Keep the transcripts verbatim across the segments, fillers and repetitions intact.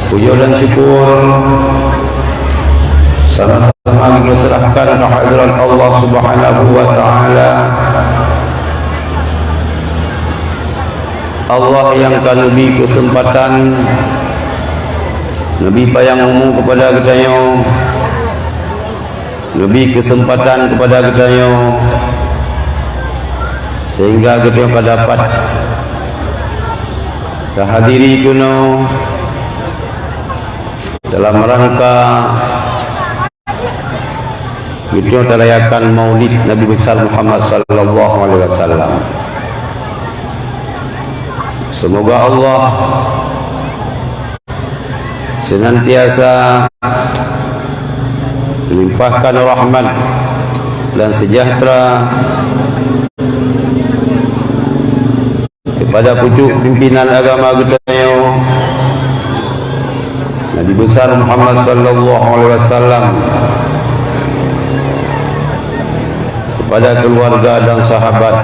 Puja dan syukur sama-sama kita serahkan ke hadirat Allah Subhanahu wa Ta'ala. Allah yang ka neubi kesempatan, neubi panyang umu kepada geutanyoe, neubi kesempatan kepada geutanyoe, sehingga geutanyoe ka dapat tahadiri keunoe dalam rangka geutanyoe tarayakan Maulid Nabi Besar Muhammad sallallahu alaihi wasallam. Semoga Allah senantiasa melimpahkan rahmat dan sejahtera kepada pucuk pimpinan agama geutanyoe, Nabi Besar Muhammad sallallahu alaihi wasallam, kepada keluarga dan sahabat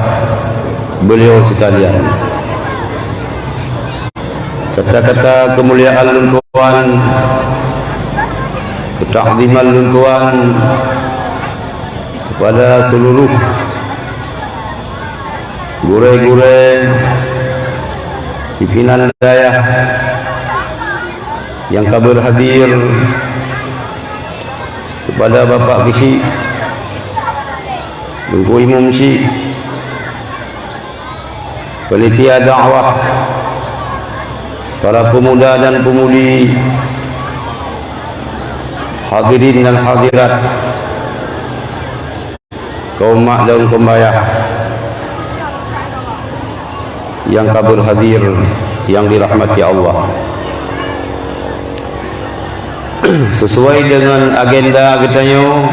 beliau sekalian. Kata-kata kemuliaan lôn tuan, ketakziman lôn tuan kepada seluruh gurée-gurée, pimpinan dayah nyang ka berhadir, kepada Bapak Geuchik, Teungku Imum Chik, panitia dakwah, para pemuda dan pemudi, hadirin dan hadirat, kaum mak dan kaum ayah yang ka berhadir, yang dirahmati Allah. Sesuai dengan agenda geutanyoe,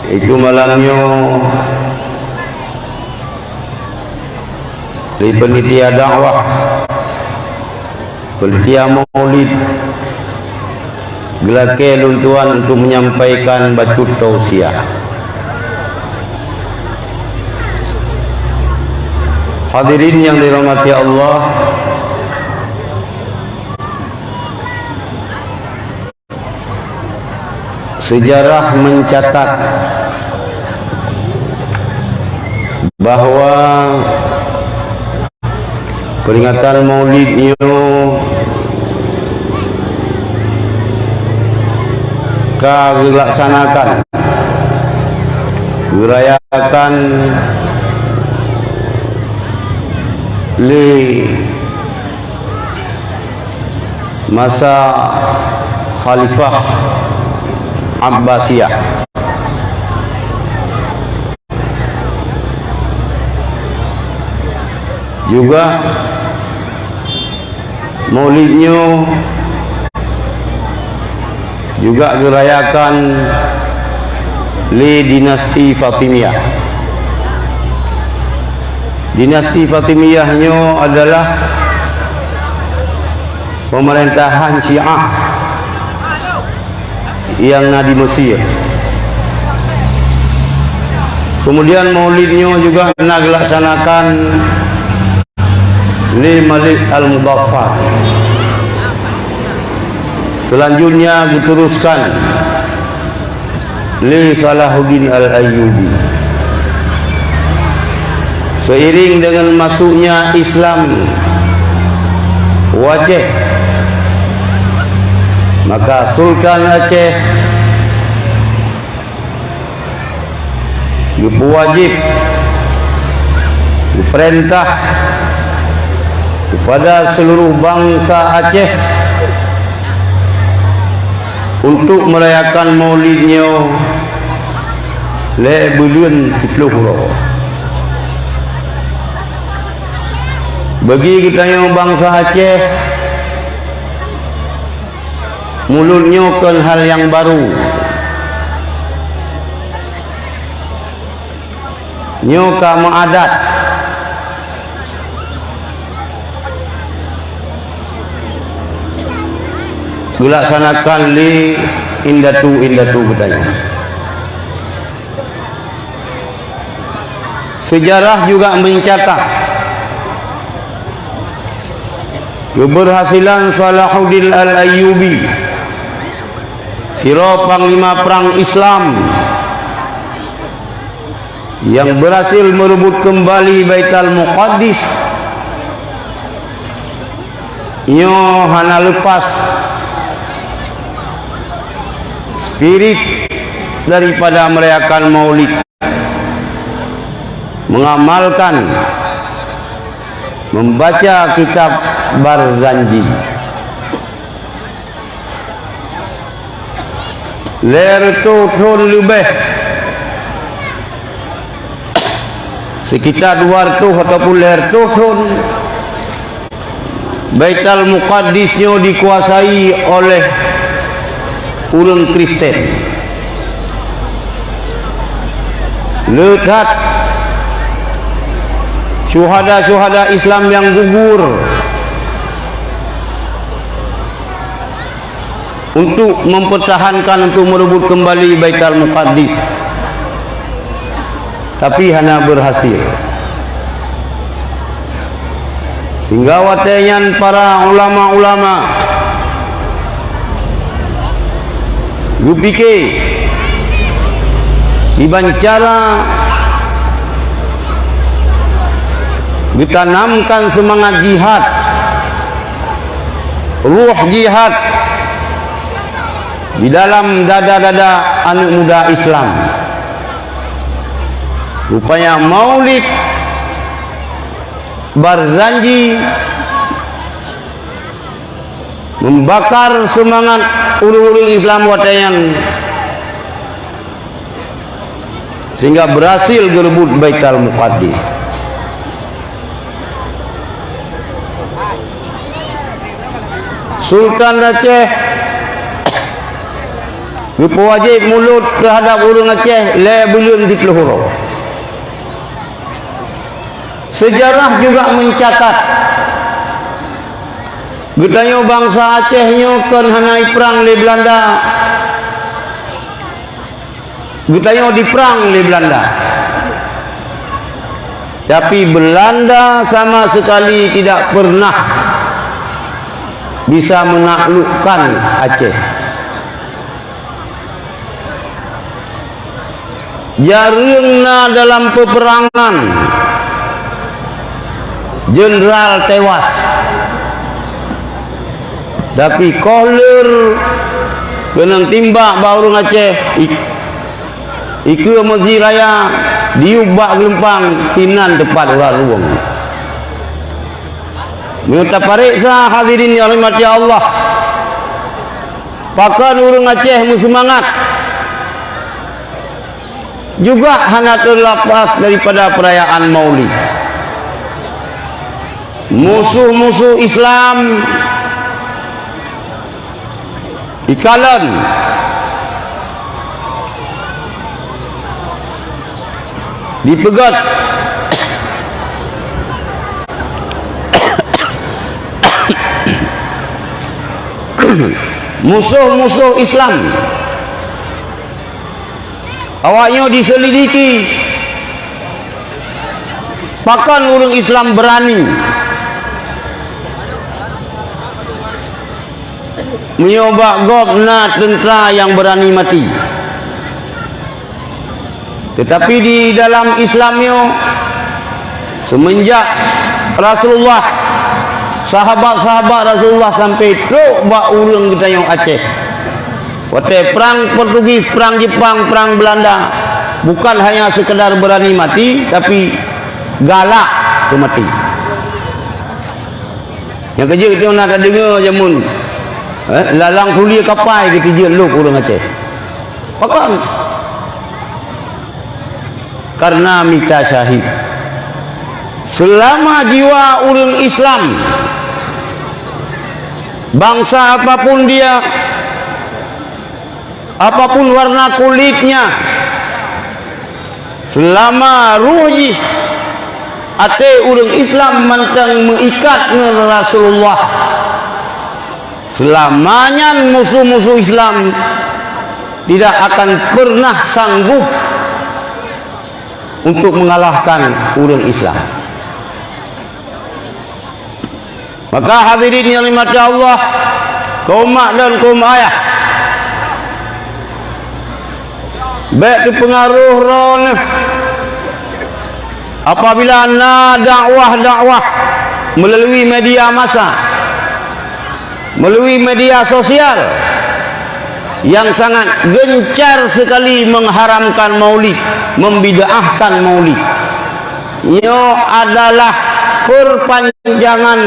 itu malam nyoe di panitia dakwah, panitia maulid, geulakée lôn tuan untuk menyampaikan bacut tausiah. Hadirin yang dirahmati Allah, sejarah mencatat bahwa peringatan Maulid nyoe ka geulaksanakan, geurayakan lé masa Khalifah Abbasiyah. Juga Maulid nyoe juga geurayakan lé dinasti Fatimiyah. Dinasti Fatimiyah nyoe adalah pemerintahan Syiah nyang na di Mesir. Kemudian Maulid nyoe juga na geulaksanakan lé Malik Al-Muzaffar. Selanjutnya diteruskan lé Salahuddin Al-Ayyubi. Seiring dengan masuknya Islam u Aceh, maka Sultan Aceh geupeuwajéb, geupeurintah kepada seluruh bansa Aceh untuk merayakan Maulid nyoe lhée buleuen siplôh uroe. Bagi geutanyoe bansa Aceh, Maulid nyoe kon hal nyang barô. Nyoe ka meuadat geulaksanakan lé indatu-indatu geutanyoe. Sejarah juga mencatat Keberhasilan Salahuddin Al-Ayyubi, sidroe panglima prang Islam nyang berhasil merebut kembali Baitul Muqaddis, nyoe hana lepas spirit daripada merayakan Maulid, mengamalkan, membaca kitab Barzanji. Lhèe reutôh thôn leubeh, sekitar dua reutôh ataupun lhèe reutôh thôn, Baitul Muqaddis nyoe dikuasai oleh ureuëng Kristen. Le that syuhada-syuhada Islam nyang gugur untuk mempertahankan, untuk merebut kembali Baitul Muqaddis, tapi hana berhasil. Sehingga watée nyan para ulama-ulama geupike kiban cara geutanamkan seumangat jihad, ruh jihad di dalam dada-dada aneuëk muda Islam. Rupanya Maulid Barzanji membakar seumangat ureuëng-ureuëng Islam watée nyan, sehingga berhasil geureubot Baitul Muqaddis. Sultan Aceh geupeuwajéb mulod teuhadab ureuëng Aceh lhèe buleuen siplôh uroe. Sejarah juga mencatat, geutanyoe bansa Aceh nyoe kon hana iprang lé Belanda, geutanyoe diprang lé Belanda. Tapi Belanda sama sekali tidak pernah bisa menaklukkan Aceh. Jareueng na dalam peperangan, jeuneural tewas. Tapi koh leur keunong timbak bak ureuëng Aceh, i-, ikeue Mesjid Raya, diyueb bak geulumpang, sinan teupat urat ruweueng. Meunyoe tapareksa, hadirin yang dirahmati Allah, pakon ureuëng Aceh meuseumangat, juga hana teulapas daripada peurayaan Maulid. Musoh-musoh Islam ikalon, dipeugét. Musoh-musoh Islam, awaknyoe diselidiki, pakon ureuëng Islam beurani meunyoe bak gob na teuntra nyang beurani maté. Teutapi di dalam Islam nyoe, seumeunjak Rasulullah, sahabat-sahabat Rasulullah sampai trok bak ureuëng geutanyoe Aceh, watée prang Portugis, prang Jepang, prang Belanda, bukan hanya sekedar beurani maté, tapi galak keu maté. Nyang keujeuet nyoe na tadeungoe jameun, eh, lalang sulie kapai geutijeuet lôk ureuëng Aceh. Pakon? Karena mita syahid. Selama jiwa ureuëng Islam, bangsa apapun dia, apapun warna kulitnya, selama ruh jih, até ureuëng Islam mantong meuikat ngon Rasulullah, seulama nyan musoh-musoh Islam tidak akan pernah sanggup untuk mengalahkan ureuëng Islam. Maka hadirin yang dirahmati Allah, kaum mak dan kaum ayah, bék teupeungaroh droeneuh apabila na dakwah-dakwah melalui media massa, melalui media sosial yang sangat gencar sekali mengharamkan maulid, membid'ahkan maulid. Nyoe adalah perpanjangan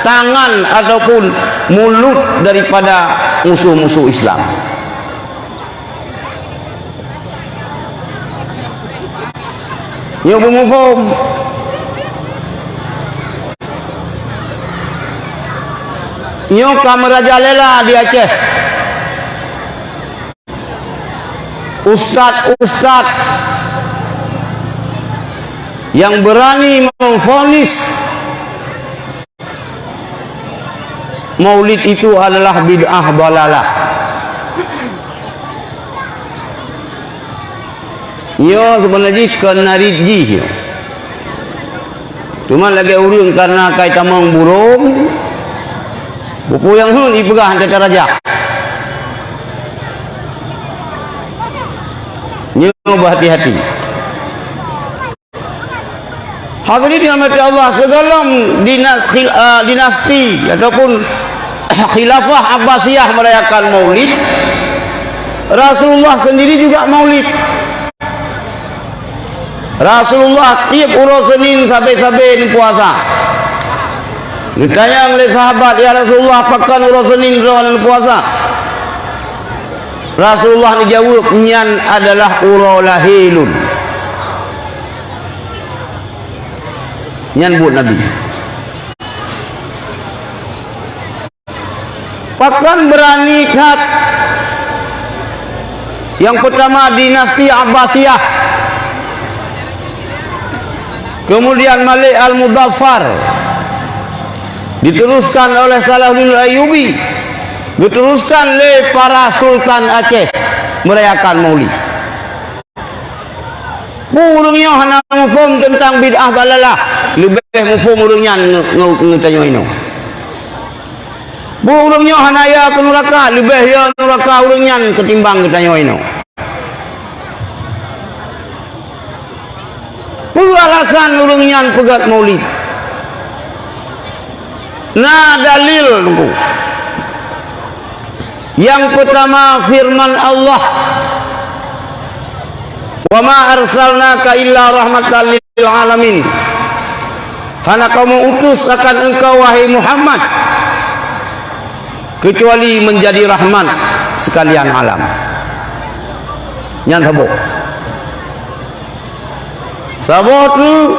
tangan ataupun mulut daripada musuh-musuh Islam. Nyoe beumuphom. Nyoe ka meurajalela di Aceh. Ustaz-ustaz yang berani memvonis maulid itu adalah bid'ah dalalah. Nyoe seubeuna jih kon narit jih nyoe. Cuma lagée ureuëng karena kai tamong burông, buku nyang heuet ipeugah teuka raja. Nyoe beuhati-hati. Hadirin dirahmati Allah, sigohlom dinas-, khil-, eh, dinasti ataupun Khilafah Abbasiyah merayakan Maulid, Rasulullah sendiri juga Maulid. Rasulullah tieb uroe Senin sabe-sabe neupuasa. Geutanyong lé sahabat, "Ya Rasulullah, pakon uroe Senin droeneuh neupuasa?" Rasulullah neujaweueb, "Nyan adalah uroe lahé lôn." Nyan buet Nabi. Pakon beurani that? Nyang peutama dinasti Abbasiyah, kemudian Malik Al-Muzaffar, diteruskan oleh Salahuddin Ayyubi, diteruskan lé para sultan Aceh merayakan Maulid. Peue ureuëng nyoe hana muphom teuntang bid'ah dalalah, leubeh muphom ureuëng nyan nge-, nge-, geutanyoe inoe. Peue ureuëng nyoe hana ya keu nuraka, leubeh ya nuraka ureuëng nyan ketimbang geutanyoe inoe. Peue alasan ureuëng nyan peugét Maulid? Na dalil, Teungku. Nyang peutama firman Allah, "Wa ma arsalnaka illa rahmatan lil alamin." Hana Kamoe utus akan engkau, wahai Muhammad, kecuali menjadi rahmat sekalian alam. Nyan saboh. Saboh teuk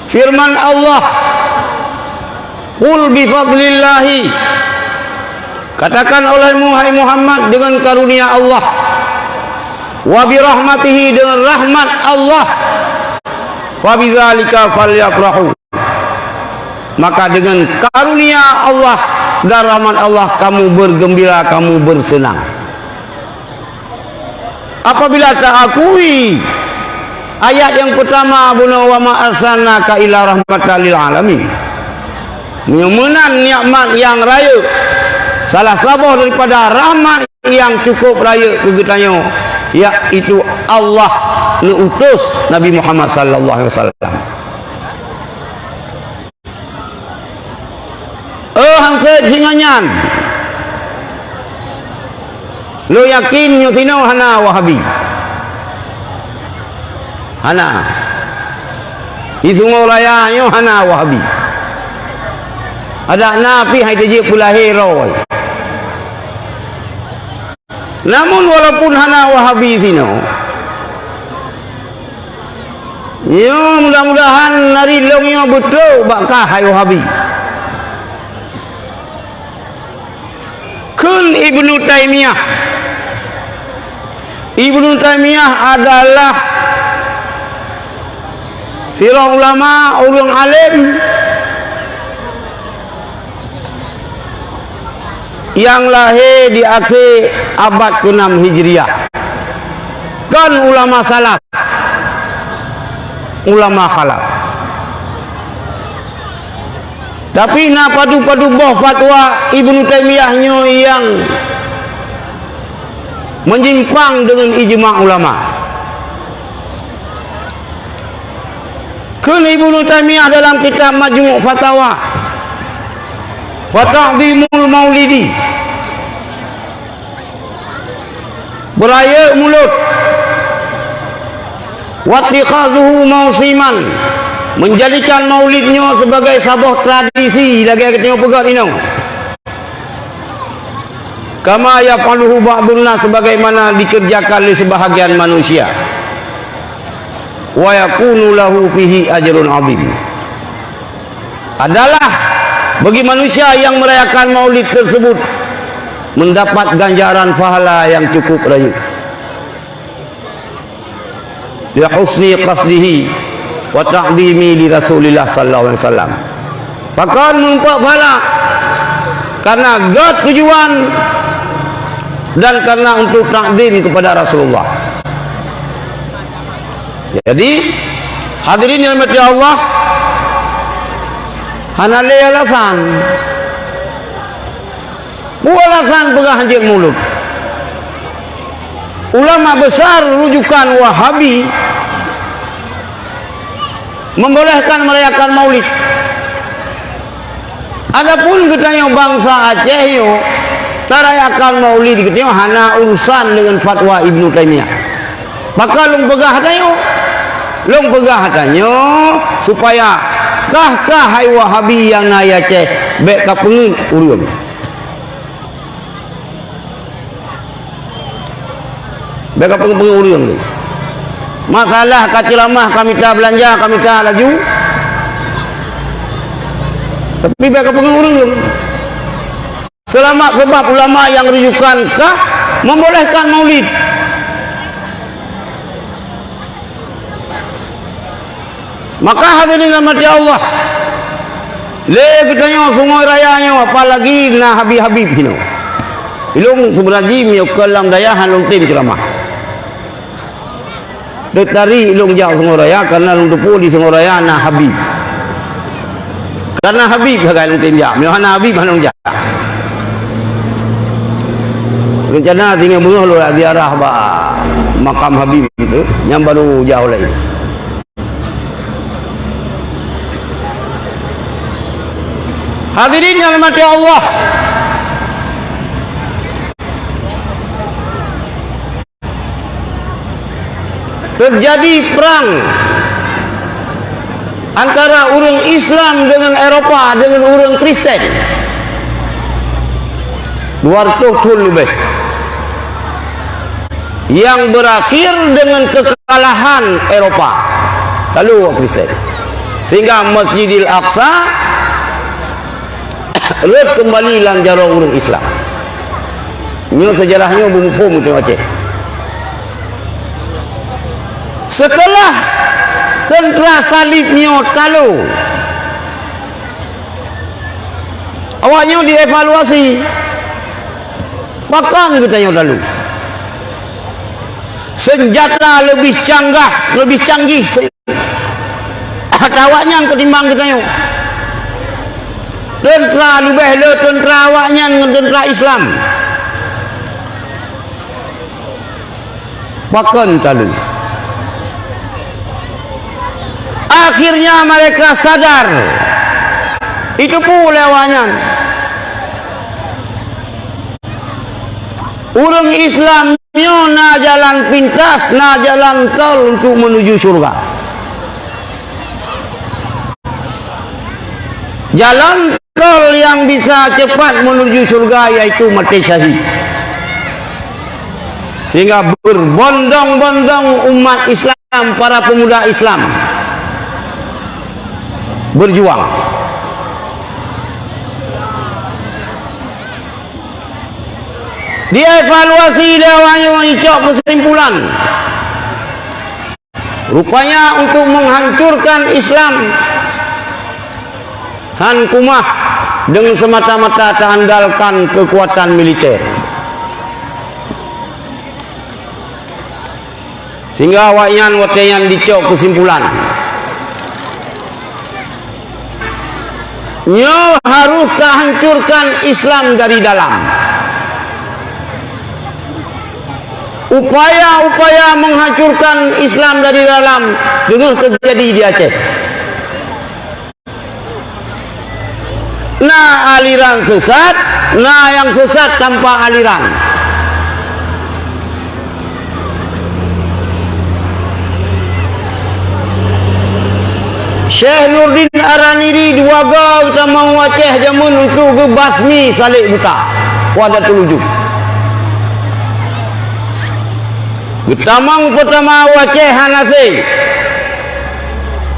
firman Allah, "Qul bi fadlillahi," katakan olehmu, hai Muhammad, dengan karunia Allah, "wa bi rahmatihi," dengan rahmat Allah, "fa bidzalika falyafrahu," maka dengan karunia Allah dan rahmat Allah kamu bergembira, kamu bersenang. Apabila taakui ayat nyang peutama bunoe, "Wa ma arsalnaka illa rahmatan lil alamin," meunyoe meunan nikmat nyang rayeuk, salah saboh daripada rahmat nyang cukup rayeuk keu geutanyoe, yaitu Allah neuutus Nabi Muhammad sallallahu alaihi wasallam. Oh, han sép singoh nyan. Lôn yakin nyoe sinoe hana Wahabi. Hana. Di Sungai Raya nyoe hana Wahabi. Adak na pih hai teujeuet peulahé roh. Namun walaupun hana Wahabi sinoe, nyoe mudah-mudahan narit lôn nyoe beutôi bak kah hai Wahabi. Kheun Ibnu Taimiyah. Ibnu Taimiyah adalah sidroe ulama, ureuëng além, nyang lahé di akhé abad keunam Hijriah. Kon ulama salaf, ulama khalaf. Tapi na padub-padub boh fatwa Ibnu Taimiyah nyoe nyang menyimpang deungon ijma ulama. Kheun Ibnu Taimiyah dalam kitab Majmu' Fatawa, "Fata'dhimul Maulidi, beurayeuk mulod, wattikhadhuhu mausiman, menjadikan maulid nyoe sebagai saboh tradisi lagée geutanyoe peugah inoe, kama yaf'aluhu ba'dun nas, sebagaimana dikerjakan lé sebahagian manusia, wa yakunu lahu fihi ajrun 'azim." Adalah bagi manusia yang merayakan maulid tersebut mendapat ganjaran pahala yang cukup rayeuk. Li husni qasdihi wa ta'dhimi li Rasulillah sallallahu alaihi wasallam. Pakon meurumpok pahala? Karena gét tujuan dan karena untuk takzim kepada Rasulullah. Jadi, hadirin yang dirahmati Allah, hana lé alasan. Peue alasan peugah hanjeuet mulod? Ulama besar rujukan Wahabi membolehkan merayakan Maulid. Adapun geutanyoe bansa Aceh nyoe, tarayakan Maulid geutanyoe hana urusan deungon fatwa Ibnu Taimiyah. Maka lôn peugah tanyoe, lôn peugah tanyoe supaya kah-kah hai Wahabi nyang na i Aceh, bék kapeungeuet ureuëng. Bék kapeungeuet ureuëng. Masalah ka ceuramah, ka mita beulanja, ka mita laju. Tapi bék kapeungeuet ureuëng. Seulamat sabab ulama nyang rujukan kah membolehkan Maulid. Maka hadirin rahmati Allah, lé geutanyoe Sungai Raya nyoe, apalagi na Habib-Habib sinoe. Ilong sebenarnya miyuka lam dayah han lôn tem ceuramah. Dek tari ilong jak Sungai Raya karena lôn teupeu di Sungai Raya na Habib. Karena Habib sagai lôn tem jak. Miyuka hana Habib han lôn jak. Rencana tinggai beungoh lôn ziarah bak makam Habib itu, nyang baru jauh lagi. Hadirin yang dirahmati Allah, terjadi perang antara ureuëng Islam dengan Eropa dengan ureuëng Kristen. Dua ratus thon leubeh. Yang berakhir dengan kekalahan Eropa. Lalu orang Kristen. Sehingga Masjidil Aqsa rhot kembali lam jaroe ureuëng Islam. Nyoe sejarah nyoe beumuphom teuh Aceh. Setelah tentera salib nyoe talo, awak nyoe dievaluasi. Pakon geutanyoe talo? Senjata lebih canggah, lebih canggih se-, ata awaknyan ketimbang geutanyoe. Tentera leubeh le tentera awaknyan ngon tentera Islam. Pakon talo? Akhirnya mereka sadar. Itu pula awaknyan. Ureuëng Islam nyoe na jalan pintas, na jalan tol untuk menuju syurga. Jalan tol yang bisa cepat menuju syurga yaitu mati syahid. Sehingga berbondong-bondong umat Islam, para pemuda Islam berjuang. Dievaluasi lé awaknyan, icok kesimpulan. Rupanya untuk menghancurkan Islam, han kumah dengan semata-mata terandalkan kekuatan militer. Sehingga awaknyan watée nyan dicok kesimpulan. Nyoe harôh tahancurkan Islam dari dalam. Upaya-upaya menghancurkan Islam dari dalam teungoh teujadi di Aceh. Na aliran sesat, na nyang sesat tanpa aliran. Syekh Nurdin Ar-Ranidi dua go geutamong u Aceh jameun untuk geubasmi saleb buta Wahdatul Wujud. Geutamong peutama u Aceh hana sé,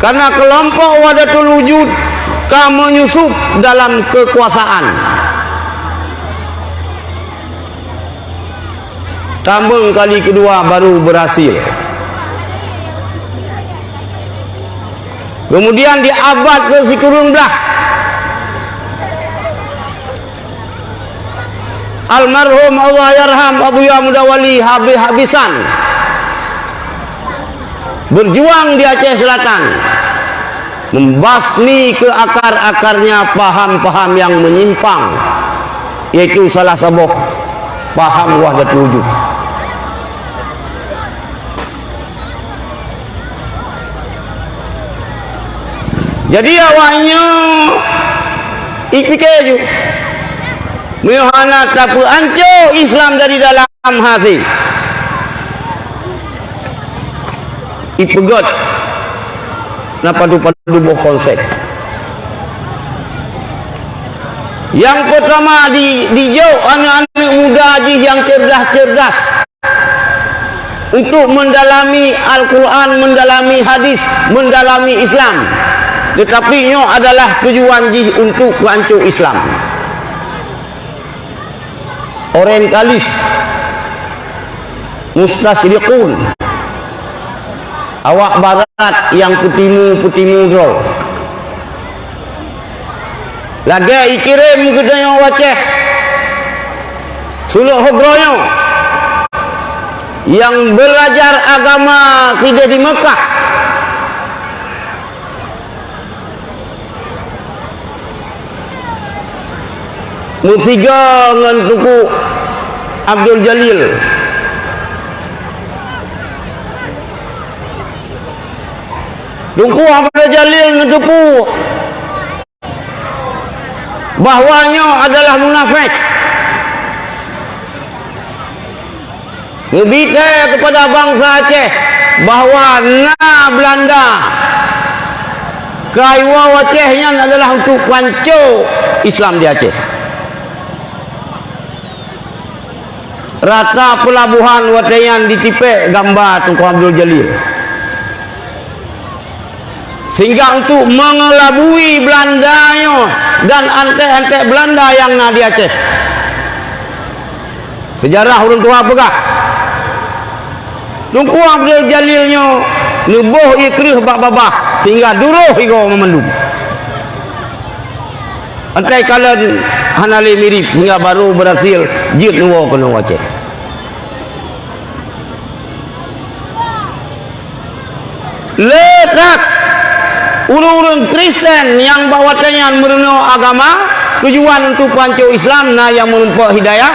karena keulompok Wahdatul Wujud ka menyusup dalam keukuasaan. Tamong kali keudua baru beurhasil. Keumudian di abad keu sikureueng blaih, almarhum Allahyarham Abuya Muda Wali habéh-habésan berjuang di Aceh Selatan, membasmi keu akar-akarnya paham-paham nyang menyimpang, yaitu salah saboh paham Wahdatul Wujud. Jadi, awak nyoe ipike ju, meunyoe hana tapeuanco Islam dari dalam hati, ipeugét na padub-padub boh konsep. Nyang peutama di, dijok aneuëk-aneuëk muda jih nyang cerdas-cerdas untuk mendalami Al-Quran, mendalami hadis, mendalami Islam. Tetapi nyoe adalah tujuan jih untuk peuanco Islam. Orientalis, mustasyriqun, awak barat nyang peutimu-peutimu droe. Lagée ikirém geutanyoe u Aceh, sulok hogroe nyoe, nyang beulajar agama sideh di Meukah, meusigoe ngon Teungku Abdul Jalil. Teungku Abdul Jalil neuteupeue bahwa nyoe adalah munafék. Neubi thée keupada bansa Aceh bahwa na Beulanda ka iwoe u Aceh nyan adalah untuk peuanco Islam di Aceh. Rata peulabohan watée nyan ditipék gamba Teungku Abdul Jalil. Sehingga untuk mengelabui Beulanda nyoe dan anték-anték Beulanda nyang na di Aceh. Seujarah ureuëng tuha peugah, Teungku Abdul Jalil nyoe neuboh ié kreueh bak babah sehingga duroh igoe mandum. Antai kalon hana lé mirip sehingga baru beurhasil jeuet neuwoe keunoe u Aceh. Le that ureuëng-ureuëng Kristen nyang bak watée nyan meurunoe agama, tujuan untuk peuanco Islam na nyang meurumpok hidayah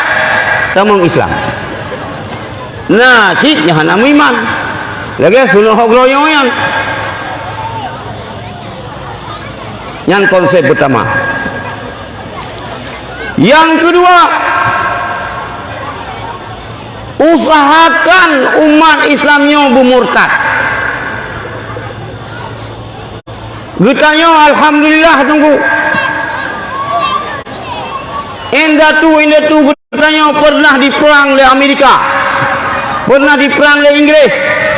tamong Islam. Na cit nyang hana meuiman, lagée sulok hogroe nyoe nyan. Nyan konsep peutama. Nyang keudua, usahakan umat Islam nyoe beumurtad. Geutanyoe alhamdulillah Teungku, indatu-indatu geutanyoe pernah diperang lé Amerika, pernah diperang lé Inggris,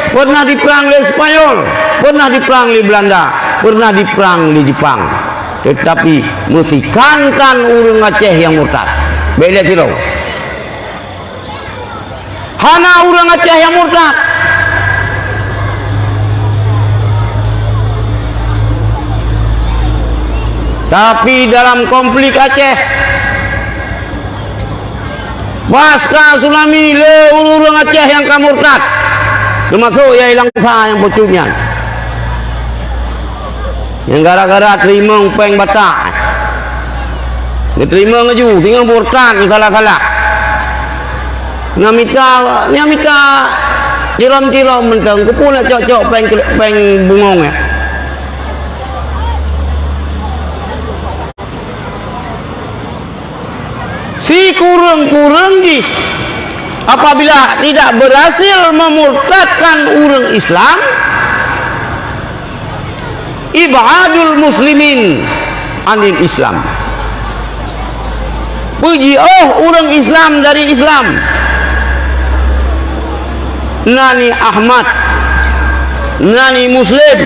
pernah diperang lé Spanyol, pernah diperang lé Beulanda, pernah diperang lé Jepang. Teutapi meusikan-kan ureuëng Aceh nyang murtad. Bék lé sidroe. Hana ureuëng Aceh nyang murtad. Tapi dalam konflik Aceh, pasca tsunami le ureuëng Aceh nyang ka murtad, teumasok Yai Langsa nyang peucut nyan. Nyang gara-gara teurimong péng Batak. Geuteurimong laju, singoh murtad, salah-salah. Na mita, na mita cilom-cilom mantong, keupeue nak cok-cok péng, péng bungong, ya. Sikureueng-kureueng jih, apabila tidak berhasil memurtadkan ureuëng Islam, ibadul muslimin anil Islam. Peujiôh ureuëng Islam dari Islam. Nani Ahmad, nani Muslim,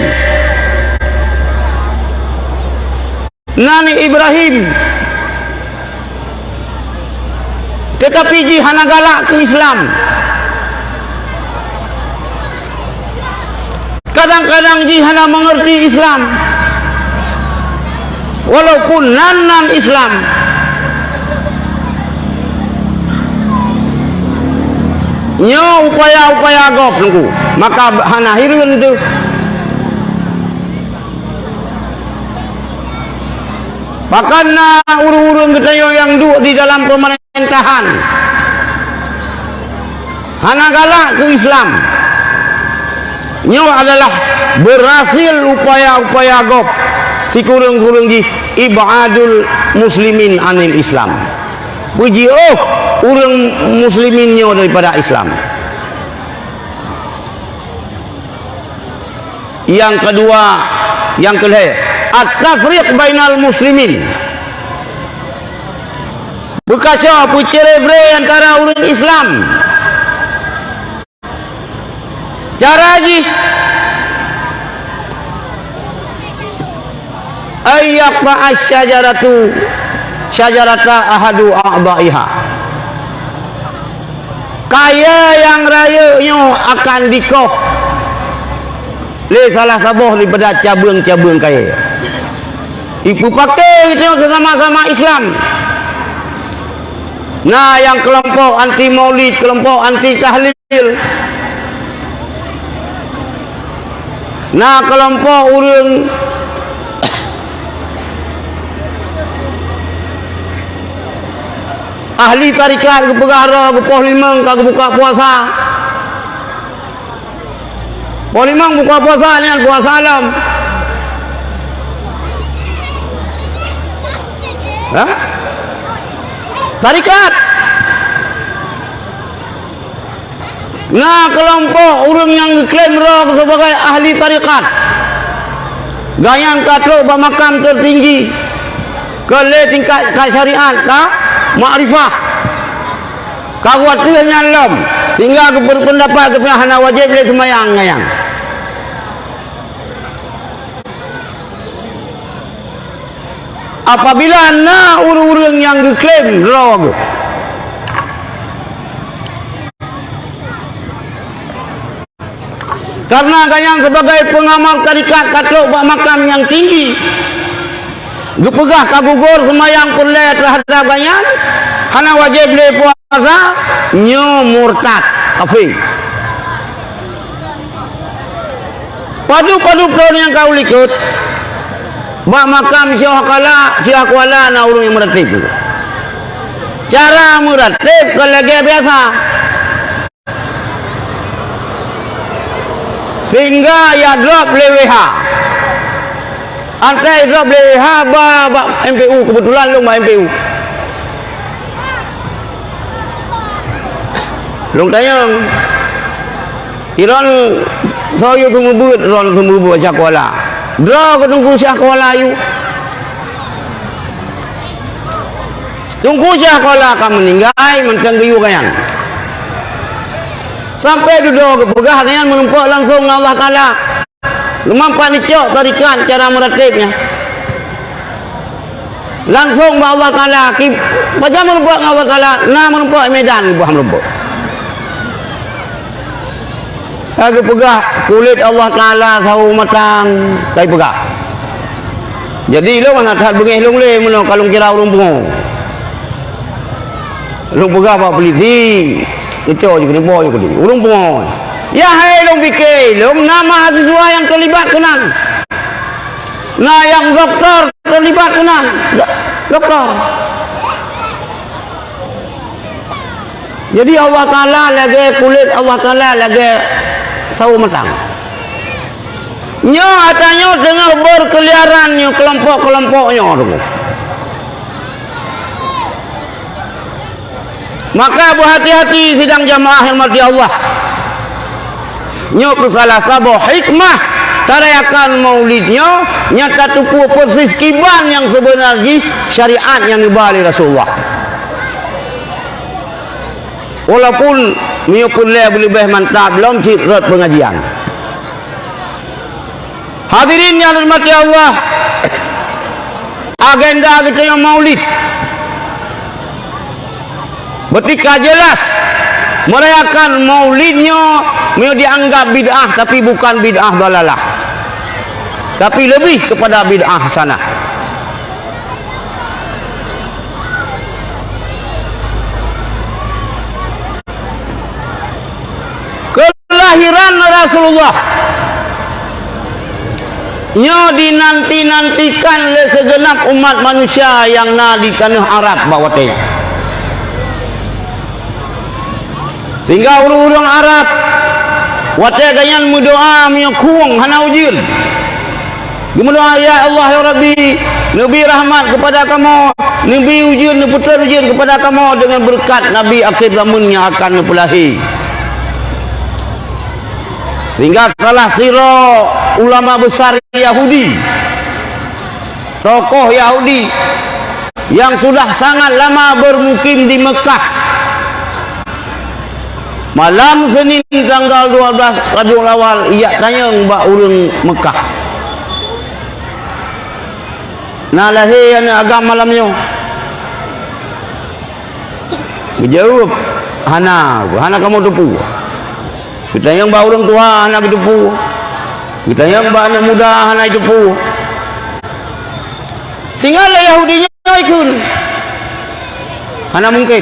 nani Ibrahim, teutapi jih hana galak keu Islam. Kadang-kadang jih hana meungeurti Islam, walaupun nan-nan Islam. Nyoe upaya-upaya gob, Teungku, maka hana hireuen teuh. Pakon na ureuëng-ureuëng geutanyoe nyang duek di dalam peumeuréntahan hana galak keu Islam. Nyoe adalah berhasil upaya-upaya gob sikureueng-kureueng jih ibadul muslimin anil Islam. Peujiôh ureuëng muslimin nyoe daripada Islam. Nyang keudua, nyang keulhée, at-tafriq bainal muslimin. Beukaco, peucre-bre antara ureuëng Islam. Cara jih, ayyaqta'a syajaratu, syajarata ahadu a'dha'iha. Kayée nyang rayeuk nyoe akan dikoh lé salah saboh daripada cabeueng-cabeueng kayée. Ipeupaké geutanyoe seusama-sama Islam. Na nyang keulompok anti maulid, keulompok anti tahlil. Na keulompok ureuëng ahli tarekat geupeugah droe geupoh limong ka geubuka puasa. Poh limong buka puasa nyan puasa lom. Hah? Tarekat. Na keulompok ureuëng nyang geuklaim droe sebagai ahli tarekat. Gobnyan ka trok bak makam teutinggi, ka lé tingkat ka syariat, ka makrifah. Ka watée nyan lom, sehingga geupeupendapat geupeugah hana wajéb lé seumayang nyan. Apabila na ureuëng-ureuëng nyang geuklaim droe geuh, karena gobnyan sebagai peungamal tarekat ka trok bak makam nyang tinggi, geupeugah ka gugur seumayang peureulée teuhadab gobnyan, hana wajéb lé puasa, nyoe murtad, kafé. Padub-padub thon nyang ka u likot, bak makam Syekh Kuala, Syekh Kuala na ureuëng nyang meuratéb. Cara meuratéb kon lagée biasa. Sehingga ya drop lé W H. Antai drop lé W H ba, bak M P U, keubeutulan lôn bak M P U. Lôn tanyong, "Droeneuh soe yue seumeubeuet, droeneuh seumeubeuet Syekh Kuala?" "Droe keuh Teungku Syekh Kuala yue." Teungku Syekh Kuala ka meuninggai, mantong geuyue gobnyan. Sampai dudoe geupeugah gobnyan meurumpok langsong ngon Allah Taala. Leumah pat neucok tarekat cara meuratéb nyan. Langsong bak Allah Taala, ki-, pajan meurumpok ngon Allah Taala, na meurumpok Medan geupeugah meurumpok. Ka geupeugah kulét Allah Taala sawo matang, ka geupeugah. Jadi lôn hana that beungéh lôn lé meunoe ka lôn kira ureuëng pungo. Lôn peugah bak polisi, neucok jih keudéh, boh jih keudéh. Ureuëng pungo. Ya hai lôn pike, lôn na mahasiswa nyang teulibat keunan. Na nyang doktor teulibat keunan. Do-, doktor. Jadi Allah Taala lagèe kulét, Allah Taala lagèe sawo matang. Nyoe ata nyoe teungoh beukeuliaran nyoe keulompok-keulompok nyoe teungku. Maka beuhati-hati sidang jamaah yang dirahmati Allah. Nyoe keuh salah saboh hikmah tarayakan maulid nyoe, nyang tateupeue persis kiban nyang seubeuna jih syariat nyang neuba lé Rasulullah. Walaupun miyueb peureulèe beuleubeh mantap lom cit rot peungajian. Hadirin nyang dirahmati Allah, agenda geutanyoe maulid. Berarti ka jelas, merayakan maulid nyoe, nyoe dianggap bid'ah, tapi bukan bid'ah dalalah. Tapi lebih kepada bid'ah hasanah. Kelahiran Rasulullah nyoe dinanti-nantikan lé sigeunab umat manusia nyang na di tanoh Arab bak watèe nyan. Sehingga ureueng-ureueng Arab watèe geuh nyan meudoa meunyoe khueng hana ujeuen. Geumeudoa, "Ya Allah, ya Rabbi, neubi rahmat keupada kamoe, neubi ujeuen, neupeutrön ujeuen keupada kamoe deungon beureukat Nabi akhé zaman nyang akan neupeulahé." Sehingga salah sidroe ulama besar Yahudi, tokoh Yahudi nyang sudah sangat lama bermukim di Mekah, malam Senin tanggal dua belas Rabiul Awal, ijak tanyong bak ureueng Mekah, "Na lahé aneuk agam malam nyoe?" Geujaweueb, "Hana, hana kamoe teupeue." Geutanyong bak ureueng tuha, hana geuteupeue. Geutanyong bak aneuk muda, hana geuteupeue. Sehingga lé Yahudi nyoe ikheun, "Hana mungken.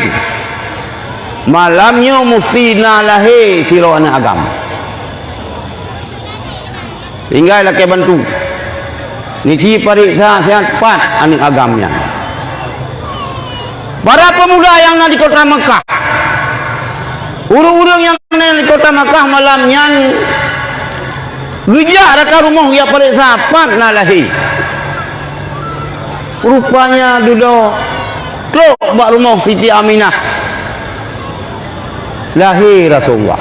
Malam nyoe musti na lahé sidroe aneuk agam." Tinggai lakèe bantu. Neuci pareksa siat pat aneuk agam nyan. Para pemuda nyang na di kota Mekah, ureueng-ureueng nyang na di kota Mekah malam nyan geujak rata rumoh jak pareksa pat na lahé. Rupanya dudoe trok bak rumoh Siti Aminah. Lahé Rasulullah.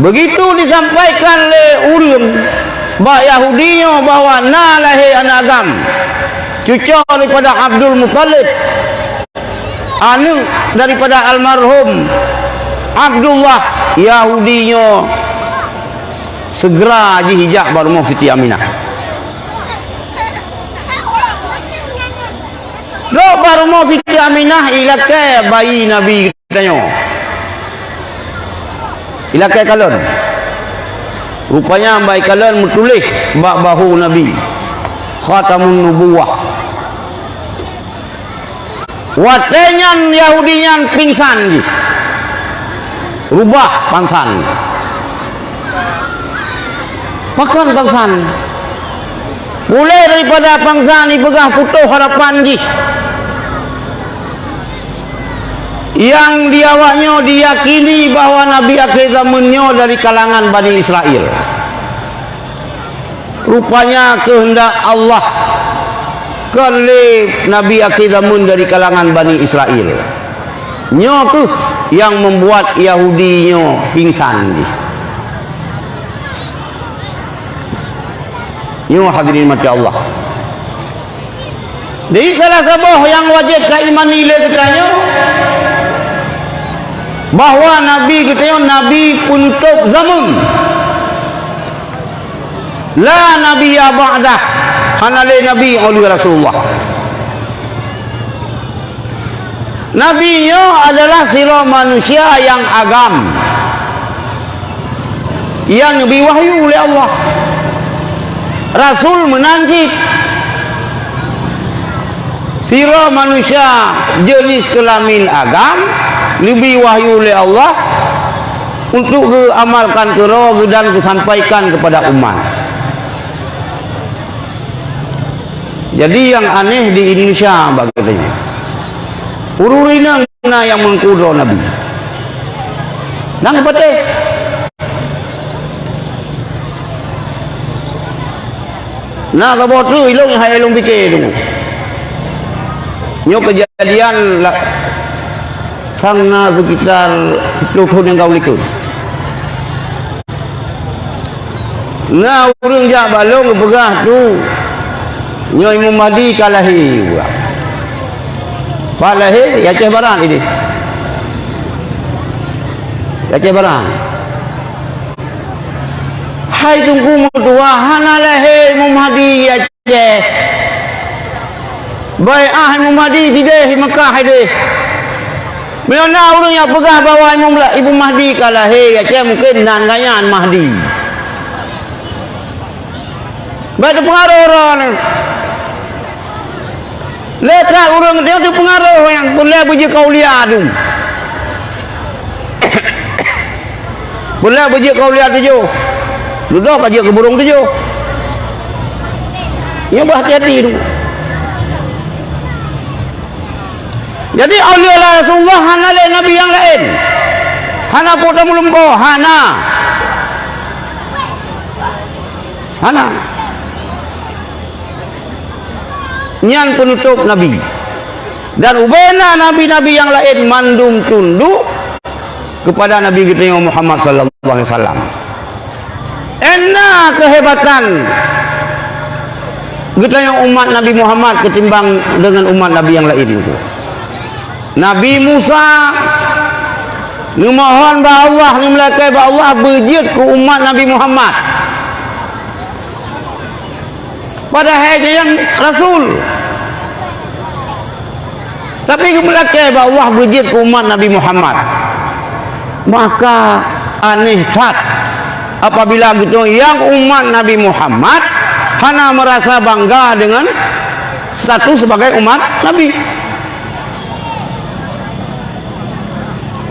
Begitu disampaikan lé ureueng bak Yahudi nyoe bahwa na lahé aneuk agam, cucoe daripada Abdul Muthalib, aneuk daripada almarhum Abdullah, Yahudi nyoe segera jih jak bak rumoh Siti Aminah. Trok bak rumoh Siti Aminah, ilakèe bayi Nabi geutanyoe. Ilakèe kalon. Rupanya bak ikalon meutuléh bak bahu Nabi, Khatamun Nubuwah. Watèe nyan Yahudi nyan pingsan jih. Rubah pangsan. Pakon pangsan? Puléh daripada pangsan, ipeugah putôh harapan jih. Nyang di awak nyoe diyakini bahwa nabi akhé zaman nyoe dari kalangan Bani Israel. Rupanya keuheundak Allah, kon lé nabi akhé zaman dari kalangan Bani Israel. Nyoe kheueh nyang membuat Yahudi nyoe pingsan jih. Nyoe hadirin mati Allah. Jadi salah saboh nyang wajéb taimani lé geutanyoe, bahwa nabi geutanyoe nabi peunutôp zaman. La nabiyya ba'dah, hana lé nabi 'oh lheueh Rasulullah. Nabi nyoe adalah sidroe manusia nyang agam, nyang geubri wahyu lé Allah. Rasul meunan cit. Sidroe manusia jeunèh keulamin agam, geubri wahyu lé Allah untuk geuamalkan keudroe geuh dan geusampaikan keupada umat. Jadi nyang aneh di Indonesia bak geutanyoe, Ureuëng inong na nyang meungku droe Nabi. Nyang patéh. Na saboh treuk ilong hai ilong pike tu. Nyoe keujadian la-, sang na sekitar sepuluh thon nyang ka likot. Na ureuëng jak bak lôn geupeugah tu, nyoe Imam Mahdi ka lahé. Pat lahé? Di Aceh Barat idéh. Di Aceh Barat. Hai Teungku meutuah, hana lahé Imam Mahdi di Aceh. Bai'ah Imam Mahdi sidéh di Mekah idéh. Meunyoe na ureuëng nyang peugah bahwa Imam La-, Imam Mahdi ka lahé di Aceh, mungken nan gobnyan Mahdi. Bèk teupeungaroh droeneuh. Lé that ureuëng nyan teupeungaroh nyang peureulèe beujeuet keu aulia tu. Peureulèe beujeuet keu aulia tujoh. Dudoe ka jeuet keu burông tujoh. Nyoe beuhati-hati tu. Jadi, aulia Rasulullah hana lé nabi nyang laén. Hana po tamulumpo, hana. Hana. Nyan peunutôp nabi. Dan ubena nabi-nabi nyang laén mandum tunduk keupada Nabi geutanyoe Muhammad sallallahu alaihi wasallam. Ena keuhebatan geutanyoe umat Nabi Muhammad keutimbang deungon umat nabi nyang laén itu. Nabi Musa neumohon bak Allah, neumeulakèe bak Allah beujeuet keu umat Nabi Muhammad. Padahai nyan rasul. Tapi geumeulakèe bak Allah beujeuet keu umat Nabi Muhammad. Maka aneh that apabila geutanyoe nyang umat Nabi Muhammad hana meurasa bangga deungon status sebagai umat Nabi.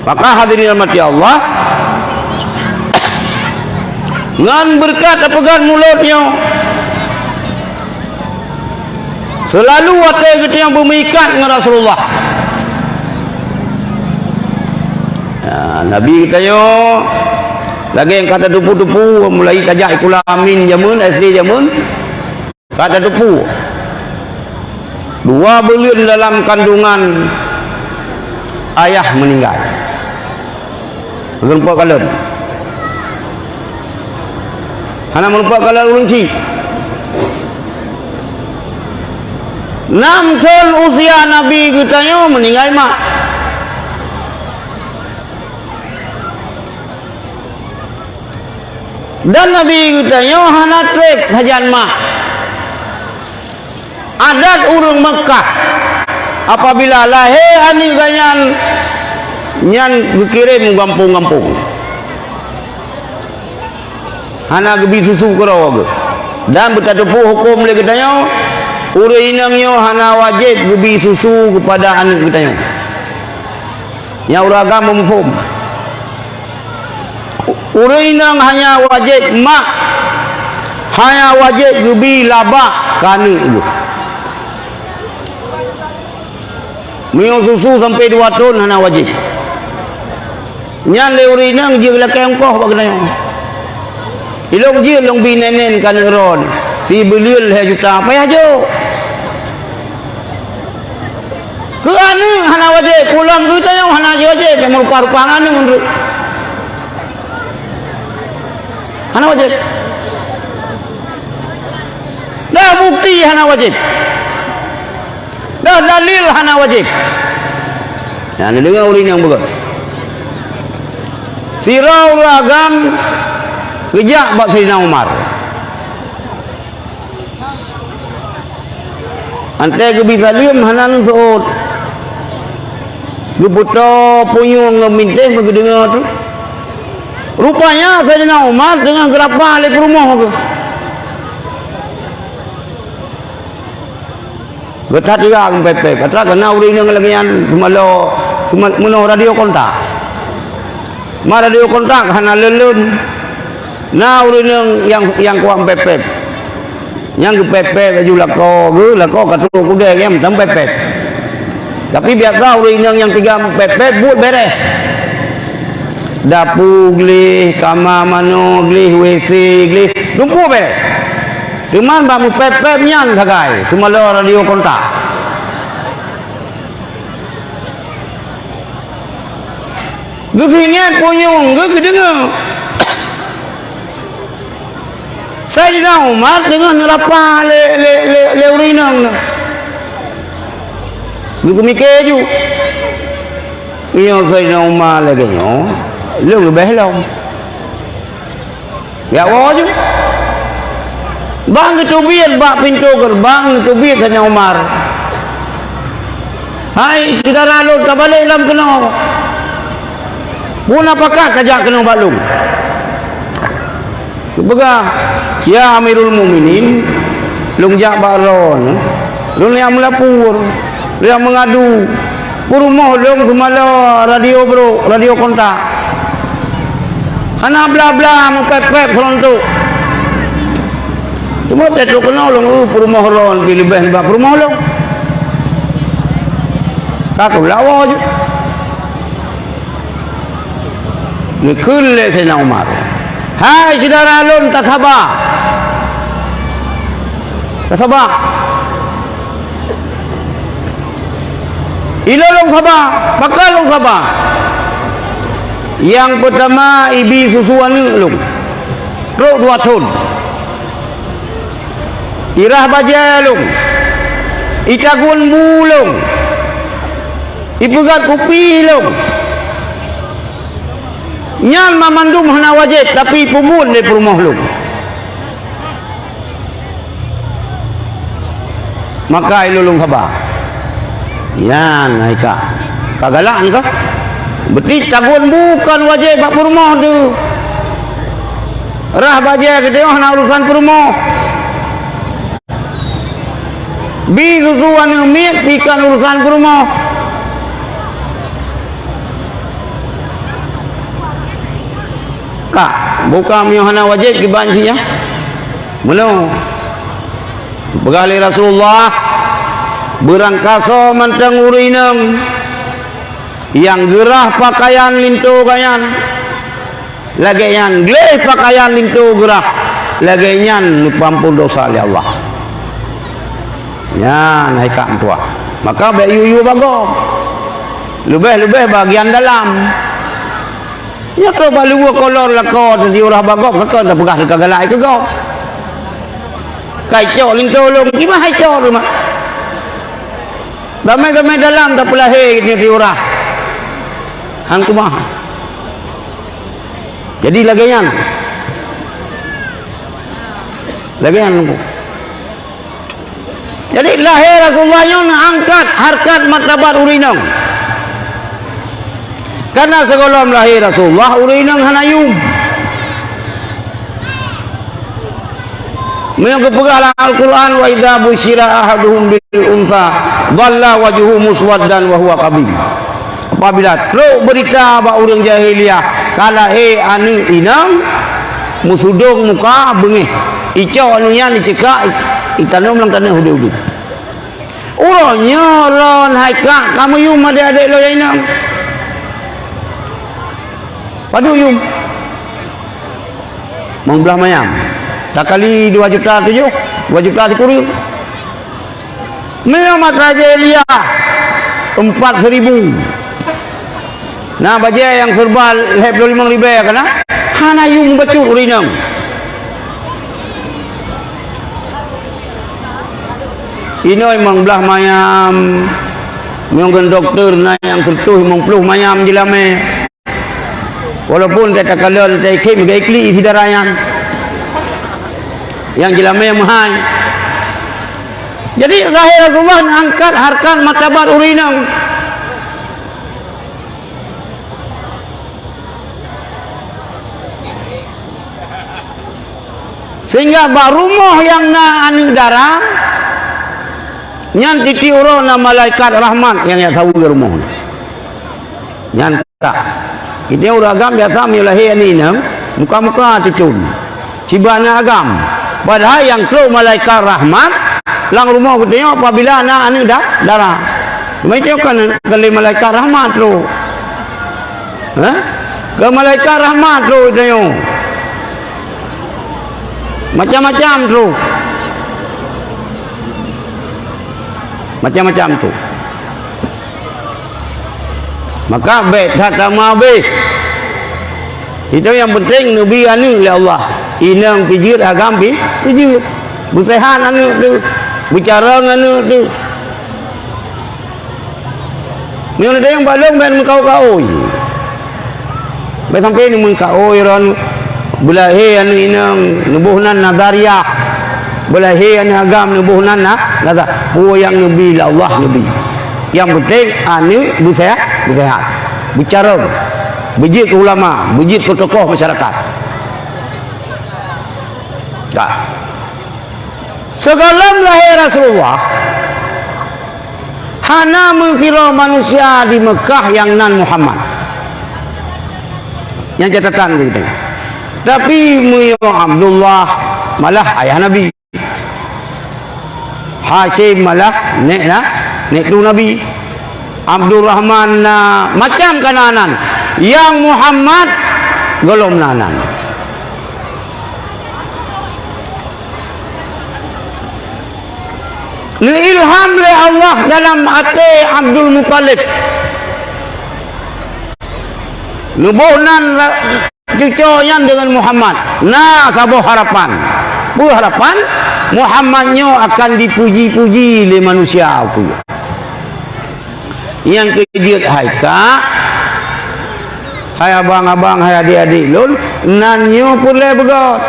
Maka hadirin rahmati Allah, ngon beureukat tapeugöt mulod nyoe, seulalu watèe geutanyoe beumeuikat ngon Rasulullah. Ya, Nabi geutanyoe lagèe nyang ka tateupeue-teupeue, mulai tajak sikula Amin jameun, S D jameun, ka tateupeue, dua buleuen dalam kandungan ayah meuninggai. Geureumpok kalon. Hana meurumpok kalon ureueng chik. Nam thon usia Nabi geutanyoe meuninggai mak. Dan Nabi geutanyoe hana trép sajan mak. Adat ureueng Meukah, apabila lahé aneuk geuh nyan, nyan geukirém u gampông-gampông. Hana geubi susu keudroe geuh. Dan beutateupeue hukôm lé geutanyoe, ureueng inong nyoe hana wajéb geubi susu keupada aneuk geutanyoe. Nyan ureueng agam muphom. Ureueng inong hanya wajéb mak, hanya wajéb geubi labak keu aneuk geuh. Meunyoe susu sampoe dua thon hana wajéb. Nyan lé ureueng inong jeuet lakée ongkoh bak geutanyoe. Ilong jeuet lôn bi nenen keu aneuk droen, sibuleuen lhée juta, payah jok. Keu aneuk hana wajéb, pulang geutanyoe hana wajéb, meurupah-rupah ngon aneuk. Hana wajéb. Dah bukti hana wajéb. Dah dalil hana wajéb. Nyan neudeungoe ureueng nyang beugöt. Sidroe ureueng agam geujak bak Saidina Umar. Antée geubi saleuem hana neuseuôt. Geupeutoe punyueng ngon bintéh meugeudeungoe tu. Rupanya Saidina Umar teungoh geurapa lé peurumoh geuh. Geuthat tiga geupép-pép. Atra keu na ureueng inong lagée nyan, teuma lo, teuma meunoe radio kontak. Ma radio kontak hana lôn-lôn. Na ureueng inong nyang, nyang kuat meupép-pép. Nyang geupép-pép laju lakoe geuh, lakoe ka trok kudée nyan mantong pép-pép. Tapi biasa ureuëng inong nyang tinggai pet-pet buet bereh. Dapu gleh, kama manoe gleh, W C gleh, dumpeue bereh. Teuma bak meupet-pet nyan sagai, seumaloe radio kontak. Geusingét punyueng geuh geudeungoe. Saidina Umar deungoe neurapa lé, lé, lé, lé ureuëng inong nyan. Geuseumiké ju. Nyoe Saidina Umar lagée nyoe, lôn leubeh lom. Jak woe ju. Bak geuteubiet bak pintoe geurbang, geuteubiet Saidina Umar. "Hai syedara lôn, tabalek lom keunoe. Peue na pakat tajak keunoe bak lôn?" Geupeugah, "Ya Amirul Mukminin, lôn jak bak droeneuh, lôn jak meulapor, lôn jak meungadu." Peurumoh lôn seumaloe radio brok, radio kontak. Hana bla-bla meupet-pet seulontok. Teuma teuh keunoe lôn, eu, peurumoh droen pih leubeh nibak peurumoh lôn. Ka keu lawa ju. Neukheun lé Saidina Umar, "Hai syedara lôn, tasaba! Tasaba!" Ilôn lôn saba, pakon lôn saba? Nyang peutama ibi susu aneuëk lôn, trok dua thon. Irah bajée lôn, itagun bu lôn, ipeugét kupi lôn. Nyan mamandum hana wajéb, tapi peubuet lé peurumoh lôn. Maka ilôn lôn saba. Nyan hai ka. Ka galak nyoe ka. Beutit tagun bu kon wajéb bak peurumoh teuh. Rah bajée geutanyoe hana urusan peurumoh. Bi susu aneuëk miet pih kon urusan peurumoh. Ka, buka meunyoe hana wajéb kiban jih nyan. Meunoe. Peugah lé Rasulullah, beurangkasoe mantong ureuëng inong nyang geurah peukayan linto gobnyan, lagée nyan gleh peukayan linto geurah, lagée nyan neupeuampon desya lé Allah. Nyan hai ka meutuah. Maka bék yue-yue bak gob. Leubeh-leubeh bagian dalam. Nyoe keuh bak luweue kolor lakoe teuh diurah bak gob, ka kon tapeugah teuka galak keu gob. Ka icok linto lôn, kiban hai cok teuma. Damé-damé dalam tapeulahé nyoe diurah. Han kumaha. Jadi lagée nyan. Lagée nyan Teungku. Jadi lahé Rasulullah nyoe neuangkat hareukat martabat ureuëng inong. Karena sigohlom lahé Rasulullah, ureuëng inong hana yum. Meunyoe geupeugah lam Al-Qur'an, "Wa idza busyira ahaduhum bil untsa, dhalla wajhuhu muswaddan wa huwa kadhim." Apabila trok beurita bak ureuëng jahiliyah, ka lahé aneuëk inong, meusudong muka beungéh, icok aneuëk nyan iceukak, itanom lam taneuk udeb-udeb. Uroe nyoe lôn hai kak ka meuyum adék-adék lôn nyang inong. Padub yum? Limong blaih mayam. Takali dua juta tujoh, dua juta sikureueng. Meunyoe masa jahiliyah, empat seribu. Na bajée nyang seureuba lhée ploh limong ribée ka na, hana yum bacut ureuëng inong. Inoe limong blaih mayam, meunyoe ngon dokto na nyang seureutôh limong ploh mayam jeulamé. Walaupun teuka lôn teuka iklik meuga iklik syedara nyan. Nyang jeulamé meuhai. Jadi lahé Rasulullah neuangkat hareukat martabat ureuëng inong. Sehingga bak rumoh nyang na aneuëk dara, nyan tieb-tieb uroe na malaikat rahmat nyang jak saweue rumoh nyan. Nyan ka. Kita ureuëng agam biasa meunyoe lahé aneuëk inong, muka-muka teucon. Cit bak aneuëk agam. Padahai nyang trok malaikat rahmat lam rumoh geutanyoe apabila na aneuëk da-, dara. Meucok kan kali malaikat rahmat tu. Ha? Ke malaikat rahmat tu tanyoe. Macam-macam tu. Macam-macam tu. Maka bèk that tameuhabéh. Itu nyang penting neubi aneuk lé Allah. Inong pijeuet, agam pi-, pijeuet. Beuseuhat aneuk teuh, beucarông aneuk teuh. Meunyoe ada nyang balong bèk meukaôi-kaôi. Bèk sampai neumeukaôi ron beulahé aneuk inong neuboh nan nazariah. Beulahé aneuk agam neuboh nan na, nazar. Peue nyang neubi lé Allah neubi. Nyang penting aneuk beuseuhat, beuseuhat. Beucarông. Beujeuet keu ulama, beujeuet keu tokoh masyarakat. Ka. Sigohlom lahé Rasulullah, hana meusidroe manusia di Meukah nyang nan Muhammad. Nyang catatan keu geutanyoe. Tapi meunyoe Abdullah malah ayah Nabi. Hasyim malah nèk na, nèk tu Nabi. Abdurrahman na macam ka na nan. Nyang Muhammad gohlom na nan. Neuilham lé Allah dalam até Abdul Muthalib. Neuboh nan ra-, cuco nyan deungon Muhammad. Na saboh harapan. Peue harapan? Muhammad nyoe akan dipuji-puji lé manusia, peue. Nyang keujeuet hai kak, hai abang-abang, hai adék-adék lôn, nan nyoe peureulèe beugöt.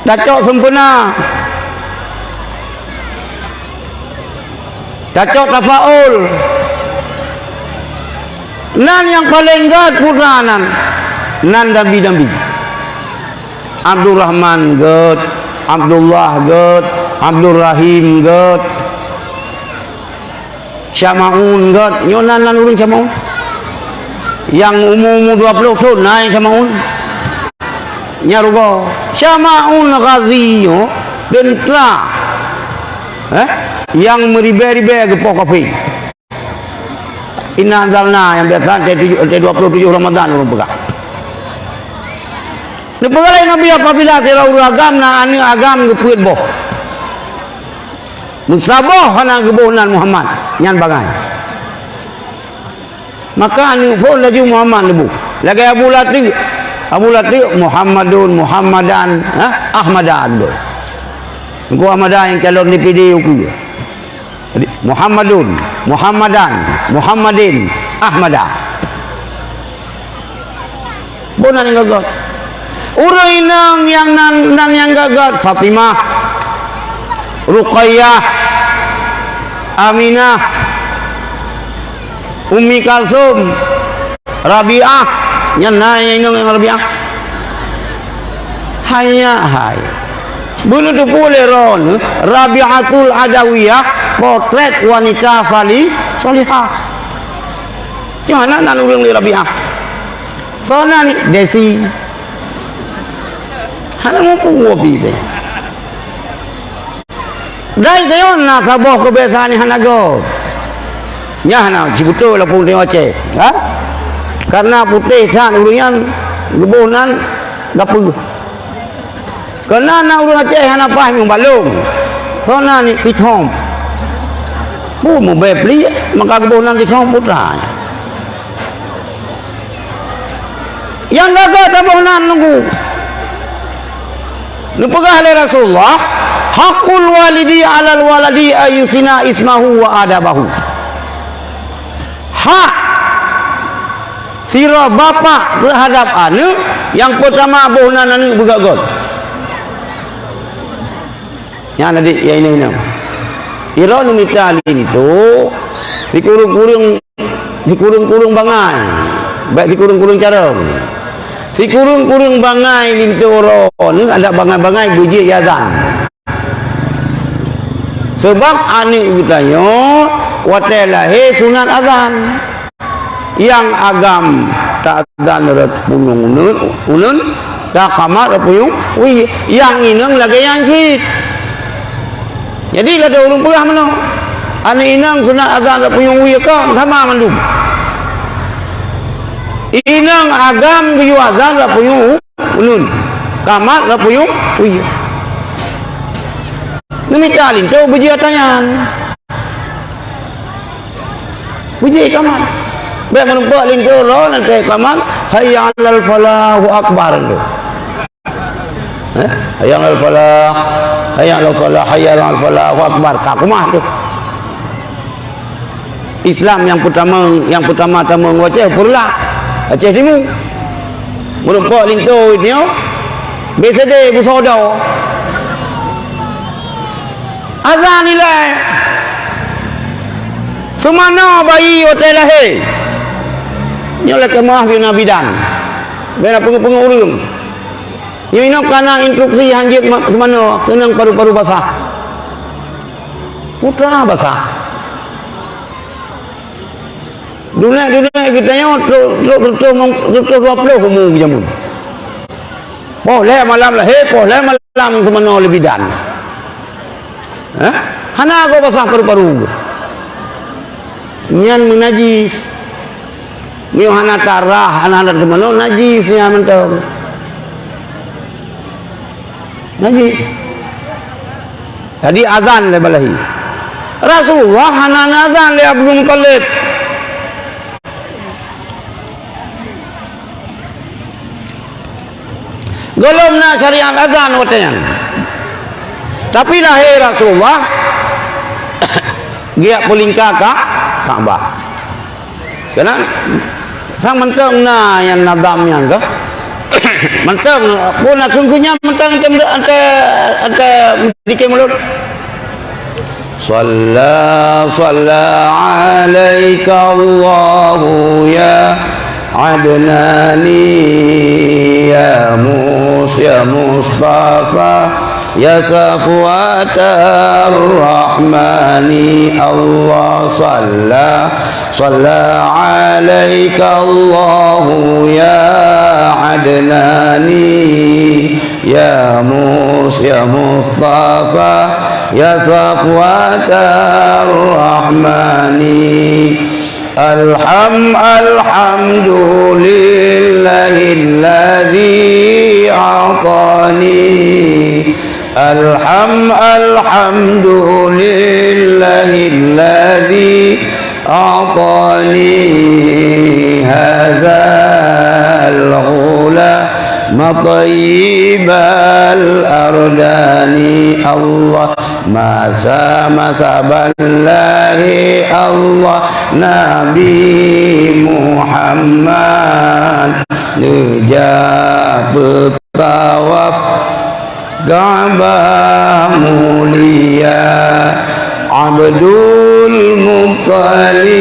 Tacok sempurna. Tacok tafaul. Nan nyang paleng gèt putra nan, nan Nabi-Nabi. Abdurrahman gèt, Abdullah gèt, Abdurrahim gèt. Syamaun gèt, nyoe nan, nan ureueng Syamaun. Nyang umu-umu dua ploh thon na nyang Syamaun. Nyan rugoe. Syamaun Ghazi nyoe teuntra. Eh? Nyang meuribèe-ribèe geupoh kafé. Inna anzalna nyang biasa teuh tujoh, teuh dua ploh tujoh Ramadan ureueng peugah. Neupeugah lé Nabi, apabila sidroe ureueng agam na aneuk agam geupeuet boh. Meusaboh hana geuboh nan Muhammad, nyan bangai. Maka aneuk phon laju Muhammad neuboh. Lagèe Abu Lateuk. Abu Lateuk, Muhammadun, Muhammadan, ha? Ahmadan boh. Engko Ahmadan nyang calon D P D ukeue. Jadi, Muhammadun, Muhammadan, Muhammadin, Ahmada. Boh nan nyang gèt-gèt. Ureueng inong nyang nan, nan nyang gèt-gèt, Fatimah, Ruqayyah, Aminah, Ummi Kalsum, Rabi'ah, nyan na nyang inong ngon Rabi'ah. Hanya hai. Beuneuteupeu lé droeneuh, Rabi'atul Adawiyah, potret wanita sali-, salihah. Nyoe hana nan ureueng lé Rabi'ah. Soe nan ni? Desi. Hana muphom pi teuh. Dai keuyon na saboh keubeusan nyang hana göt. Nyan hana sibeutôi lapong teuh Aceh, ha? Karena putéh that ureueng nyan geuboh nan gapeue. Keunan na ureueng Aceh hana paih meubalong. Soe nan ni? Pithom. Peue mubèe pliek maka geuboh nan Pithom putra. Nyang gèt-gèt taboh nan nunggu. Neupeugah lé Rasulullah, "Haqqul walidi 'alal waladi ayyuhsina ismahu wa adabahu." Hak sidroe bapak teuhadap aneuk, nyang peutama boh nan aneuk beugèt-gèt. Nyan adik, ya inong-inong. Sidroe neumita linto, sikureueng-kureueng, sikureueng-kureueng bangai. Bèk sikureueng-kureueng carông. Sikureueng-kureueng bangai linto droeneuh, adak bangai-bangai beujeuet azan. Sabab aneuk geutanyoe watèe lahé sunat azan. Nyang agam taazan rot punyueng uneuen, uneuen, taqamat rot punyueng wie. Nyang inong lagèe nyan cit. Jadi lagèe ureueng peugah meunoe, aneuk inong sunat azan rot punyueng wie kon sama mandum. Inong agam geuyue azan rot punyueng uneun, kamat rot punyueng wie. Neumita linto beujeuet ata nyan. Beujeuet kamat. Bèk meurumpok linto rot nanti kamat, "Hayya 'alal falah, Allahu akbar," tu. Eh? "Hayya 'alal falah, hayya 'alal falah, hayya 'alal falah, Allahu akbar." Ka keumah tu. Islam nyang peutama, nyang peutama tamong u Aceh Peureulak, Aceh Timu. Meurumpok linto nyoe, B C D beusoe dua. Azan ilèe. Seumanoe bayi watèe lahé. Nyoe lé keumah bina bidan. Bina peungeuh-peungeuh ureueng. Nyoe inoe ka na instruksi hanjeuet ma-, seumanoe keunong paru-paru basah. Putra basah. Dunek-dunek geutanyoe trok, trok, trok, trok dua ploh umu jameun. Poh lhèe malam lahé, poh lhèe malam seumanoe lé bidan. Hah? Hana goe basah paru-paru. Nyan meunajis. Meunyoe hana tarah, hana adat seumanoe, najis nyan mantong. Najis. Jadi azan lé balahi. Rasulullah hana azan lé Abdul Muthalib. Gohlom na syariat azan watèe nyan. Tapi lahé Rasulullah geujak peulingka ka Ka'bah. Keunan sang mantong na nyang nazam nyan keuh. Mantong pun aku keu nyan mantong tem ante ante dikém ulôn. Shalla, shalla 'alaika Allahu ya Adnani, ya Mus-, ya Mustafa, ya Safwatar Rahmani. Allah shalla, shalla 'alaika Allahu ya Adnani. Ya Mus-, ya Mustafa, ya Safwatar Rahmani. Alham-, alhamdulillahilladzi a'tani. Alham-, alhamdulillahilladzi a'tani hadzal ghulama thayyibal ardani. Allah, masa-masa ban lahé Allah Nabi Muhammad, neujak peu- tawaf Ka'bah mulia. Abdul Muttalib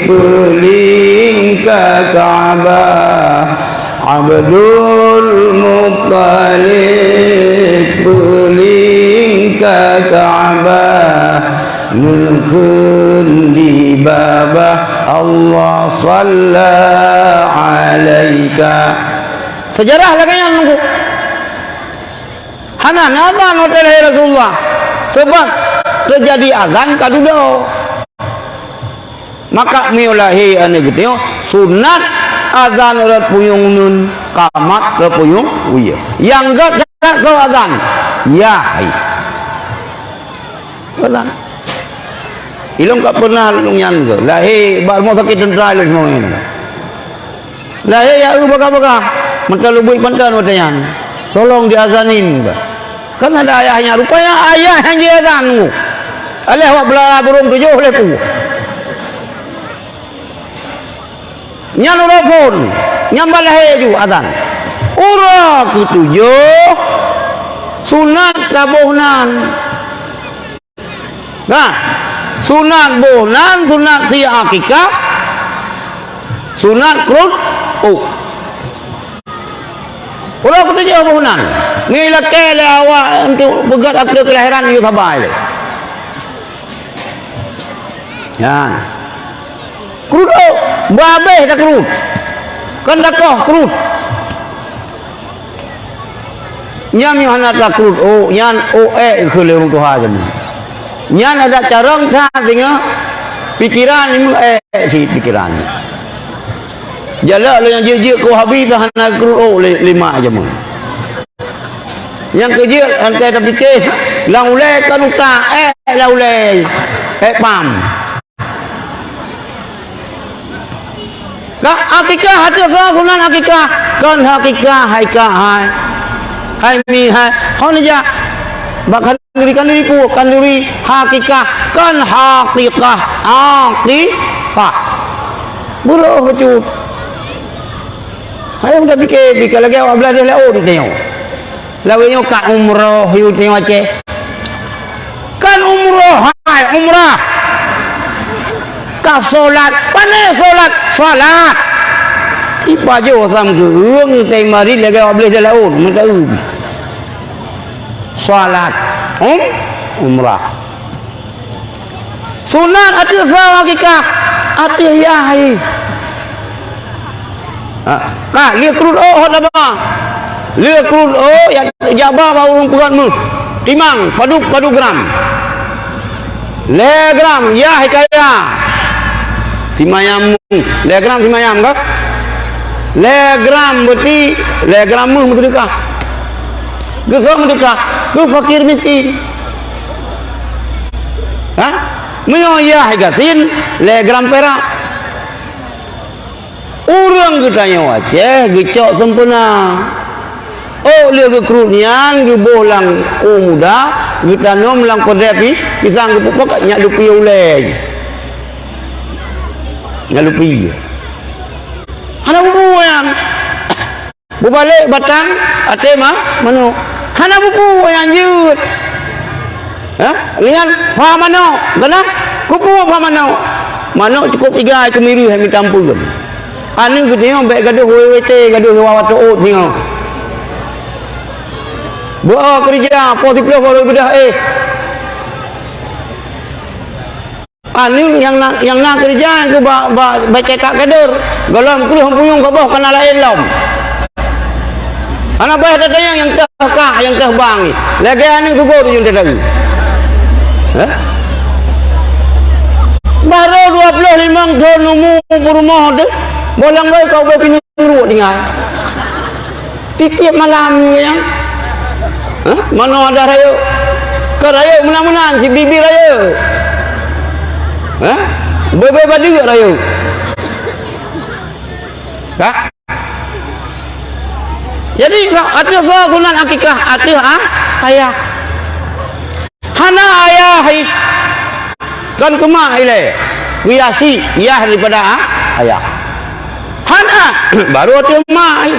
peulingka Ka'bah. Abdul Muttalib peulingka Ka'bah. Neukheun di babah Allah shalla 'alaika. Sejarah lagèe nyan, Teungku. Hana na azan watèe lahé Rasulullah. Sabab teujadi azan ka dudoe. Maka meunyoe lahé aneuk geutanyoe, sunat azan rot punyueng uneun, kamat rot punyueng wie. Nyang göt that soe azan? Yah hai. Peue na? Ilôn ka peunah lôn nyan keuh. Lahé bak rumoh sakét teuntra ilôn sinoe nyan. Lahé ya eu bagah-bagah. Mantong lubui panton watèe nyan. Tolong diazanin, bah. Kan ada ayahnya. Rupanya ayah nyang jiazan. Aléh wak beulara burông tujoh lé pu. Nyan uroe phôn, nyan ban lahé ju azan. Uroe keutujoh, sunat taboh nan. Nah, sunat boh nan, sunat sie akikah, sunat kreuet ôk. Uroe keutujoh boh nan, ngon ilakèe lé awak untuk peugöt akte keulahiran, yue saba ilèe. Nyan. Kreuet ôk, bah abéh takreuet. Kon takoh kreuet. Nyan meunyoe hana takrot ôk, nyan ôk ék keu lé ureuëng tuha jameun. Nyan adak carông that singoh, pikeran nyoe ék cit pikeran. Jalak lôn nyang jeuet-jeuet keu Wahabi teuh hana krot ôk lé, lé mak jameun. Nyang keujeuet, antai tapike, lam ulée kan utak, ék lam ulée, ék pam. Ka akikah ateueh soe sunat akikah? Kon akikah hai ka hai. Hai mi hai. Hon ja. Bak kanduri, kanduri pu, kanduri hakikah. Kon hakikah. Akikah. Buroh bacut. Hai udah pikir, pikir lagée awak belajar laôt tengok. Lawét nyoe ka umroh yue teuh Aceh. Kan umroh, hai, umrah. Ka solat, pane solat, salat. Ipajoh sam geueung teuh marit lagée wableh di laôt, meuteuen. Salat, um, umrah. Sunat ateueh soe akikah, ateueh yah hai. Ha, ka, lheueh krot ôk hot daba. Lheueh krot ôk, ya, jak ba bak ureuëng peugöt meuh. Timang, padub, padub gram. Lhée gram, yah hai ka yah. Simayam, lhée gram simayam ka? Lhée gram beuti, lhée gram meuh meuseudeukah. Keu soe meuseudeukah? Keu fakir miskin. Ha? Meunyoe yah hai gasien, lhée gram pirak. Ureuëng geutanyoe Aceh geucok sempurna. Ôk lheueh geukrot nyan geuboh lam u muda, geutanom lam keudée pi, pisang geupeupakat nyak lupi ulée. Nyak lupi. Hana bubu nyan. Beubalék batang até ma-, manok. Hana bubu nyang jeuet. Ha? Lian pha manok, kenapa? Kupu pha manok. Manok cukup tiga ai kemiri hai mita ampun. Aneuk geutanyoe bék gadoh W W T, gadoh wawa toot singoh. Beu keureuja, po siplôh baru beudah éh. Aneuk nyang na, nyang na keureuja nyang keu ba, ba, ba cetak kader. Gohlom kreueh puyueng goboh kana laén lom. Hana payah tatanyong nyang teuh kah, nyang teuh bang. Lagée aneuk tugo tujuh teuh. Hah? Baru dua puluh limong thon umu peurumoh teuh. Bolang gai kau bai pineung ruek tinggai. Tiep-tiep malam nyan. Hah? Manoe ada rayeuk. Ka rayeuk meunan-meunan, si bibi rayeuk. Hah? Bebe badeuk rayeuk. Hah? Jadi, ateueh soe sunat akikah, ateueh, ah, ayah. Hana ayah hai. Kan keu mak ilée. Kuyasi yah daripada, ah, ayah. Hana, baru ateueh mak hai.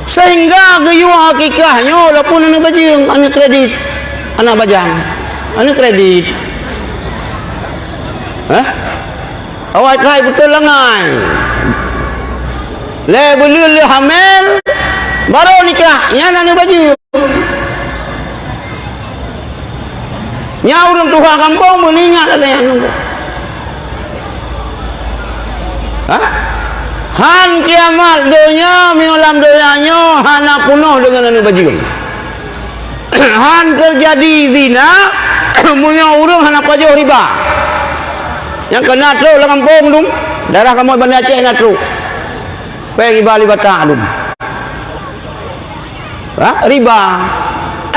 Sehingga geuyue akikah nyoe walaupun aneuk bajeueng, aneuk kredit, aneuk bajang, aneuk kredit. Hah? Awai trai beutôi langai. Lé buleuen lé hamel, baru nikah, nyan aneuk bajeueng. Nyan ureuëng tuha gampông meuninggai lagée nyan. Hah? Han kiamat donya, meunyoe lam donya nyoe hana peunoh deungon aneuk bajeueng. Han teujadi zina, meunyoe ureuëng hana pajoh riba. Nyang keunan trok lam gampông dum, daerah kamoe Banda Aceh na trok. Péng riba lé batak dum. Ha? Riba.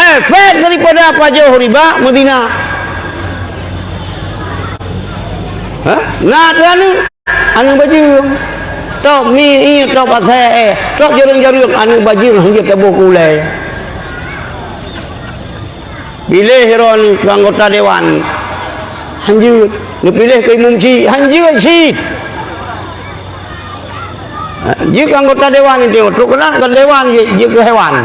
Efek daripada pajoh riba, meuzina. Ha? Na teuh aneuk, aneuk bajeueng. Top mi, top asée, eh, top jareueng-jareueng, aneuk bajeueng hanjeuet taboh keu ulée. Piléh droeneuh keu anggota dewan, hanjeuet. Neupiléh keu imum cit, hanjeuet cit. Jeuet keu anggota dewan itu, trok keunan keu dewan jeuet, jeuet keu hewan.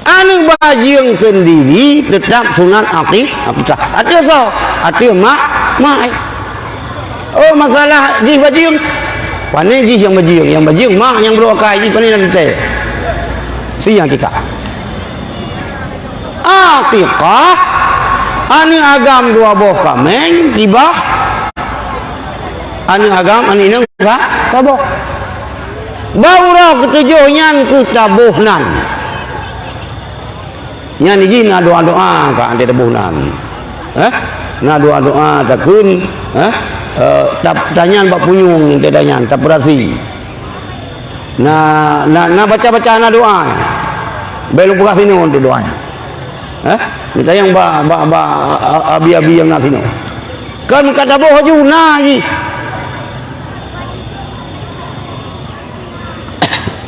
Aneuk bajeueng seundiri teutap sunat aki-, akikah. Ateueh soe? Ateueh mak, mak. Oh, masalah jih bajeueng. Pane jih nyang bajeueng, nyang bajeueng mak nyang brôk akai jih pane na teuntée. Si nyang akikah. Akikah, aneuk agam dua boh kaméng, jibah. Aneuk agam, aneuk inong sa-, saboh. Bak uroe keutujoh nyan keuh taboh nan. Nyan jih na doa-doa ka anté taboh nan. Eh? Na doa-doa takheun, eh? Eh, ta-, tanyan bak punyueng teuh tanyan, tapeurasi. Na, na, na baca-baca na doa. Bèk lôn peugah sinoe untuk doa nyan. Eh? Neutanyong bak, bak, bak, a-, a-, abi-abi nyang na sinoe. Kan ka taboh laju na jih.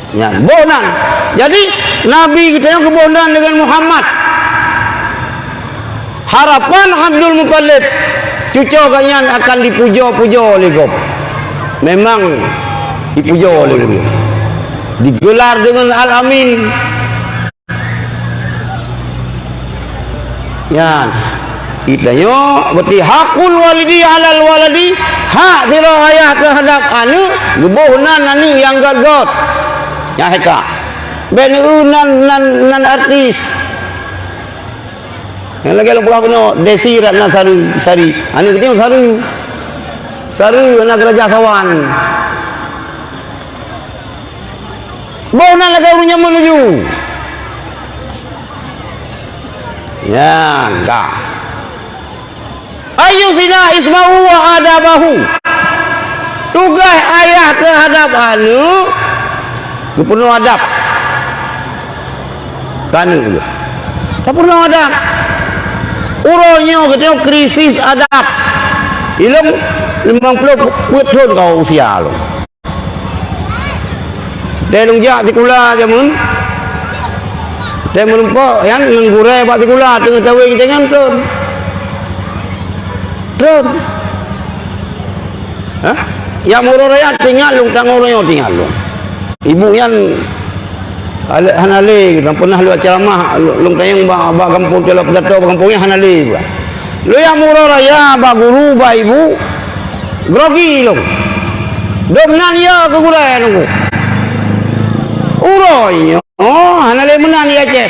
Nyan, boh nan. Jadi, Nabi geutanyoe geuboh nan deungon Muhammad. Harapan Abdul Muthalib, cucoe geuh nyan akan dipujoe-pujoe lé gob. Memang dipujoe lé gob. Digelar deungon Al-Amin. Nyan. Geutanyoe, berarti hakul walidi alal waladi, hak sidroe ayah teuhadap aneuk, geuboh nan aneuk nyang göt-göt. Nyan hai ka. Bèk neu nan, nan, nan artis. Nyang lagèe lôn peugah bunoe, Desi Ratnasari, Sari. Aneuk geutanyoe Sari. Sari, aneuk Raja Sawan. Boh nan lagèe ureueng nyaman laju. Nyan, ka. Ayyusina ismahu wa adabahu. Tugaih ayah teuhadap aneuk, geupeurunoe adab. Ka aneuk nyoe. Geupeurunoe adab. Uroe nyoe geutanyoe krisis adab. Ilôn limong ploh peuet thon ka usia lôn. Watèe lôn jak sikula jameun, watèe meurumpok nyan ngon gurèe bak sikula teungoh taweng, teungoh trôn. Trôn. Hah? Nyang uroe raya teuingat lôn, tangoh uroe nyoe teuingat lôn. Ibu nyan hana lé, hana lé, nyang peunah lôn ceramah, lôn tanyong bak, bak gampông, teulah pidato bak gampông nyan hana lé. Lôn nyang uroe raya bak guru, bak ibu, grogi lôn. Dum nan ya keu gurèe nunggu. Uroe nyoe, oh, hana lé meunan di Aceh.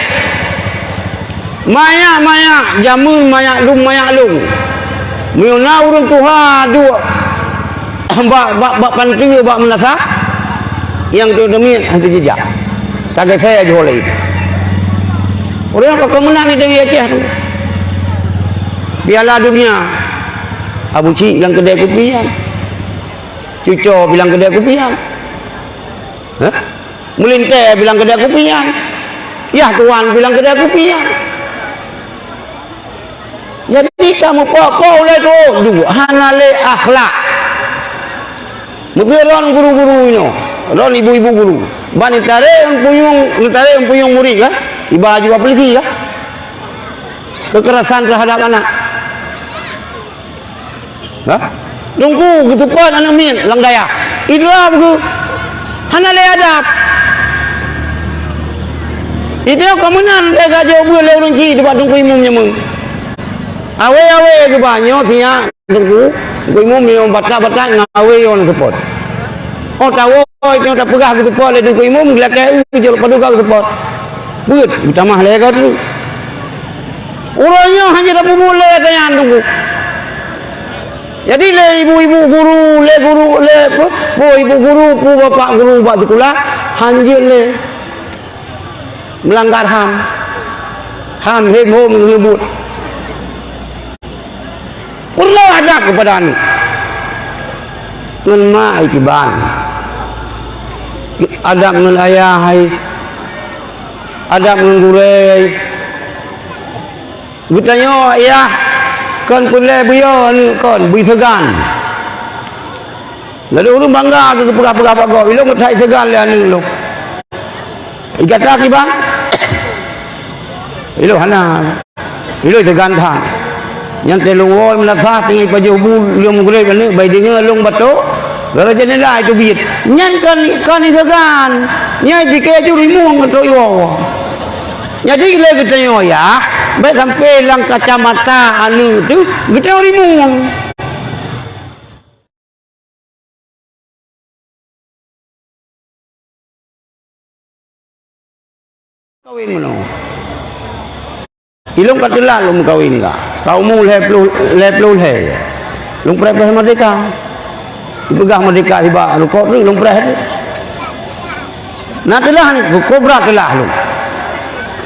Manyak-manyak, jameun manyak lôn, manyak lôn. Meunyoe na ureueng tuha duek bak, bak, bak panti, bak meunasah, nyang teumiet hana jijak. Tageusé laju lé. Ureueng pakon meunan di Aceh tu. Piala Dunia. Abu Cik bilang keudè kupi nyan. Cuco bilang keudè kupi nyan. Hah? Meulintèe bilang keudè kupi nyan. Yah tuan bilang keudè kupi nyan. Jadi, ka meupok-pok ulèe tuha, hana lé akhlak. Meuseu ron guru-guru inoe, ron ibu-ibu guru. Ban neutarek eumpunyueng, neutarek eumpunyueng murit kan? Iba jiba polisi kan? Kekerasan terhadap anak. Hah? Teungku geuseupôt aneuk miet lam dayah. Idroe beugeuh hana lé adab. Idroe ka meunan lé ka jeuet beuet lé ureueng chik bak teungku imum nyameun. Awé-awé geuba nyoe siat teungku, teungku imum nyoe batat-batat ngon awé nyoe seupôt. Oh tawoe nyoe tapeugah geuseupôt lé teungku imum geulakèe jeuet padub ka geuseupôt. Beuet geutamah lé ka teuk. Uroe nyoe hana tapeubuet lé tanyan teungku. Jadi lé ibu-ibu guru, lé guru, lé peue, peue ibu guru, peue bapak guru bak sikula, hanjeuet lé meulanggar ham. Ham hém hom geuneubuet. Peureulèe adab keupada aneuk. Ngon mak kiban. Adab ngon ayah hai. Adab ngon gurèe hai. Geutanyoe yah kon peureulèe beuyoe aneuk kon, bri seugan. Lalu ureueng bangga keu geupeugah-peugah bak gob, ilôn that seugan lé aneuk lôn. Ikata kiban? Ilôn hana. Ilôn seugan that. Nyan teuh lôn woe meunasah teungoh pajoh bu lôn meugreb aneuk bai deungoe lôn batok. Lôn janeula teubiet. Nyan kon, kon seugan. Nyan pike ju rimueng atau iwoe. Jadi lé geutanyoe yah, bèk sampai lam kacamata aneuk teuh geutanyoe rimueng. Kawen meunoe. Ilôn ka teulat lôn meukawen ka. Ka umu lhèe ploh, lhèe ploh lhèe. Lôn preh-preh merdeka. Ipeugah merdeka sibak rukok tu, lôn preh tu. Na teulah ni, kobra teulah lôn.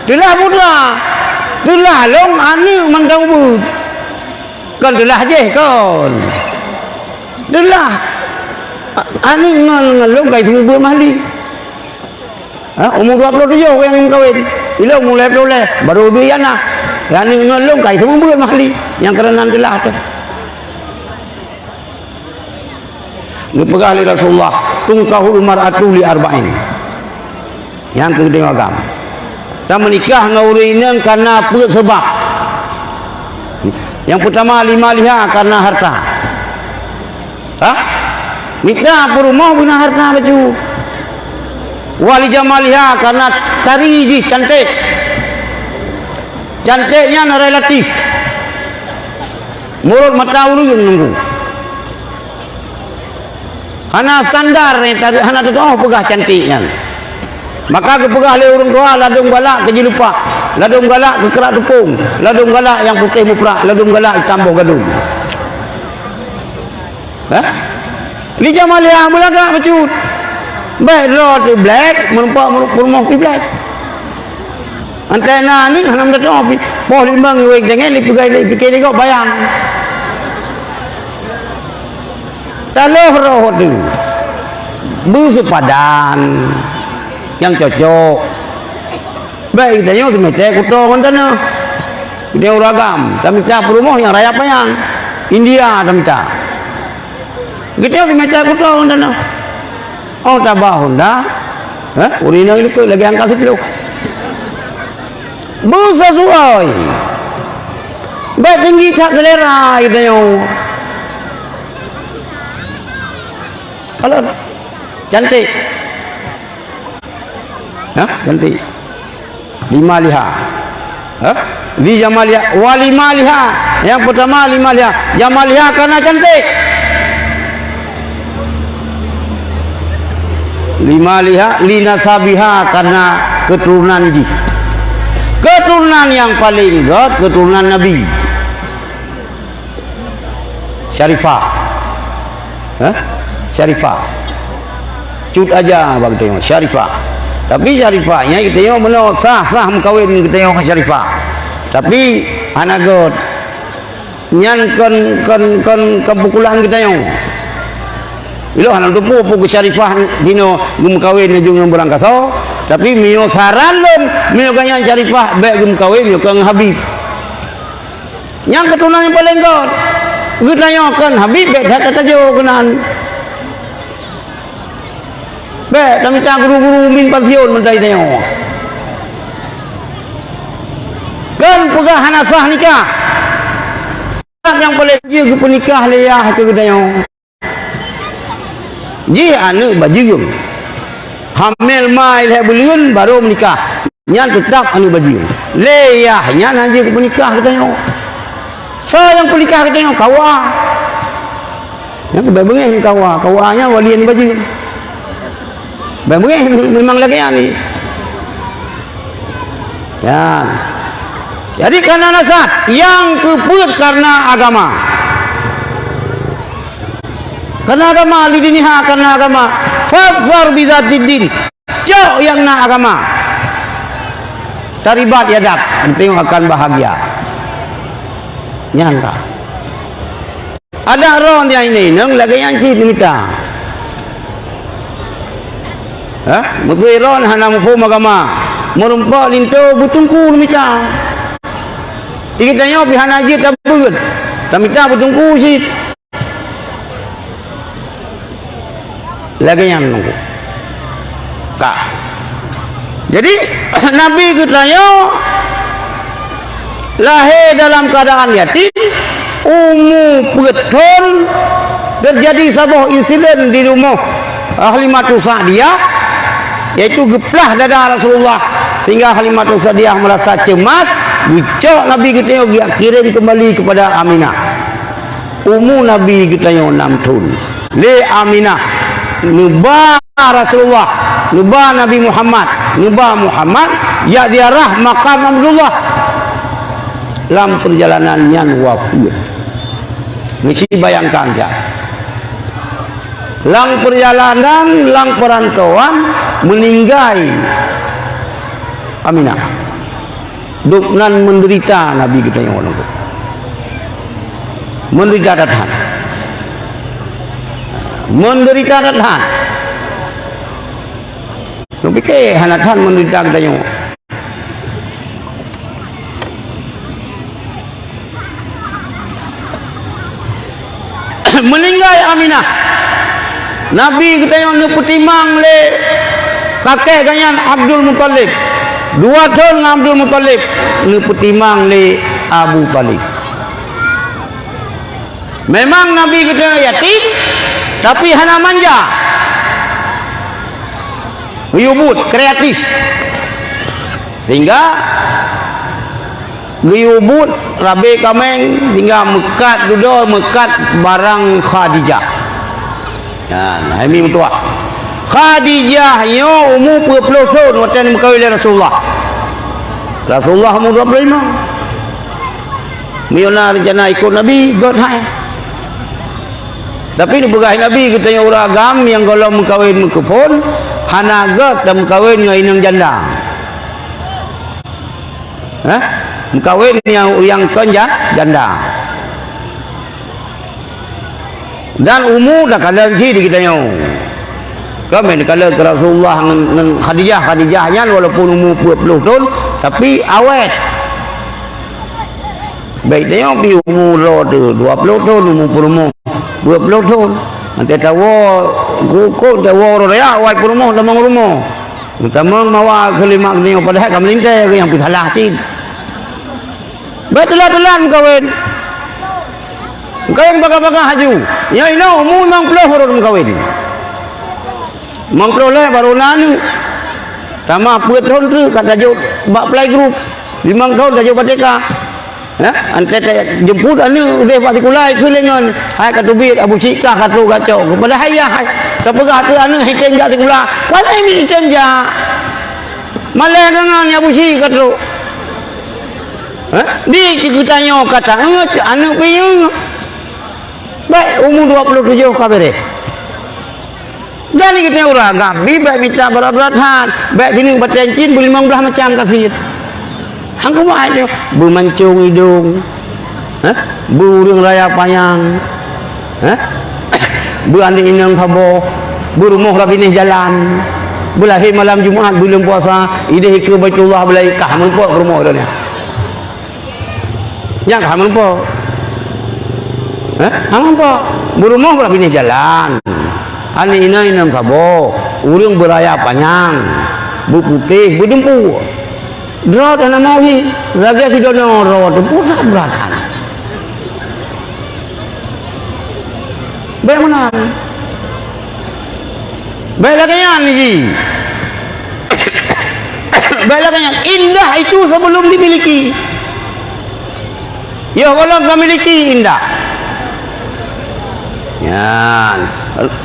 Teulah putra. Teulah lôn aneuk mantong ubeut. Kon teulah jih kon. Teulah a-, aneuk ngon, ngon lôn kai seumeubeuet mahli. Ha, umu dua ploh tujoh nyang meukawen. Ilôn mulai ploh lhèe, baru ubé aneuk. Aneuk ngon lôn kai seumeubeuet mahli. Nyang keureunan teulah tu. Geupeugah lé Rasulullah, "Tunkahul mar'atu li arba'in." Nyang keu geutanyoe agam. Tameunikah ngon ureueng inong kareuna peuet sabab. Nyang peutama, limaliha, kareuna harta. Ha? Mita peurumoh beuna harta bacut. Wa li jamaliha, kareuna tari jih cantik. Cantik nyan relatif. Meunurot mata ureueng nunggu. Hana standar, eh, ta-, hana teutuoh peugah cantik nyan. Maka geupeugah lé ureueng tuha, ladôm galak keu jeulipak, ladôm galak keu krak teupông, ladôm galak nyang putéh muprak, ladôm galak itam boh gadong. Hah? Li jamaliha meulagak bacut. Bèk droe teuh black, meureumpok meureu-, peurumoh teuh black. Antai na aneuk hana meututoe pi, poh limong iweng tengah lé pikai lé pikai lé gok bayang. Taloh roh teuh. Beuseupadan nyang cocok. Bèk geutanyoe seumeutée kuto ngon tanoh. Geutanyoe ureueng agam, tamita peurumoh nyang raya panyang. India tamita. Geutanyoe seumeutée kuto ngon tanoh. Oh, taba Honda. Hah? Ureueng inong likot lagèe angka siplôh. Beuseusuai. Bèk tinggi that seulera geutanyoe. Kalau cantik. Hah? Cantik. Limaliha. Hah? Li jamaliha. Wa limaliha. Nyang peutama limaliha. Jamaliha kareuna cantik. Limaliha, linasabiha, kareuna keuturonan jih. Keuturonan nyang paleng göt, keuturonan Nabi. Syarifah. Hah? Syarifah. Cut aja bak geutanyoe, Syarifah. Tapi Syarifah nyan geutanyoe meunoe sah-sah meukawen geutanyoe ngon Syarifah. Tapi hana göt. Nyan kon, kon, kon, kon pukulan geutanyoe. Ilôn hana teupeu peue keu Syarifah jinoe geumeukawen laju ngon Burangkaso, tapi meunyoe saran lôn, meunyoe gobnyan Syarifah bèk geumeukawen meunyoe kon ngon Habib. Nyang keuturonan nyang paleng göt. Geutanyoe kon Habib bèk that tatajo keunan. Bèk tamita guru-guru min pansiun mantong tanyoe. Kon peugah hana sah nikah. Nyang paleng jeuet geupeunikah lé yah keu geutanyoe. Jih aneuk bajeueng. Hamel ma lhèe buleuen barô meunikah. Nyan teutab aneuk bajeueng. Lé yah nyan hana jeuet geupeunikah geutanyoe. Soe nyang peunikah geutanyoe? K U A. Nyan bèk beungèh K U A. K U A nyan wali aneuk bajeueng. Bèk beungèh memang lagèe nyan. Nyan. Jadi kareuna nasab, nyang keupeuet kareuna agama. Kareuna agama, lidiniha, kareuna agama. Fadhfar bizatid din. Cok nyang na agama. Taribat yadak, geutanyoe akan bahagia. Nyan ka. Adak droeneuh inong lagèe nyan cit neumita. Hah? Meusé droeneuh hana muphom agama. Meurumpok linto beuteungku neumita. Di geutanyoe pih hana jeuet tabeuet. Tamita beuteungku cit. Lagèe nyan nunggu. Ka. Jadi, Nabi geutanyoe lahé dalam keuadaan yatim, umu peuet thon, teujadi saboh insiden di rumoh Halimatus Sa'diyah, yaitu geuplah dada Rasulullah, sehingga Halimatus Sa'diyah merasa cemas, geucok Nabi geutanyoe geukirém keumbali keupada Aminah. Umu Nabi geutanyoe nam thon. Lé Aminah neuba Rasulullah, neuba Nabi Muhammad, neuba Muhammad jak ziarah makam Abdullah. Lam peurjalanan nyan wafeuet. Neuci bayangkan jak. Lam peurjalanan, lam peurantauan, meuninggai Aminah. Dubnan meudeurita Nabi geutanyoe nyoe. Meudeurita that-that. Meudeurita that-that. Neupike hana that meudeurita geutanyoe. Meuninggai Aminah, Nabi geutanyoe neupeutimang lé kakek geuh nyan Abdul Muthalib. Dua thon ngon Abdul Muthalib neupeutimang lé Abu Thalib. Memang Nabi geutanyoe yatim, tapi hana manja. Geuyue buet, kreatif. Sehingga geuyue buet rabe kaméng, sehingga meukat dudoe, meukat barang Khadijah. Nah, hai mi meutuah. Khadijah nyoe umu peuet ploh thon watée meukawen lé Rasulullah. Rasulullah umu dua ploh lima. Meunyoe na reuncana ikot Nabi, göt hai. Tapi neupeugah Nabi geutanyoe ureuëng agam nyang gohlom meukawen meukeupon, hana göt dan meukawen ngon inong janda. Hah? Meukawen nyang, nyang kon ja-, janda. Dan umu takalon cit di geutanyoe. Kan meukalon keu Rasulullah ngon, ngon Khadijah. Khadijah nyan walaupun umu peuet ploh thon, tapi awet. Baik tanyoe pih umu droe teuh dua ploh thon, umu peurumoh dua ploh thon. Watée tawoe kukon, tawoe uroe raya, awai peurumoh tamong rumoh. Tamong mawa keu lima geutanyoe, padahai ka meulintée keu nyang peusalah cit. Baik teulat-teulat meukawen. Meukawen bagah-bagah laju. Nyang inoe umu limong ploh rot meukawen. Limong ploh lhée barô na aneuëk. Tamah peuet thon treuk ka tajok bak playgroup. Limong thon tajok bak TK. Ya, antée tajemput aneuëk udeh bak sikula, ikheun lé ngon, "Hai ka teubiet, Abu Syik kah ka trok gacok." Padahai yah hai. Tapeugah keu aneuëk item jak sikula. Kan ai item jak. Malée deungon Abu Syik ka trok. Ha? Di geutanyoe kata, "Eh, aneuëk piyeue." Baik, umu dua puluh tujoh ka bereh. Dan di geutanyoe ureuëng agam, bi baik mita brat-brat that, baik sineuk batée cit beulimong blaih macam ka cit. Hang kumaha nyoe, beumancong idong, ha? Beu ureuëng raya panyang, ha? Beu aneuëk inong saboh, beurumoh lam binéh jalan, beulahé malam Jumat, buleuen puasa, ideh ikeue Baitullah, beulahé kah meurumpok keu rumoh droeneuh. Nyan ka hana meurumpok. Eh? Hana meurumpok. Beurumoh beulah binéh jalan. Aneuëk inong inong saboh. Ureuëng beuraya panyang. Beuputéh, beudumpu. Droe hana mau hi. Lagée sidroe nyoe droe teumpat brat that. Bék meunan. Bék lagée nyan ji. Bék lagée nyan. Indah itu sebelum dimiliki. Yoh gohlom ka miliki indah. Nyan.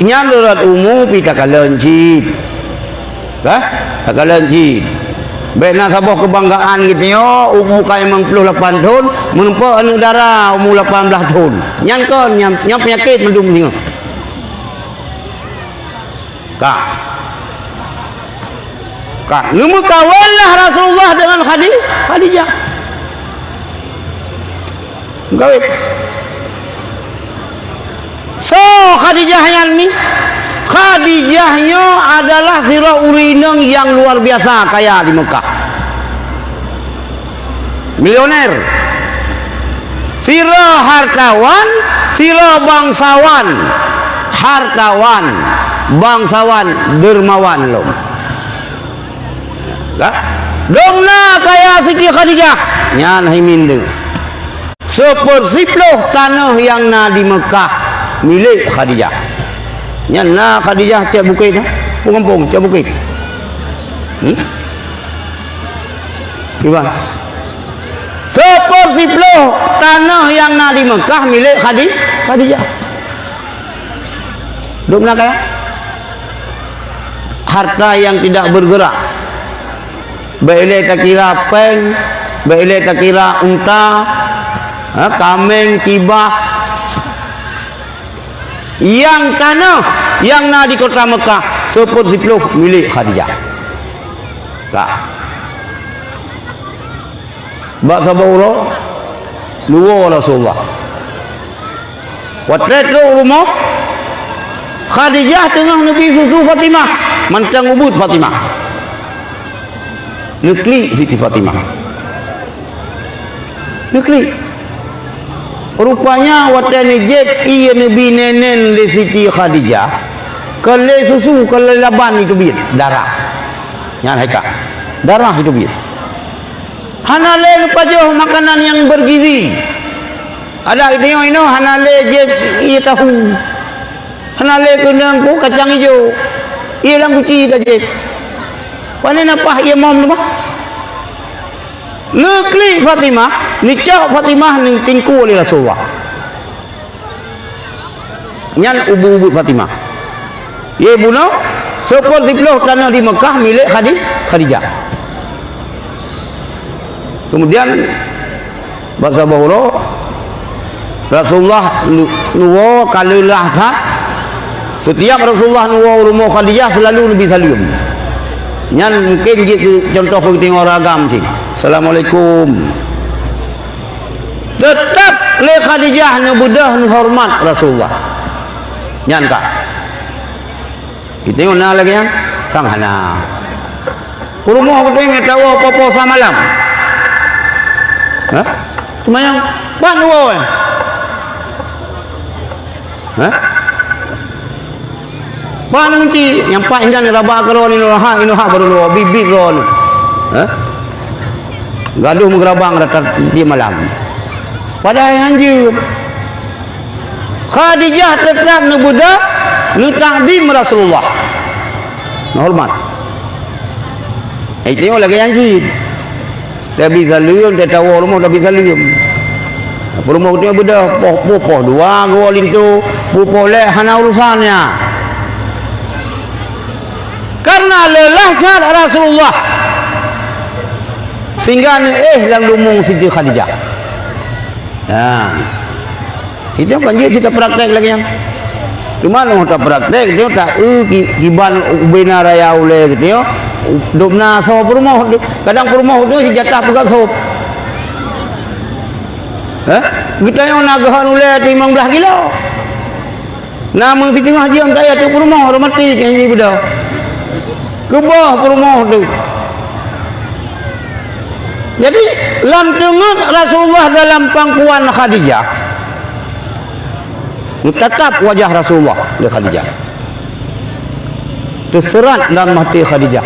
Nyan leurat umu pih takalon cit. Hah? Takalon cit. Bék na saboh keubanggaan geutanyoe, umu ka limong ploh lapan thon, meurumpok aneuëk dara umu lapan blaih thon. Nyan kon, nyan, nyan peunyakét mandum nyoe. Ka. Ka. Neumeukawenlah Rasulullah dengan Khadi-, Khadijah. Meukawen. Soe Khadijah nyan mi? Khadijah nyoe adalah sidroe ureuëng inong nyang luar biasa kaya di Mekah. Milioner. Sidroe hartawan, sidroe bangsawan. Hartawan, bangsawan, dermawan lom. Ka? Dong na kaya Siti Khadijah. Nyan hai mideue. Seupeursiplôh tanoh nyang na di Mekah milék Khadijah. Nyan na Khadijah cok bukét, eh? Peue gampông cok bukét. Hmm? Kiban. Seupeursiplôh tanoh nyang na di Mekah milék Khadi-, Khadijah. Dong na kaya? Harta yang tidak bergerak. Bék ilée takira péng, bék ilée takira unta, ha, kaméng, kibah. Nyang tanoh nyang na di kota Mekah, seupeursiploh milék Khadijah. Ka. Bak saboh uroe, neuwoe Rasulullah. Watée trok u rumoh, Khadijah teungoh neubi susu Fatimah, mantong ubit Fatimah. Neuklik Siti Fatimah. Neuklik. Rupanya watée neujieb ié neubi nenen lé Siti Khadijah, kon lé susu, kon lé laban iteubiet, darah. Nyan hai ka. Darah iteubiet. Hana lé neupajoh makanan nyang bergizi. Adak geutanyoe inoe hana lé jieb ié tahu. Hana lé keunong peue kacang ijo. Ié lam guci tajieb. Pane na paih ié mom teuma. Neuklik Fatimah, neucok Fatimah, neutingkue lé Rasulullah. Nyan ubit-ubit Fatimah. Ié bunoe, seupeursiploh tanoh di Mekah milék Khadi-, Khadijah. Kemudian, bak saboh uroe, Rasulullah nu-, neuwoe ka leulah that. Setiap Rasulullah neuwoe u rumoh Khadijah, seulalu neubi saleuem. Nyan mungken jeuet keu contoh keu geutanyoe ureuëng agam cit. "Assalamualaikum." Teutap lé Khadijah neubeudôh neuhoreumat Rasulullah. Nyan ka. Geutanyoe na lagée nyan? Sang hana. Peurumoh geutanyoe nyang tawoe poh-poh sa malam. Hah? Seumayang. Ban woe. Hah? Ban kunci, nyang pat hindang niraba keudroe nyoe, ha, inoe ha baru nyoe, bit-bit droe nyoe. Hah? Gadoh meugeurabang rata di malam. Padahai hanjeuet. Khadijah teutap neubeudôh, neutakzim Rasulullah. Neuhoreumat. Eh, tengok lagée nyan cit. Tabi saleuem, tatawoe rumoh tabi saleuem. Peurumoh geutanyoe beudôh, poh, poh, poh dua geuwoe linto, poh, poh lhée hana urusan nyan. Karena leulah that Rasulullah. Sehingga neuéh lam leumo Siti Khadijah. Nah. Itu kan jeuet cit tapraktek lagée nyan. Cuma nyoe tapraktek, nyoe ta-, eu, ki-, kiban ubena raya ulée gitu nyoe, dum na soe peurumoh, kadang peurumoh tu sijatah peugah sop. Hah? Geutanyoe na geuhon ulée limong blaih kilo. Na meusideungoh jeuem kaya tu peurumoh, aromatik nyang jibeudôh. Keuboh peurumoh tu. Jadi, lam teungeut Rasulullah dalam pangkuan Khadijah, neutatap wajah Rasulullah lé Khadijah. Teuseurat lam até Khadijah.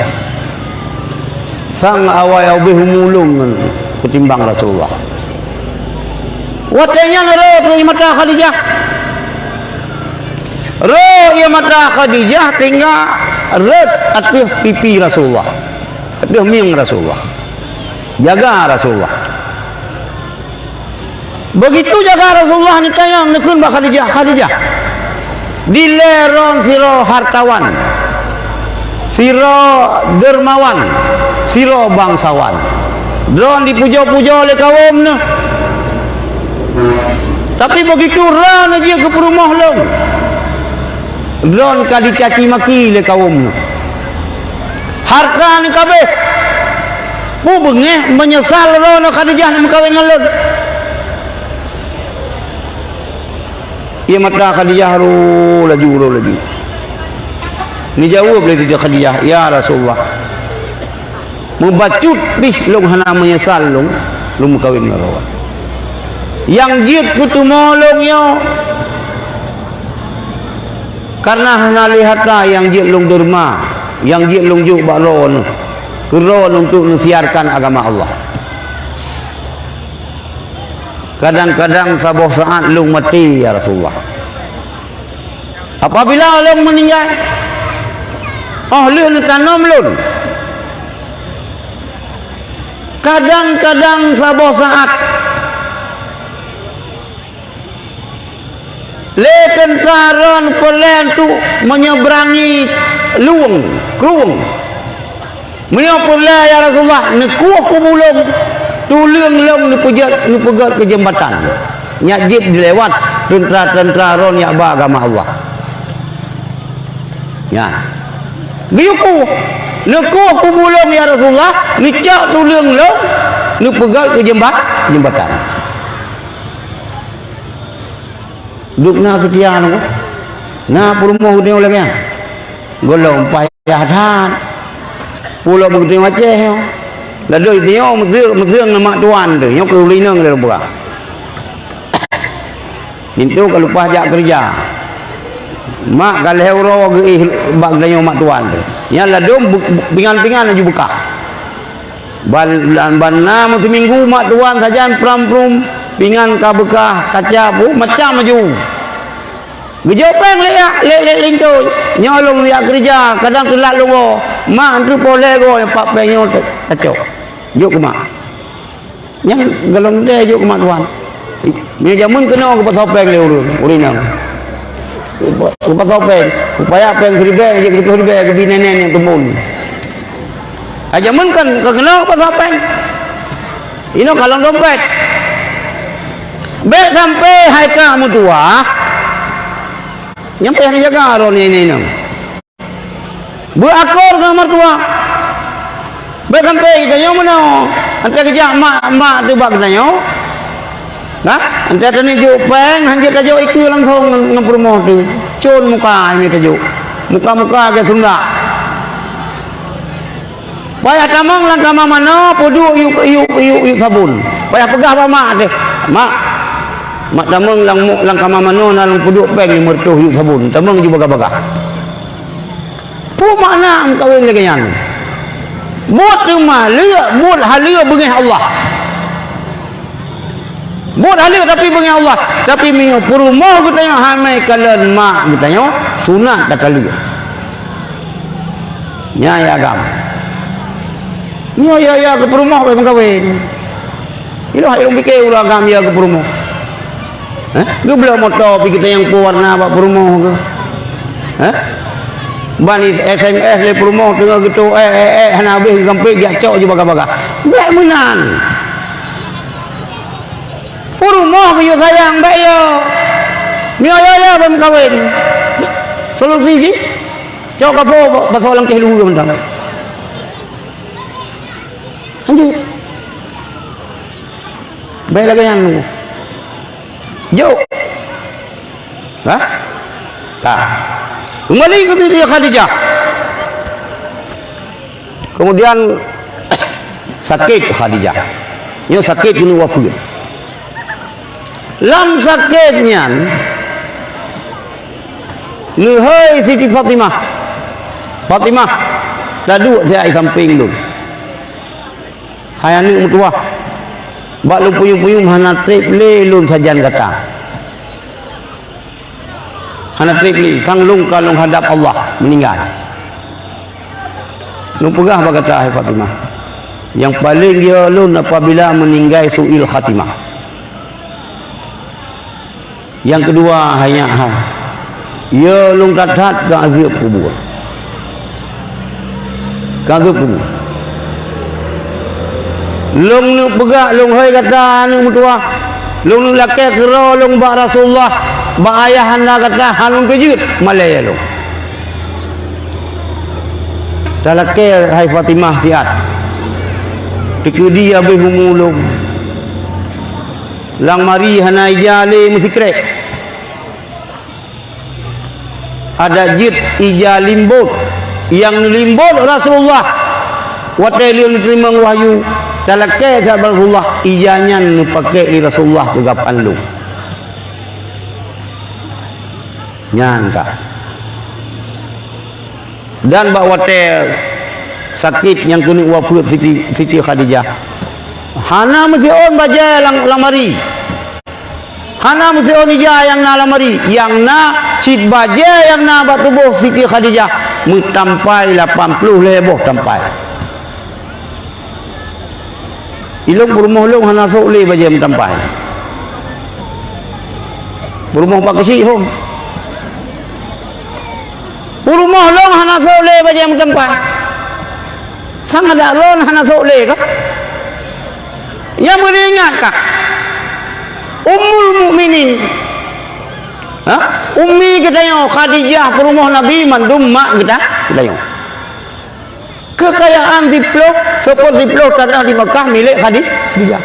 Sang awai ubéh umu lôn ngon ketimbang Rasulullah. Watée nyan rhot ié mata Khadijah. Rhot ié mata Khadijah tinggai rhot ateueh pipi Rasulullah. Ateueh mieng Rasulullah. Jaga Rasulullah. Begitu jaga Rasulullah neutanyong neukheun bak Khadijah, "Khadijah, dilée droen sidroe hartawan, sidroe dermawan, sidroe bangsawan. Droen dipujoe-pujoe lé kawöm neuh. Tapi begitu droen jeuet keu peurumoh lôn, droen ka dicaci maki lé kawöm neuh. Harta neuh ka abéh. Peue beungéh meunyeusal droen Khadijah neumeukawen ngon lôn?" Ié mata Khadijah rhot laju, rhot laju. Neujaweueb lé Siti Khadijah, "Ya Rasulullah, mubacut pih lôn hana meunyeusal lôn, lôn meukawen ngon droe. Nyang jeuet keu tumo lôn nyoe, kareuna hana lé harta nyang jeuet lôn deurma, nyang jeuet lôn jok bak droeneuh, keu droeneuh untuk neusiarkan agama Allah. Kadang-kadang saboh saát lôn maté, ya Rasulullah. Apabila lôn meuninggai, óh lheueh neutanom lôn, kadang-kadang saboh saát lé teuntra droen peureulée untuk meunyeubrangi lueng, krueng. Meunyoe peureulée, ya Rasulullah, neukueh kubu lôn, tuleueng lôn neupeujeuet, neupeugét keu jeumbatan. Nyak jeuet dilewat, teuntra-teuntra droe nyang ba agama Allah. Nyan. Geuyue kueh. Neukueh kubu lôn, ya Rasulullah, neucok tuleueng lôn, neupeugöt keu jeumba-, jeumbatan. Duek na seutia nyoe. Na peurumoh geutanyoe lagèe nyan. Gohlom payah that. Pulo beugeuteueng Aceh nyoe. Ladôm nyoe meuseuek, meuseuek ngon mak tuan teuh. Nyoe keu ureueng inong lé lôn peugah. Pintoe ka leupah jak keureuja. Mak ka lhèe uroe geuéh bak geutanyoe mak tuan teuh. Nyan ladôm beu-, pingan-pingan laju beukah. Ban, ban, ban na meusiminggu mak tuan sajan pram-prum, pingan ka beukah, kaca pun macam laju. Geujok péng lé, lé, lé linto. Nyoe lôn jak keureuja, kadang teulat lôn woe. Mak, enteuk po lhèe goe nyang pat péng nyoe ta-, tacok. Jok keu mak. Nyan golom deh jok keu mak tuan. Meunyoe jameun keunoe geupasoe péng lé ureueng, ureueng inong. Geupa-, geupasoe péng, geupajak péng siribèe, jeuet siplôh ribèe, geubi nenek nyang teumbon. Hai jameun kan, ka keunoe geupasoe péng. Inoe kalon dompet. Bèk sampai hai ka meutuwah, nyang payah neujaga droeneuh inong. Beuakor ngon mertua. Bèk sampai geutanyoe meunoe. Antai geujak mak, mak teuh bak geutanyoe. Nah, antai taneuk jok péng, hanjeuet tajok ikeue langsong ngon, ngon peurumoh teuh. Con muka hanjeuet tajok. Muka-muka geusundak. Payah tamong lam kama manoe, peuduek yub, yub, yub, yub sabon. Payah peugah bak mak teuh, "Mak, mak tamong lam mu-, lam kama manoe na lôn peuduek péng limong reutôh yub sabon. Tamong ju bagah-bagah." Peue makna meukawen lagèe nyan? Buet teuma lé, buet haleue beungèh Allah. Buet haleue tapi beungèh Allah. Tapi meunyoe peurumoh geutanyoe hana kalon mak geutanyoe, sunat takalon. Nyan ya agam. Nyoe ya, ya keu peurumoh bèk meukawen. Ilôn hai lôn pike ureueng agam ya keu peurumoh. Hah? Geubloe moto pi geutanyoe nyang peue warna bak peurumoh keuh. Hah? Ban S M S lé peurumoh teungoh geutoh, eh, eh, eh, hana habéh geugampét, jak cok ju bagah-bagah. Bèk meunan. Peurumoh geuyue sayang bèk yo. Meunyoe yo, yo bèk meukawen. Solusi jih, cok kapo, pasoe lam kéh luweue mantong. Lanjut. Bèk lagèe nyan. Jok. Hah? Ka. Kembali ke Siti Khadijah. Kemudian, sakét Khadijah. Nyoe sakét keuneuk wafeuet. Lam sakét nyan, leuhôi Siti Fatimah. "Fatimah, taduek siat i sampéng lôn. Hai aneuk meutuwah, bak lôn puyuem-puyuem hana trép lé lôn sajan gata. Hana trép lé, sang lôn ka lôn hadab Allah, meuninggai. Lôn peugah bak gata, hai Fatimah, nyang paleng yo lôn apabila meuninggai su'il khatimah. Nyang keudua, hai nyak hai, yo lôn that-that keu azeueb kubur. Keu azeueb kubur. Lôn neuk peugah lôn, hai gata aneuk meutuwah, lôn neuk lakèe keudroe lôn bak Rasulullah, bak ayah anda gata, han lôn keujeuet, malèe lôn." Talakèe, hai Fatimah, siat. Teukeudi habéh umu lôn. Lam lamari hana ija lé meusikrek. Adak jeuet ija limbot nyang neulimbot Rasulullah watèe lheueh neuteurimong wahyu, talakèe sahabat Rasulullah, ija nyan neupakék lé Rasulullah keu gapan lôn. Nyan ka. Dan bak watèe sakét nyang keuneuk wafeuet Siti, Siti Khadijah, hana meusiôn bajèe lam, lam lamari. Hana meusiôn ija nyang na lam lamari. Nyang na cit bajèe nyang na bak tuboh Siti Khadijah, meutampai lapan ploh lhèe boh tampai. Ilôn peurumoh lôn hana sôk lé bajèe meutampai. Peurumoh Pak Keuchik hom. Peurumoh lôn hana sôk lé bajèe meutampai. Sang adak lôn hana sôk lé kah? Nyang meunyo ingat kah? Ummul Mukminin, Ha? Ummi geutanyoe, Khadijah peurumoh Nabi, mandum mak geuta-, geutanyoe. Keukayaan siploh, seupôt siploh tanah di Makkah milék Khadi-, Khadijah.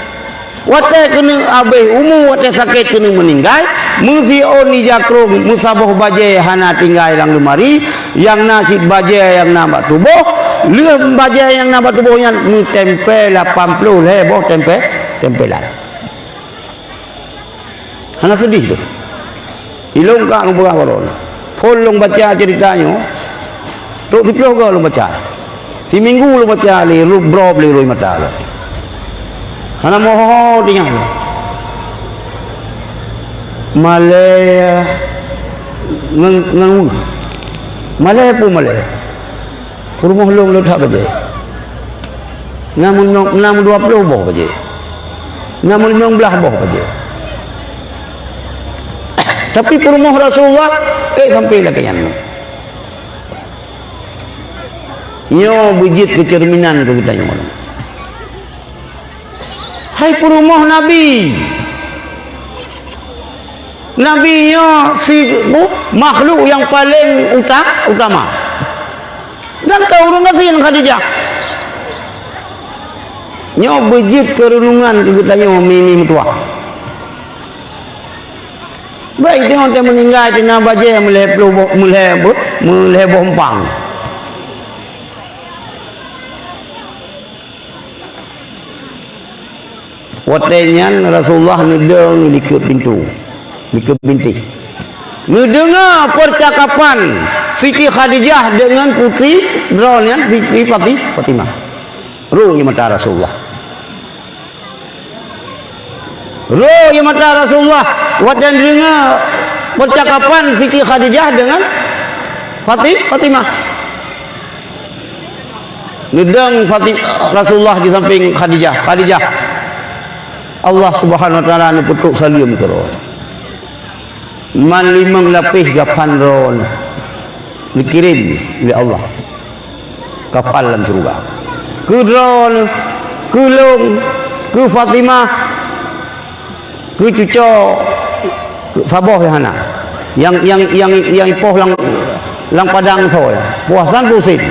Watée keuneuk abéh umu, watée sakét keuneuk meuninggai, meusiôn ija krông, meusaboh bajée hana tinggai lam leumari, nyang na cit bajée nyang na bak tuboh, lheueh bajée nyang na bak tuboh nyan meutempé lapan ploh lhée boh tempé-, tempelan. Hana seudeh teuh. Ilôn ka lôn peugah baroe nyoe. Phon lôn baca ceurita nyoe, trok siploh goe lôn baca. Siminggu lôn baca lé ru-, brob lé rui mata lôn. Hana meuho-ho teungoh lôn. Malée ngon, ngon weueh. Malée peue malée? Peurumoh lôn le that bajée. Na meuno-, na meudua ploh boh bajée. Na meulimong blaih boh bajée. Tapi peurumoh Rasulullah, eh, sampai lagée nyan. Nyoe beujeuet keuceureuminan keu geutanyoe. Hai peurumoh Nabi. Nabi nyoe si, bu, makhluk nyang paleng uta-, utama. Dan ka ureuëng gasien Khadijah. Nyoe beujeuet keureunungan keu geutanyoe mi-, mi meutuwah. Baik teuh watée meuninggai teuna bajée meulhée ploh boh, meulhée boh, meulhée boh umpang. Watée nyan Rasulullah neudong likot pintoe, likot bintéh. Neudeungoe peucakapan Siti Khadijah deungon putri droe nyan, Siti Fati-, Fatimah. Roh ie mata Rasulullah. Roh ie mata Rasulullah watée neudeungoe peucakapan Siti Khadijah deungon Fati-, Fatimah. Neudong Fati-, Rasulullah di samping Khadijah. "Khadijah, Allah Subhanahu wa Taala neupeutrok saleuem keu droe. Man limong lapéh gapan droe neukirém lé Allah gapan lam syeuruga. Keu droe, keu lôn, keu Fatimah, keu cucoe, keu saboh nyang hana. Nyang, nyang, nyang, nyang ipoh lam, lam padang soe. Puasan Husein."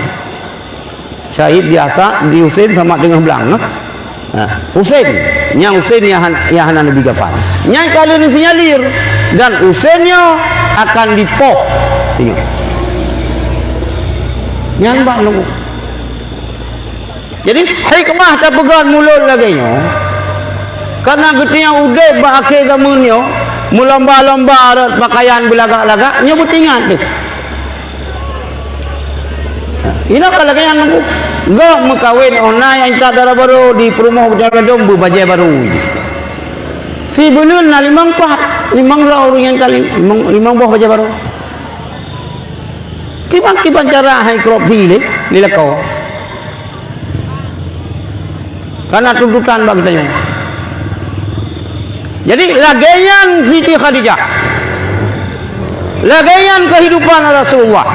Syahid biasa di Husein sama teungoh blang, eh. Ha, Husein, nyang Husein nyang han-, nyang hana neubi gapan. Nyan ka lheueh neusinyalir, dan Husein nyoe akan dipoh. Ingat. Nyan bak lôn. Jadi, hikmah tapeugah mulod lagée nyoe, karena geutanyoe udeb bak akhé zameun nyoe, meulomba-lomba rot pakaian beulagak-lagak, nyoe beutingat teuh. Inoe ka lagée nyan, gob meukawen óh na nyang intat dara barô di peurumoh beudara dom beubajée barô. Sibuleuen na limong paih, limong droe ureuëng nyang ka li-, limong, limong boh bajée barô. Kiban-kiban cara hai korupsi lé, lé lakoe. Karena tuntutan bak geutanyoe. Jadi, lagée nyan Siti Khadijah. Lagée nyan kehidupan Rasulullah.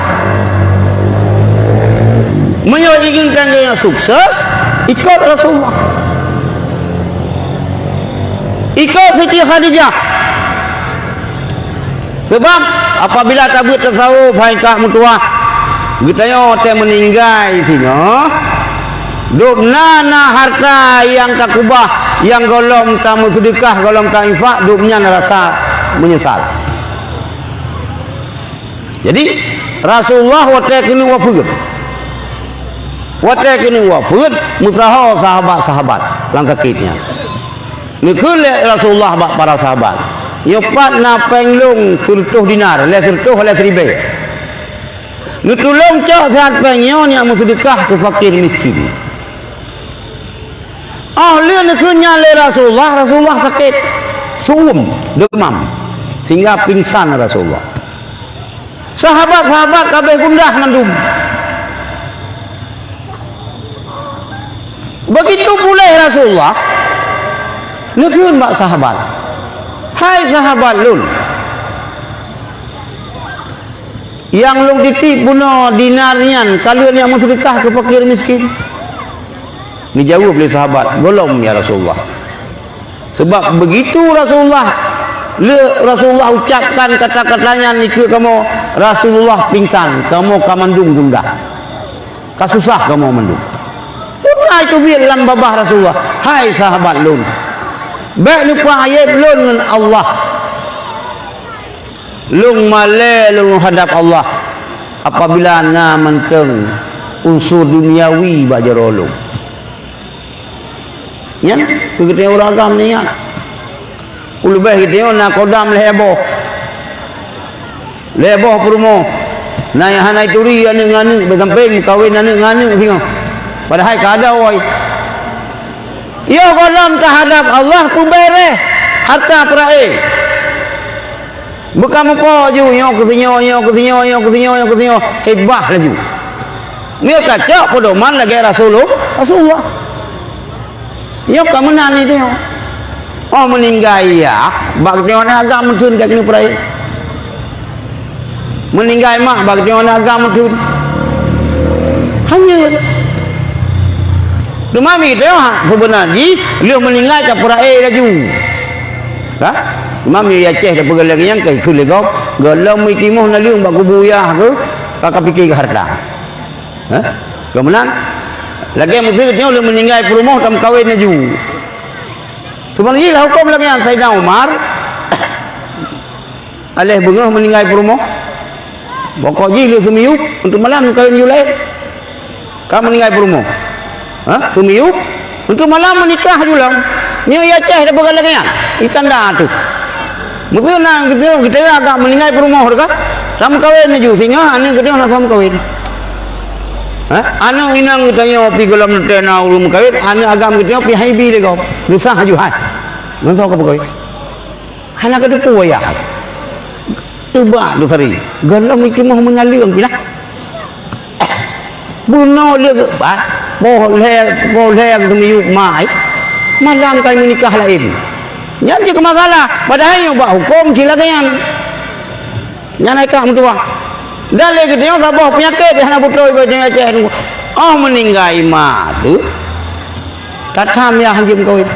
Meunyoe ingin tanggée sukses, ikot Rasulullah. Ikot Siti Khadijah. Sabab apabila tabeuet tasawuf hai ka meutuwah, geutanyoe watée meuninggai singoh, dum na, na harta nyang takubah, nyang gohlom tameuseudeukah, gohlom tainfak, dum nyan rasa meunyeusal. Jadi, Rasulullah watée keuneuk wafeuet, watée keuneuk wafeuet, meusaho sahabat-sahabat lam sakét nyan. Neukheun lé Rasulullah bak para sahabat, "Nyoe pat na péng lôn sireutôh dinar, lhée sireutôh lhée siribée. Neutulông cok siat péng nyoe neujak meuseudeukah keu fakir miskin." Óh lheueh neukheun nyan lé Rasulullah, Rasulullah sakét, suem, deumam, sehingga pingsan Rasulullah. Sahabat-sahabat ka abéh gundah mandum. Begitu puléh Rasulullah, neukheun bak sahabat, "Hai sahabat lôn, nyang lôn titip bunoe dinar nyan ka lheueh neujak meuseudeukah keu fakir miskin?" Neujaweueb lé sahabat, "Gohlom, ya Rasulullah." Sabab begitu Rasulullah Lheueh Rasulullah ucapkan kata-kata nyan dikeue kamoe, Rasulullah pingsan, kamoe ka mandum gundah. Ka susah kamoe mandum. Peue na teubiet lam babah Rasulullah, "Hai sahabat lôn, bék lupa ayeb lôn ngon Allah. Lôn malée lôn hadab Allah apabila na mantong unsur duniawi bak jaroe lôn." Nyan keu geutanyoe ureueng agam nyan. Ulubeh geutanyoe na kodam lhée boh. Lhée boh peurumoh. Na nyang hana ituri aneuk ngon aneuk, beusampéng meukawen aneuk ngon aneuk singoh. Padahai ka ada wai. Yoh gohlom teuhadab Allah peubeureh harta peurae. Beuka mupo ju, nyoe keu sinyoe, nyoe keu sinyoe, nyoe keu sinyoe, nyoe keu sinyoe, hibah laju. Nyoe ka cok peudoman lagée Rasulul-, Rasulullah. Nyoe ka meunan ni nyoe. Oh, meuninggai yah, bak nyoe na agam meutheun ka keuneuk peurae. Meuninggai mak, bak nyoe na agam meutheun. Hanya. Teuma mi teuh, seubeuna jih, lheueh meuninggai ka peurae laju. Ka? Imam Yahya Aceh dah peugah lagée nyan, ka ikheun lé gob, gohlom meutimoh naleueng bak kubu yah keu, ka, ka pike keu harta. Hah? Ka meunan? Lagée meuseuet nyoe lheueh meuninggai peurumoh tameukawen laju. Seubeuna jih lah huköm lagée nyan Saidina Umar, aléh beungoh meuninggai peurumoh. Pokok jih lheueh seumiyueb, untuk malam kawen ju laén. Ka meuninggai peurumoh. Ha? Seumiyueb, untuk malam meunikah ju lom. Nyoe i Aceh dah peugah lagée nyan. Itanda teuh. Meukeuna geutanyoe, geutanyoe agak meuninggai peurumoh teuh ka. Tameukawen laju singoh aneuk geutanyoe na tameukawen. Ha? Aneuk inong geutanyoe pi gohlom teuh na ureueng meukawen, aneuk agam geutanyoe pi haibi lé gob. Geusah laju hai. Ngon soe ka peukawen? Hana ka teupeu wayah. Teuba tu sari. Gohlom itimoh meunaleueng pinah. Bunoe lé, bah, poh lhée, poh lhée geumiyueb mai. Malam kai meunikah laén. Nyan cit keu masalah. Padahai nyoe bak huköm cit lagée nyan. Nyan hai ka meutuwah. Dan lé geutanyoe saboh peunyakét hana beutôi bak Aceh. Oh, meuninggai ma teuh. Tatham yah hanjeuet meukawen.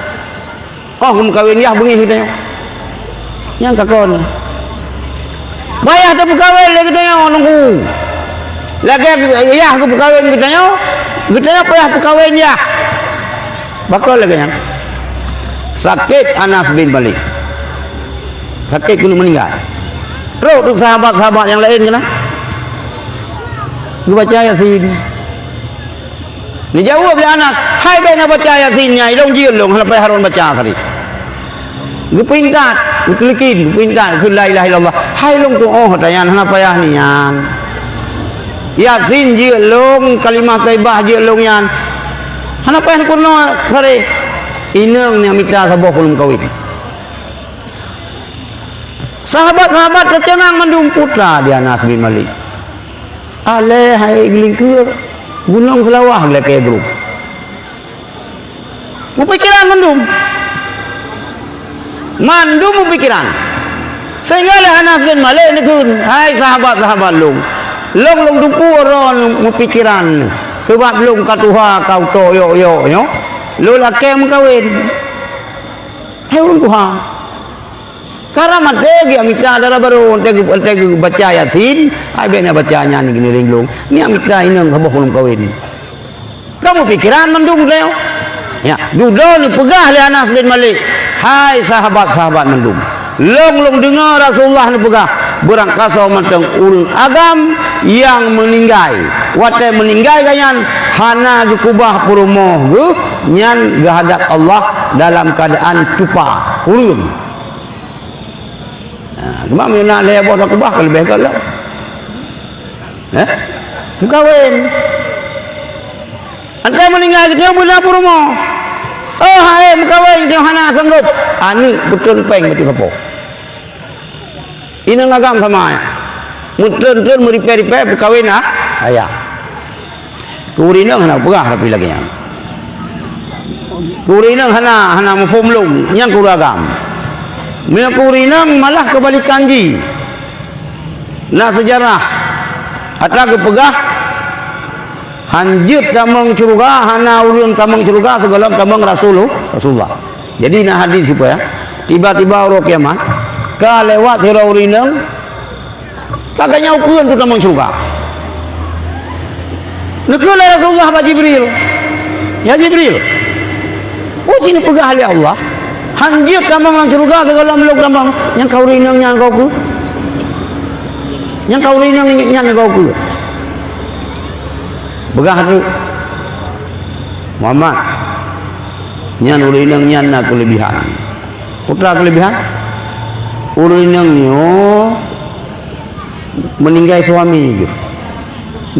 Oh, geumeukawen yah beungéh geutanyoe. Nyang ka kon. Payah teupeukawen lé geutanyoe nunggu. Lagée yah geupeukawen geutanyoe, geutanyoe payah peukawen yah. Pakon lagée nyan? Sakét Anas bin Malik. Sakét keuneuk meuninggai. Trok tu sahabat-sahabat nyang laén keunan. Geubaca Yasin. Neujaweueb lé Anas, "Hai bék na baca Yasin nyan, ilong jeuet lôn, hana payah lôn baca tadi." Geupeuintat, geupeulikén, geupeuintat keu la ilaha illallah. "Hai lôn tuoh tanyan, hana payah nyan. Yasin jeuet lôn, kalimah thaibah jeuet lôn nyan. Hana payah neupeurunoe tadi." Inong nyang mita saboh peurumoh kawen. Sahabat-sahabat teuceungang mandum putra di Anas bin Malik. Alée hai geulingkeue gunong Seulawah geulakée brôk. Meupikiran mandum. Mandum meupikiran. Sehingga lé Anas bin Malik neukheun, "Hai sahabat-sahabat lôn, lôn lôn teupeu uroe meupikiran, sabab lôn ka tuha ka utoe yok-yok nyoe, lôn lakée meukawen." Hai ureuëng tuha. Karena maté geumita dara barô, watée geu-, watée geubaca Yasin, ai bék na baca nyan geuneureng lôn. Nyan mita inong saboh peurumoh kawen. Kamoe pikiran mandum lé. Ya, dudoe neupeugah lé Anas bin Malik, "Hai sahabat-sahabat mandum, lôn lôn deungoe Rasulullah neupeugah, beurangkasoe mantong ureuëng agam nyang meuninggai. Watée meuninggai gobnyan hana geukubah peurumoh geuh, nyan geuhadab Allah dalam keuadaan cupa, kureueng." Nah, cuma meunyoe na lhée boh takubah ka leubeh gohlom. Eh? Meukawen. Antai meuninggai geutanyoe beuna peurumoh. Oh, hai meukawen geutanyoe hana sanggob. Aneuk peutrön péng bak sapo. Inong agam sama. Meutrön-trön meuripée-ripée peukawen ah, ayah. Keu ureuëng inong hana peugah tapi lagée nyan. Keu ureuëng inong hana, hana muphom lôn, nyan keu ureuëng agam. Meunyoe keu ureuëng inong malah keubalikan jih. Na seujarah atra geupeugah, "Hanjeuet tamong syeuruga, hana ureuëng tamong syeuruga sigohlom tamong Rasulul-, Rasulullah." Jadi na hadis sipa ya, tiba-tiba uroe kiamat, syeuruga lewat sidroe ureueng inong, ka geutanyoe ukeue pu tamong syeuruga. Neukheun lé Rasulullah bak Jibril, "Ya Jibril, peue cit neupeugah lé Allah, han jeuet tamong lam syeuruga sigohlom lôn tamong, nyang ka ureueng inong nyan ka ukeue? Nyang ka ureueng inong nyan ka ukeue?" Peugah teuk, "Muhammad, nyan ureueng inong nyan na keulebihan." Peue keulebihan? Ureueng inong nyoe meuninggai suami geuh.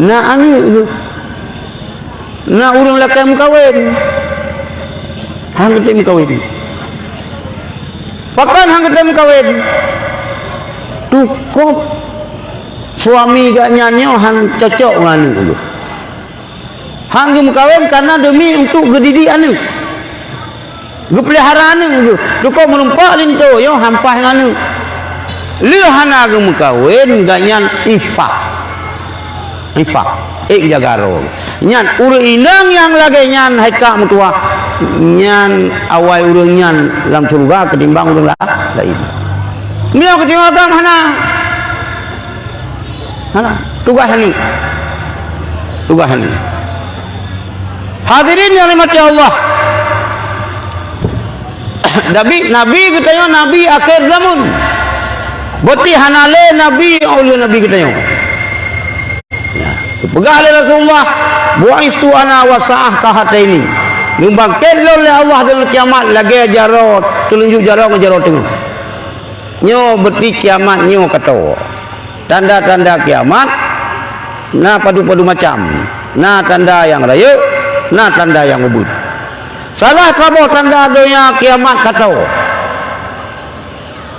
Na aneuëk geuh. Na ureuëng lakée meukawen. Han geutem meukawen. Pakon han geutem meukawen? Tukop suami geuh nyan nyoe han cocok ngon aneuëk geuh. Han geumeukawen kareuna demi untuk geudidik aneuëk. Geupeulihara aneuëk geuh. Tukop meureumpok linto nyoe han paih ngon aneuëk. Lheueh hana geumeukawen, gobnyan ifah. Ifah. Ék jaga droe. Nyan ureuëng inong nyang lagée nyan hai ka meutuwah. Nyan awai ureuëng nyan lam syeuruga keutimbang ureuëng la-, laén. Meunyoe keutimang agam hana. Hana. Tugaih aneuëk. Tugaih aneuëk. Hadirin yang dirahmati Allah. Nabi, Nabi geutanyoe Nabi akhir zaman. Berarti hana lé Nabi uleh Nabi geutanyoe. Ya. Peugah lé Rasulullah, "Bu'istu ana wa sa'ah kahataini." Neubangket lôn lé Allah deungon kiamat lagée jaroe, teulunjuk jaroe ngon jaroe teungoh. Nyoe berarti kiamat nyoe ka toe. Tanda-tanda kiamat na padub-padub macam. Na tanda nyang rayeuk, na tanda nyang ubit. Salah saboh tanda donya kiamat ka toe.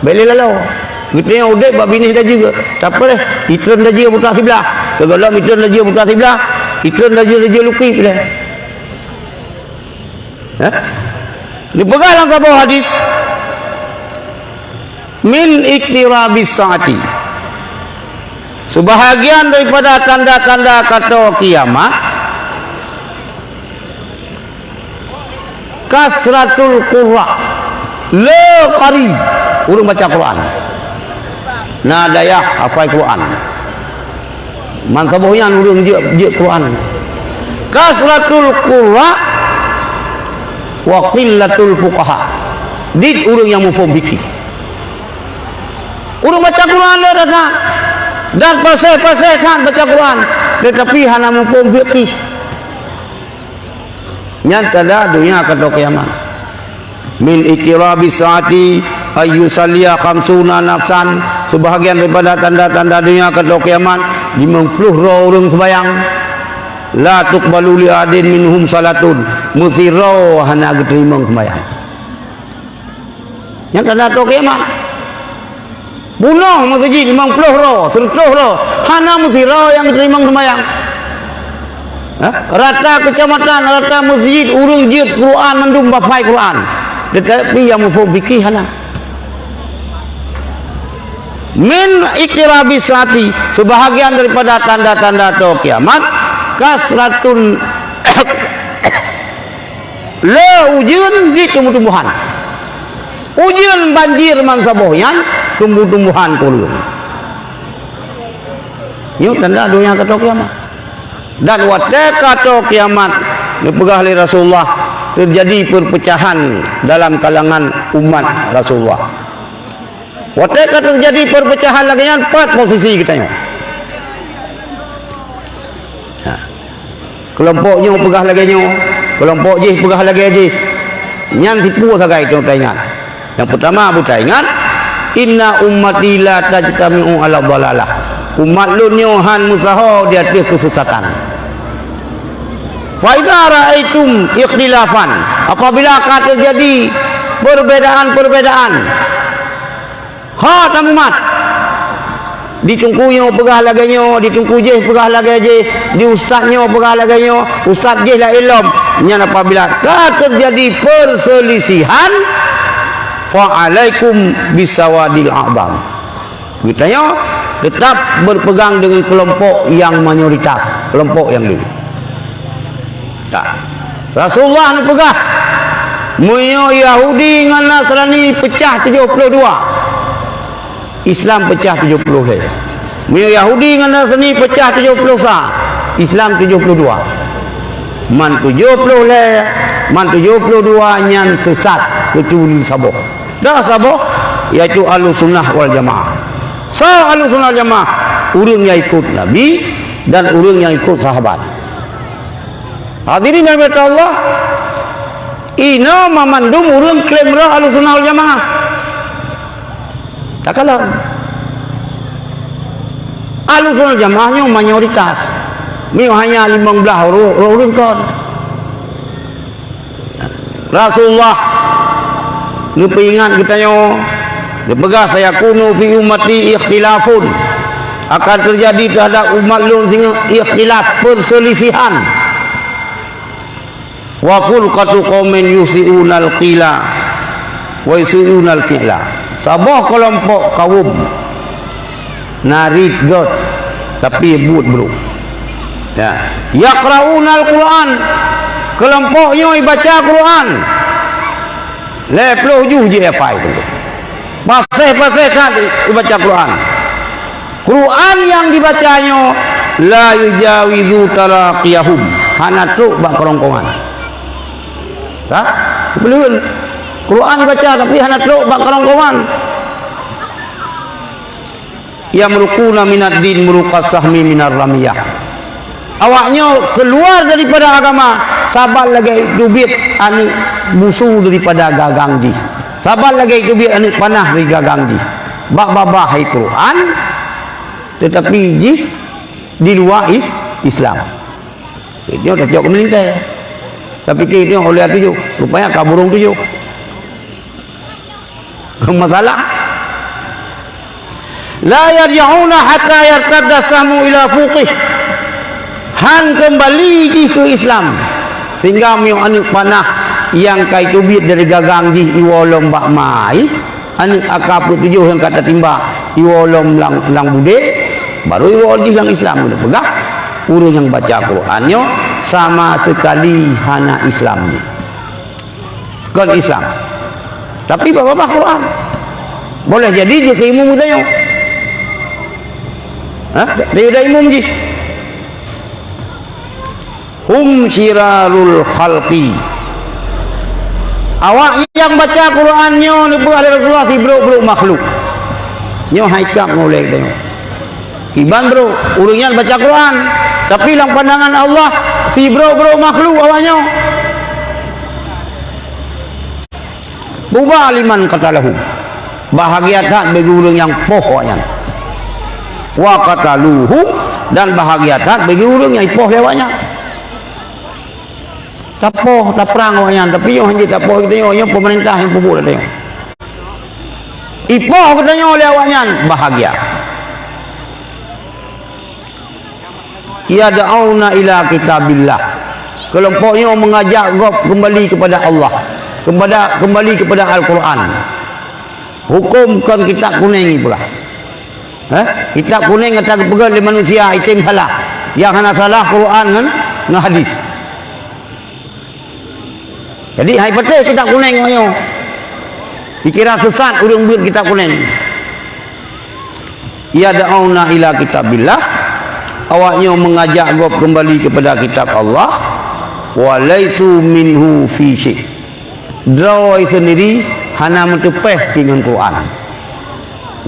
Bék lé laloe. Geutanyoe udeb bak binéh dajeu. Tapi deh, itreun dajeu buta siblah. Sigohlom itreun dajeu buta siblah, itreun dajeu-dajeu lukib deh. Eh? Dipeugah lam saboh hadis, "Min iqtirabis saati." Sebahagian daripada tanda-tanda ka toe kiamat, kasratul qurra, le qari, ureuëng baca Quran. Na dayah hafai Quran. Meusaboh nyan ureuëng jeuet, jeuet Quran. Kasratul qurra wa qillatul fuqaha. Dit ureuëng nyang muphom fikih. Ureuëng baca Quran le that, dan paséh-paséh that baca Quran, tetapi hana muphom fikih. Nyan tanda donya ka toe kiamat. Min iqtirabis saati ayyusalliya khamsuna nafsan, sebahagian daripada tanda-tanda donya ka toe kiamat, limong ploh droe ureuëng seumayang. La tuqbalu li ahadin minhum salatun, meusidroe hana geuteurimong seumayang. Nyan tanda toe kiamat. Bunoe meuseujid limong ploh droe, seureutôh droe, hana meusidroe nyang geuteurimong seumayang. Hah? Rata keucamatan, rata meuseujid, ureuëng jeuet Quran mandum, hafai Quran. Tetapi nyang muphom fikih hana. Min iqtirabis saati, sebahagian daripada tanda-tanda toe kiamat, kasratun le ujeuen di tumbuh-tumbuhan. Ujeuen banjir meusaboh nyan tumbuh-tumbuhan kureueng. Nyoe tanda donya ka toe kiamat. Dan watée ka toe kiamat, neupeugah lé Rasulullah, teujadi peurpeucahan dalam kalangan umat Rasulullah. Watée ka teujadi peurpeucahan lagée nyan, pat posisi geutanyoe? Nah, keulompok nyoe peugah lagée nyoe, keulompok jih peugah lagée jih. Nyan sipeue sagai nyang taingat? Nyang peutama beu taingat, "Inna ummati la tajtami'u 'ala dhalalah." Umat lôn nyoe han meusaho di ateueh keuseusatan. "Fa idza ra'aitum ikhtilafan," apabila ka teujadi perbedaan-perbedaan, ha tamumat. Di teungku nyoe peugah lagée nyoe, di teungku jih peugah lagée jih, di ustaz nyoe peugah lagée nyoe, ustaz jih laén lom. Nyan apabila ka teujadi peuseulisihan, fa alaikum bisawadil a'dham. Geutanyoe teutap beupeugang deungon keulompok nyang mayoritas, keulompok nyang le. Ka. Rasulullah neupeugah, meunyoe Yahudi ngon Nasrani peucah tujoh ploh dua, Islam peucah tujoh ploh lhèe. Meunyoe Yahudi ngon Nasrani peucah tujoh ploh sa, Islam tujoh ploh dua. Man tujoh ploh lhèe, man tujoh ploh dua nyan sesat, keucuali saboh. Dah saboh, yaitu Ahlussunnah wal Jamaah. Soe Ahlussunnah wal Jamaah? Ureuëng nyang ikot Nabi dan ureuëng nyang ikot sahabat. Hadirin yang dirahmati Allah, inoe mamandum ureuëng klaim rot Ahlussunnah wal Jamaah. Takalon. Ahlussunnah wal Jamaah nyoe mayoritas. Meunyoe hanya limong blaih ureuëng, ureuëng kon. Rasulullah geupeuingat geutanyoe, geupeugah, "Sayakunu fi ummati ikhtilafun." Akan terjadi terhadap umat lôn singoh ikhtilaf, perselisihan. "Wa furqatu qaumin yusi'unal qila wa yusi'unal fi'la." Saboh keulompok kaum na riet gét, tapi buet brok. Ya. "Yaqra'unal Qur'an." Keulompok nyoe ibaca Quran. Lhèe ploh juh jih hafai tu. Paséh-paséh that ibaca Quran. Quran nyang dibaca nyoe la yujawizu taraqiyahum, hana trok bak keurongkongan. Ka? Beuleuheun. Quran dibaca tapi hana trok bak keurongkongan. Yamruquna minad din muruqas sahmi minar ramiyah. Awaknyoe keuluar daripada agama saban lagèe teubiet aneuk busu daripada gagang jih. Saban lagèe teubiet aneuk panah dari gagang jih. Bak babah hai Quran, tetapi jih di luwa is-, Islam. Nyoe tacok keu meulintèe. Tapi nyoe oleh tujoh, rupanya ka burông tujoh. Masalah. "La yarji'una hatta yartadda sahmu ila fuqih." Han keumbali jih keu Islam. Sehingga meunyoe aneuk panah nyang ka iteubiet dari gagang jih iwoe lom bak ma, aneuk A K peuet tujoh nyang ka tatimbak iwoe lom lam, lam beudé, baru iwoe jih lam Islam. Geupeugah, ureuëng nyang baca Quran nyoe sama sekali hana Islam jih. Kon Islam. Tapi bak babah Quran. Boleh jadi jeuet keu imum geutanyoe. Hah? Daripada imum jih. "Hum syirarul khalqi." Awak nyang baca Quran nyoe neupeugah lé Rasulullah sibrok-brok makhluk. Nyoe hai kap ngon ulèe geutanyoe. Kiban brok, ureuëng nyan baca Quran, tapi lam pandangan Allah, sibrok-brok makhluk awaknyoe. Tuba liman qatalahum. Bahagia that bagi ureuëng nyang poh awaknyan. Wa qataluhu, dan bahagia that bagi ureuëng nyang ipoh lé awaknyan. Tapoh, taprang awaknyan, tapi nyoe hanjeuet tapoh geutanyoe, nyoe pemerintah nyang peubuet geutanyoe. Ipoh geutanyoe lé awaknyan, bahagia. Yad'auna ila kitabillah. Keulompok nyoe mengajak gob keumbali keupada Allah, keupada, keumbali keupada Al-Quran. Huköm kon kitab kunéng ipeugah. Eh? Kitab kunéng ata geupeugah lé manusia item salah. Nyang hana salah Quran ngon, ngon hadis. Jadi hai patéh kitab kunéng awaknyoe. Dikira sesat ureuëng beuet kitab kunéng. Yad'auna ila kitabillah, awaknyoe mengajak gob keumbali keupada kitab Allah, wa laisu minhu fi syai'. Droe sendiri hana meuteupeh pi ngon Quran.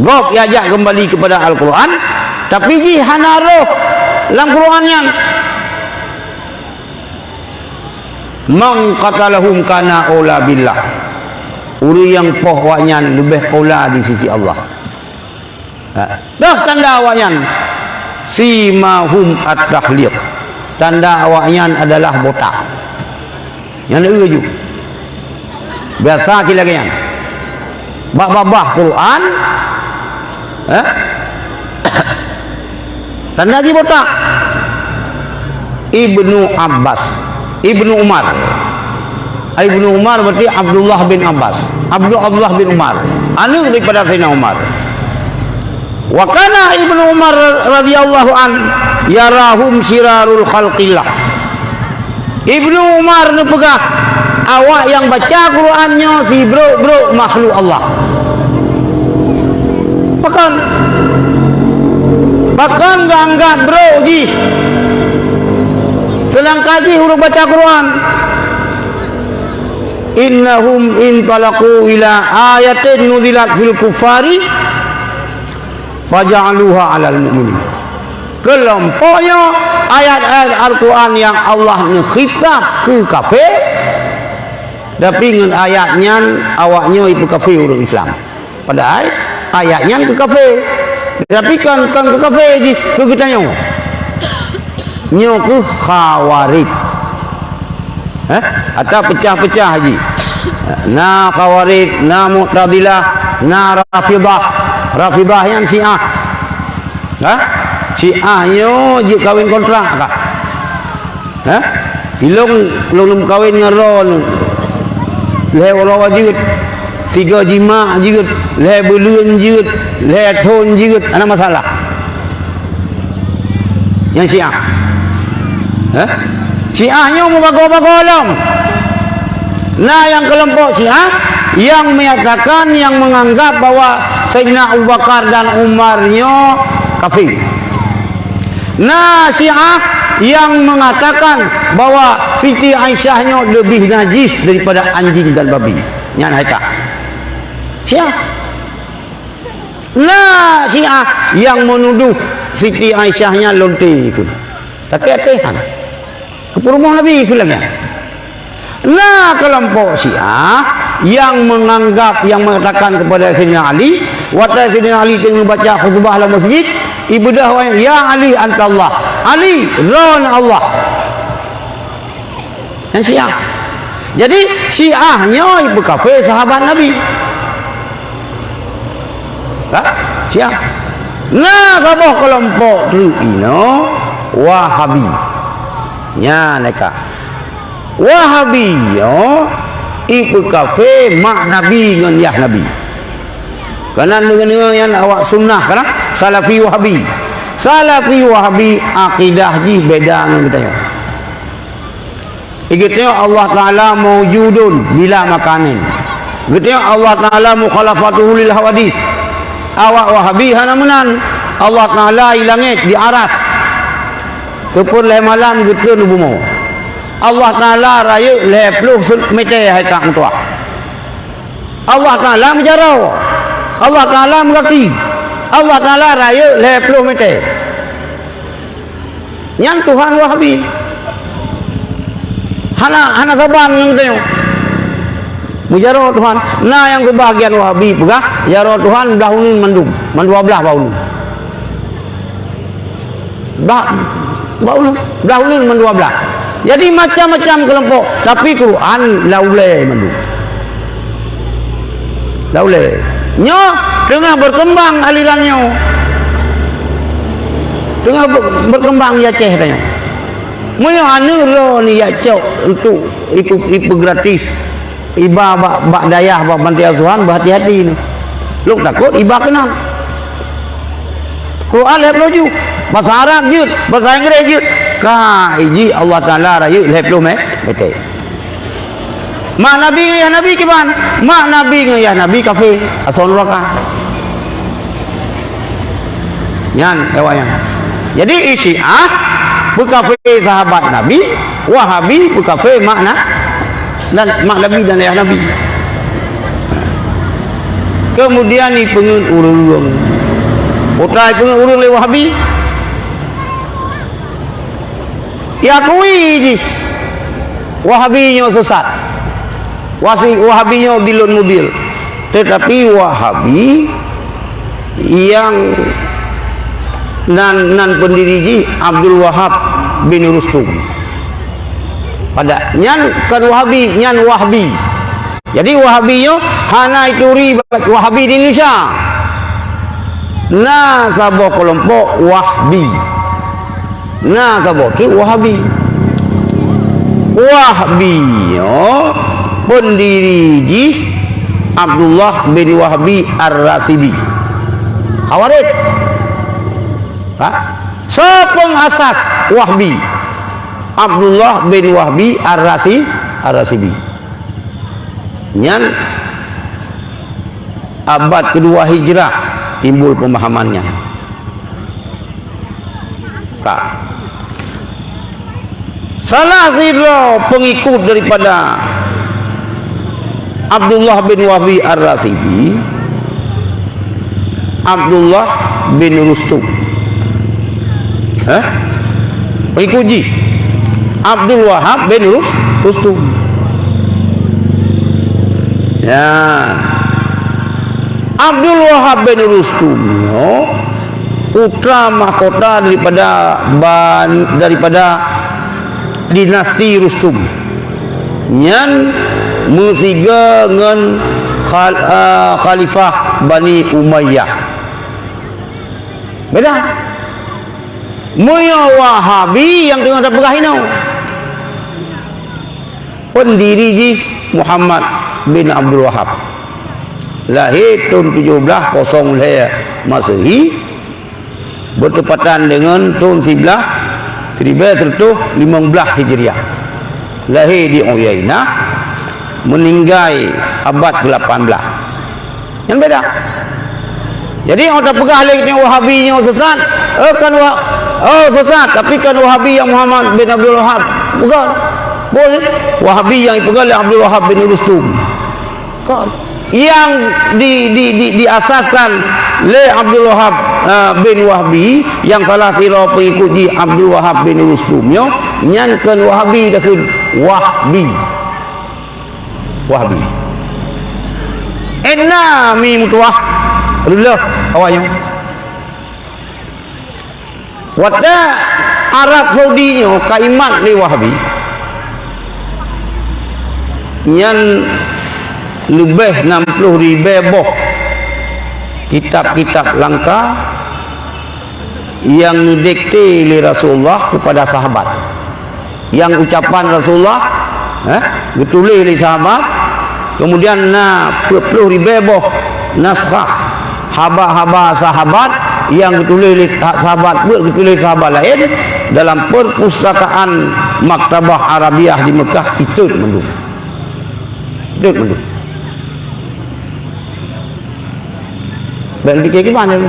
Gob iajak keumbali keupada Al-Quran, tapi jih hana roh lam Quran nyan. Man qatalahum kana aula billah. Ureuëng nyang poh awaknyan leubeh aula di sisi Allah. Ha. Dah tanda awaknyan, simahum at-takhliq. Tanda awaknyan adalah botak. Nyang na eu ju. Biasa cit lagèe nyan. Bak babah Quran, eh? Tanda jih botak. Ibnu Abbas, Ibnu Umar. Ibnu Umar berarti Abdullah bin Abbas. Abdu-, Abdullah bin Umar. Aneuk daripada Sayyidina Umar. Wa kana Ibnu Umar radhiyallahu an yarahum syirarul khalqillah. Ibnu Umar neupeugah, awak nyang baca Quran nyoe sibrok-brok makhluk Allah. Pakon, pakon geuanggab brok jih, seudangkan jih ureuëng baca Quran. Innahum intalaqu ila ayatin nuzilat fil kufari faja'aluha 'alal mu'minin. Keulompok nyoe ayat-ayat Al-Quran nyang Allah neukhitab keu kafé, tapi ngon ayat nyan awak nyoe ipeukafé ureuëng Islam. Padahai ayat nyan keu kafé. Tapi kon, kon keu kafé jih, keu geutanyoe. Nyoe keuh Khawarij. Eh? Atau pecah-pecah jih. Na Khawarij, na Mu'tazilah, na Rafidah. Rafidah nyan Syiah. Ha? Syiah nyoe jeuet kawin kontrak kah? Ha? Ilong, lôn meukawen ngon droeneuh. Lhée uroe jeuet, sigoe jimak jeuet, lhée buleuen jeuet, lhée thon jeuet, hana masalah. Nyang Syiah. Ha? Syiah nyoe meubagoe-bagoe lom. Na nyang keulompok Syiah nyang menyatakan, nyang menganggap bahwa Saidina Abu Bakar dan Umar nyoe kafé. Na Syiah nyang mengatakan bahwa Siti Aisyah nyoe lebih najis daripada anjing dan babi. Nyan hai ka. Syiah. Na Syiah nyang menuduh Siti Aisyah nyan lonte keu. Tapi até han. Keu peurumoh Nabi keu lagée. Na keulompok Syiah nyang menganggap, nyang mengatakan kepada Saidina Ali, watée Saidina Ali teungoh baca khutbah lam masjid, ibeudôh awaknyan, "Ya Ali, anta Allah." Ali, droeneuh Allah. Nyang Syiah. Jadi, Syiah nyoe ipeukafé sahabat Nabi. Ha? Syiah. Na saboh keulompok treuk inoe Wahabi. Nyan ka. Wahabi nyoe ipeukafé mak Nabi ngon yah Nabi. Kana deungoe-deungoe nyan awak sunnah kana Salafi Wahabi. Salafi Wahabi akidah jih beda ngon geutanyoe. Geutanyoe Allah Taala maujudun bila makanin. Geutanyoe Allah Taala mukhalafatuhu lil hawadits. Awak Wahabi hana meunan. Allah Taala i langét di aras. Seupôt lhée malam geutreun u bumoe. Allah Taala rayeuk lhée ploh mètè hai ka meutuah. Allah Taala meujaroe. Allah Taala meugaki. Allah Taala rayeuk lhée ploh mètè. Nyan Tuhan Wahabi. Hana, hana saban ngon geutanyoe. Meujaroe Tuhan. Na nyang seubahagian Wahabi peugah, jaroe Tuhan blah uneuen mandum, mandua blah bak uneuen. Bak, bak uneuen, blah uneuen mandua blah. Jadi macam-macam keulompok, tapi Quran lam ulée mandum. Lam ulée. Nyoe teungoh berkembang aliran nyoe. Teungoh be-, berkembang di Aceh tanyoe. Meunyoe aneuk droeneuh jak cok untuk ipe-, ipeugratis, iba bak, bak dayah, bak panti asuhan, beuhati-hati nyoe. Lôn takot iba keunan. Quran lhée ploh ju, basa Arab jeuet, basa Inggréh jeuet. Ka iji Allah Taala rayeuk lhée ploh mè-, mètè. Mak Nabi ngon yah Nabi kiban? Mak Nabi ngon yah Nabi kafé, asoe nuraka. Nyan, awak nyan. Jadi, Syiah peukafé sahabat Nabi, Wahabi peukafé mak na-, dan mak Nabi dan yah Nabi. Kemudian ipeungeuet ureuëng. Utai ipeungeuet ureuëng lé Wahabi. Iakui jih Wahabi nyoe sesat. Wasi-, Wahabi nyoe dilon mubil. Tetapi Wahabi nyang nan, nan pendiri jih Abdul Wahab bin Rustum. Pada nyan kon Wahabi, nyan Wahbi. Jadi Wahabi nyoe hana ituri Wahabi di Indonesia. Na saboh keulompok Wahbi. Na saboh treuk Wahabi. Wahbi nyoe pendiri jih Abdullah bin Wahbi Ar-Rasibi. Khawarij. Ha? Soe pengasas Wahbi? Abdullah bin Wahbi Ar-Rasi-, Ar-Rasibi. Nyan abad kedua Hijrah. timbul pemahaman nyan. Ka. Salah sidroe pengikut daripada Abdullah bin Wahbi Ar-Rasibi, Abdullah bin Rustum. Hah? Pengikut jih. Abdul Wahab bin Rus-, Rustum. Ya. Abdul Wahab bin Rustum nyoe putra mahkota daripada ban-, daripada dinasti Rustum. Nyan meusigoe ngon khal-, eh, khalifah Bani Umayyah. Beda. Meunyoe Wahabi nyang teungoh tapeugah inoe, pendiri jih Muhammad bin Abdul Wahab. Lahé thon tujoh blaih kosong lhèe Masehi, bertepatan dengan thon siblaih, siribèe siratoh limong blaih Hijriah. Lahé di Uyainah, meninggai abad kelapan blaih. Nyan beda. Jadi, nyang tapeugah lé nyoe Wahabi nyoe sesat, eh, kan wa-, oh, sesat, tapi kan Wahabi nyang Muhammad bin Abdul Wahab. Bukan. Bukan. Wahabi nyang dipeugah lé Abdul Wahab bin Rustum. Kon. Nyang di, di, di, diasaskan lé Abdul Wahab, eh, bin Wahbi, nyang salah sidroe pengikut jih Abdul Wahab bin Rustum nyoe, nyan kon Wahabi, dah kheun Wahbi. Wahbi. Ena mi meutuwah, reuloh awaknyoe. Watèe Arab Saudi nyoe ka imat lé Wahabi, nyan leubeh nam ploh ribèe boh kitab-kitab langka nyang neudikte lé Rasulullah keupada sahabat. Nyang ucapan Rasulullah, eh, geutuléh lé sahabat, kemudian na peuet ploh ribèe boh naskhah haba-haba sahabat nyang geutuléh lé ta-, sahabat peuet, geutuléh sahabat laén dalam perpustakaan Maktabah Arabiah di Mekah, itot mandum. Itot mandum. Bèk pikir kiban nyan.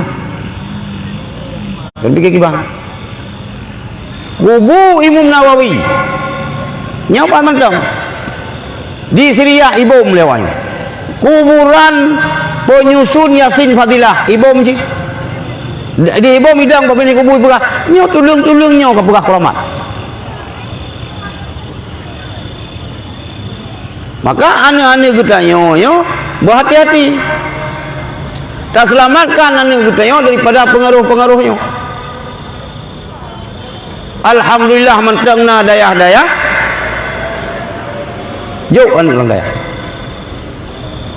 Bèk pikir kiban. Kubu Imam Nawawi. Nyoe pat mantong. Di Syria ibom lé awaknyan. Kuburan penyusun Yasin Fadilah, ibom cit. Di, di ibom idong pembeni kubu ipeugah, nyoe tuleueng-tuleueng nyoe ka peugah keuramat. Maka aneuk-aneuk geutanyoe nyoe beuhati-hati. Taseulamatkan aneuk geutanyoe daripada peungaroh-peungaroh nyoe. Alhamdulillah, mantong na dayah-dayah jok aneuk lam dayah.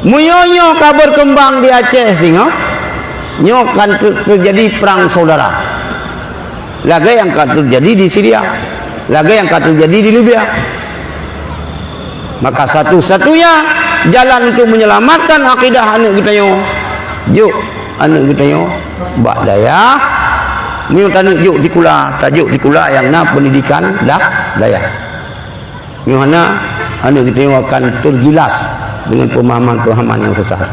Meunyoe nyoe ka berkembang di Aceh singoh, nyoe kan te-, terjadi perang saudara. Lagèe nyang ka terjadi di Syria, lagèe nyang ka terjadi di Libya. Maka satu-satunya jalan untuk menyelamatkan akidah aneuk geutanyoe, jok aneuk geutanyoe bak dayah. Meunyoe taneuk jok sikula, tajok sikula nyang na pendidikan da-, dayah. Nyoe hana, aneuk geutanyoe akan tergilas dengan pemahaman-pemahaman yang sesat.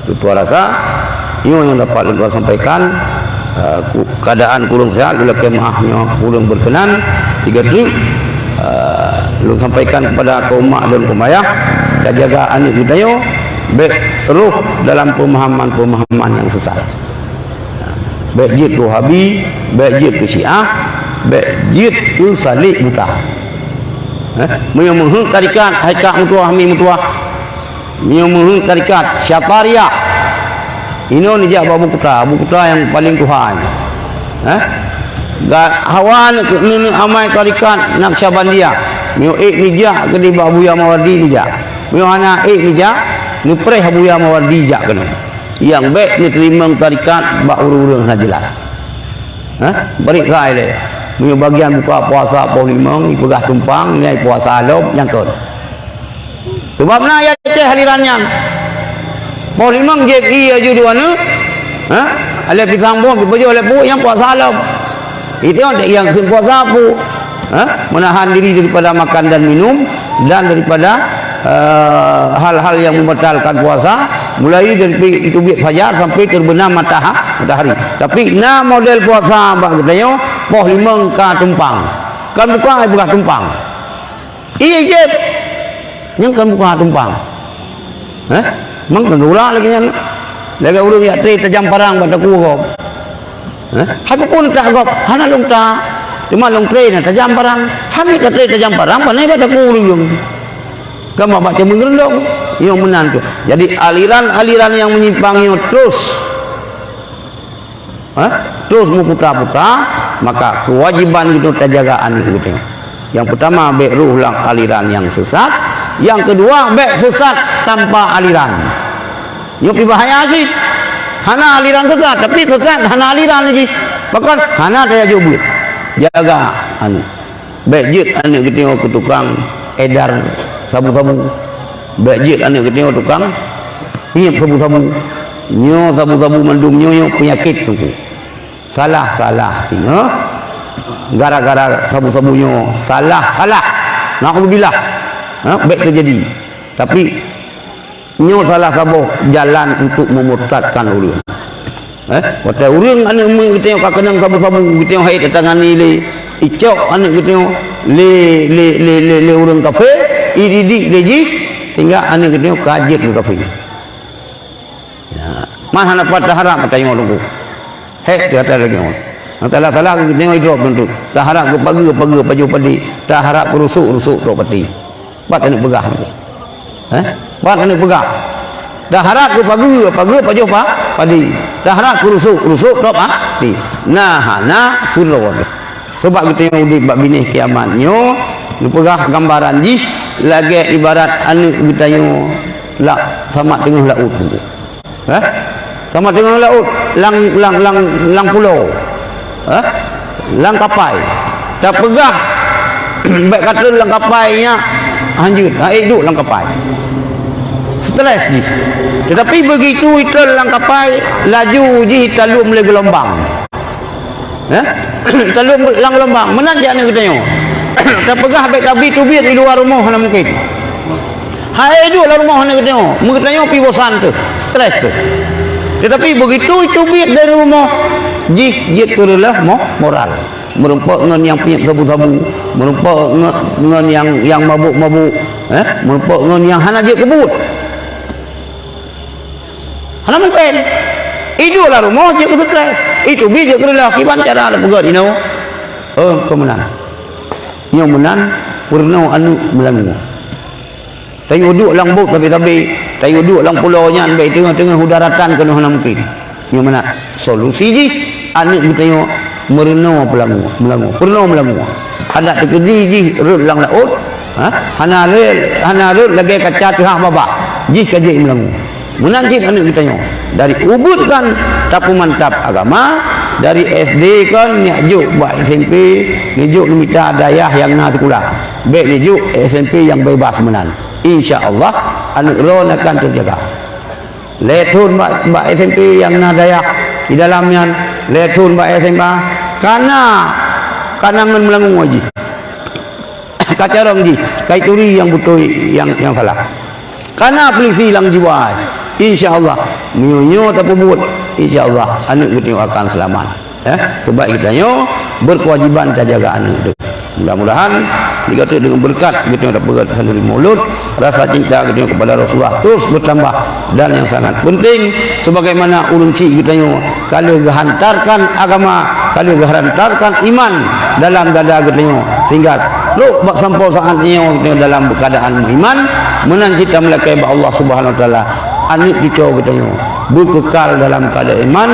Tuan rasa, nyoe nyang dapat lôn sampaikan, eh, ku-, keadaan kurang sehat, ulèe keumaah nyoe kurang berkenan, tiga truk, eh, lôn sampaikan kepada kaum mak dan kaum ayah, tajaga aneuk geutanyoe, bèk troh dalam pemahaman-pemahaman yang sesat. Bèk jeuet keu Wahabi, bèk jeuet keu Syiah, bèk jeuet keu salèk buta. Eh, meunyoe meuheuet tarekat, hai kak meutuah, mi meutuah. Meunyoe meuheuet tarekat Syatariah, inoe neujak bak Abu Kuta, Abu Kuta nyang paleng tuha nyoe. Eh? Ga-, hawa neuk-, neuk-, neuk amai tarekat Naqsyabandiyah. Meunyoe ék neujak keudeh bak Abuya Mawardi neujak. Meunyoe hana ék neujak, neupreh Abuya Mawardi jak keunoe. Nyang bèk neuteurimong tarekat bak ureueng-ureueng hana jeulaih. Hah? Bri keu ilèe. Meunyoe bagian buka puasa poh limong, ipeugah tumpang, nyan puasa lom, nyang kon. Sabab na i Aceh aliran nyan. Poh limong jép ié laju dua neuk. Hah? Alèh pisang boh, ipajoh lé peuet, nyan puasa lom. Itu nyang kheun puasa peue? Hah? Menahan diri daripada makan dan minum dan daripada, eh, hal-hal yang membatalkan puasa. Mulai dari teubiet fajar sampai terbenam mataha-, matahari. Tapi na model puasa bak geutanyoe, poh limong ka tumpang. Kan bukan ai peugah tumpang. Iya, jeuet. Nyan kan bukan tumpang. Hah? Mang kan geura lagèe nyan. Lagèe ureueng jak tré tajam parang bak takue gob. Hah? Hana pun tak gob, hana lôn tak. Cuma lôn tré na tajam parang. Hana ka tré tajam parang, pane bak takue ureueng. Kan bak ceumeugeurendong. Nyoe meunan tu. Jadi aliran-aliran nyang menyimpang nyoe terus Ha? Terus meuputa-puta, maka kewajiban geutanyoe tajaga aneuk geutanyoe. Yang pertama, bèk rôh lam aliran nyang sesat. Yang kedua, bèk sesat tanpa aliran. Nyoe pi bahaya cit. Hana aliran sesat, tapi sesat hana aliran lagi. Pakon? Hana tajak jok beuet. Jaga aneuk. Bèk jeuet aneuk geutanyoe keu tukang edar sabu-sabu. Bèk jeuet aneuk geutanyoe tukang ngiep sabu-sabu. Nyoe sabu-sabu mandum nyoe, nyoe peunyakét teungku. Salah-salah singoh. Gara-gara sabu-sabu nyoe salah-salah. Naudzubillah. Ha, bèk teujadi. Tapi Nyoe salah saboh jalan untuk memurtadkan ureueng. Eh, watèe ureueng aneuk miet geutanyoe ka keunong sabu-sabu, geutanyoe hai tatangani lé, icok aneuk geutanyoe lé, lé, lé, lé, lé ureueng kafé, ididik lé jih, sehingga aneuk geutanyoe ka jeuet keu kafé. Ya. Man hana pat taharap tanyoe teungku. Hék, kata lagèe nyoe. Nyang salah-salah geutanyoe idrop teuntu. Taharap keu pageue, pageue pajoh padé. Taharap keu rusuk, rusuk trok paté. Pat aneuk peugah. Eh? Pat aneuk peugah. Taharap keu pageue, pageue pajoh pa-, padé. Taharap keu rusuk, rusuk trok pa-, padé. Nah, hana keudroe. Sabab geutanyoe udép bak binéh kiamat nyoe, neupeugah gambaran jih lagèe ibarat aneuk geutanyoe lam samat teungoh laôt. Hah? Samat teungoh laôt, lam, lam, lam, lam pulo. Hah? Lam kapai. Tapeugah, bèk ka treun lam kapai nyan, hanjeuet. Ha, eh, duek lam kapai. Stres jih. Tetapi begitu itreun lam kapai, laju jih italeuem lé geulombang. Eh? Taleuem lam geulombang. Meunan cit aneuk geutanyoe. Tapeugah bèk tabi teubiet di luwa rumoh hana mungken. Hai duek lam rumoh aneuk geutanyoe. Meugeutanyoe pi bosan teuh, stres teuh. Tetapi begitu teubiet dari rumoh, jih jeuet keu reuloh mo-, moral. Meurumpok ngon nyang peunyeb sabu-sabu, meurumpok ngon, ngon nyang, nyang mabuk-mabuk, eh? Meurumpok ngon nyang hana jeuet keu buet. Hana mungken. Iduek lam rumoh jeuet keu stres. Iteubiet jeuet keu reuloh. Kiban cara tapeugah inoe? Oh, keu meunan. Nyoe meunan, peurunoe aneuk meulangue. Tayue duek lam bot sabe-sabe, tayue duek lam pulo nyan, bèk teungoh-teungoh u daratan keunoe hana mungken. Nyoe meunan solusi jih, aneuk geutanyoe meurunoe peulangue, meulangue, peurunoe meulangue. Adak teukeudi jih rhot lam laôt, ha? Hana rhot, hana rhot lagèe kaca teuhah babah, jih ka jeuet meulangue. Meunan cit aneuk geutanyoe. Dari ubit kan tapeumantap agama, dari S D kan neujok bak S M P, neujok neumita dayah nyang na sikula. Bèk neujok S M P nyang bebas meunan. Insya Allah, aneuk droen akan teujaga. Lhèe thôn bak, bak S M P nyang na dayah di dalam nyan, lhèe thôn bak S M A, kana, kana ngon meulangue jih. Ka carông jih, ka ituri nyang beutôi, nyang, nyang salah. Kana peulisi lam jiwa. Insya Allah, meunyoe nyoe tapeubuet, insya Allah, aneuk geutanyoe akan seulamat. Eh, sebab geutanyoe berkewajiban tajaga aneuk tu. Mudah-mudahan, di gata dengan berkat geutanyoe dapat santri maulud, rasa cinta geutanyoe kepada Rasulullah terus bertambah dan yang sangat penting, sebagaimana ureueng chik geutanyoe ka lheueh geuhantarkan agama, ka lheueh geuhantarkan iman dalam dada geutanyoe, sehingga trok bak sampoe saat nyoe geutanyoe dalam keuadaan beriman, meunan cit tameulakèe bak Allah Subhanahu Wa Taala, aneuk cucoe geutanyoe beukekal dalam keuadaan iman,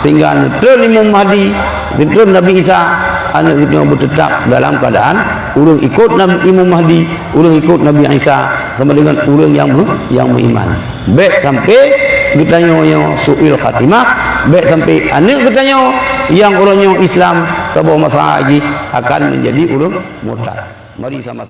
sehingga neutreun Imam Mahdi, neutreun Nabi Isa, aneuk geutanyoe beuteutap dalam keuadaan ureueng ikot Nabi Imam Mahdi, ureueng ikot Nabi Isa, sama dengan ureueng nyang me-, nyang meuiman. Bèk sampai geutanyoe nyoe su'ul khatimah, bèk sampai aneuk geutanyoe nyang uroe nyoe Islam, saboh masa jih akan menjadi ureueng murtad. Mari sama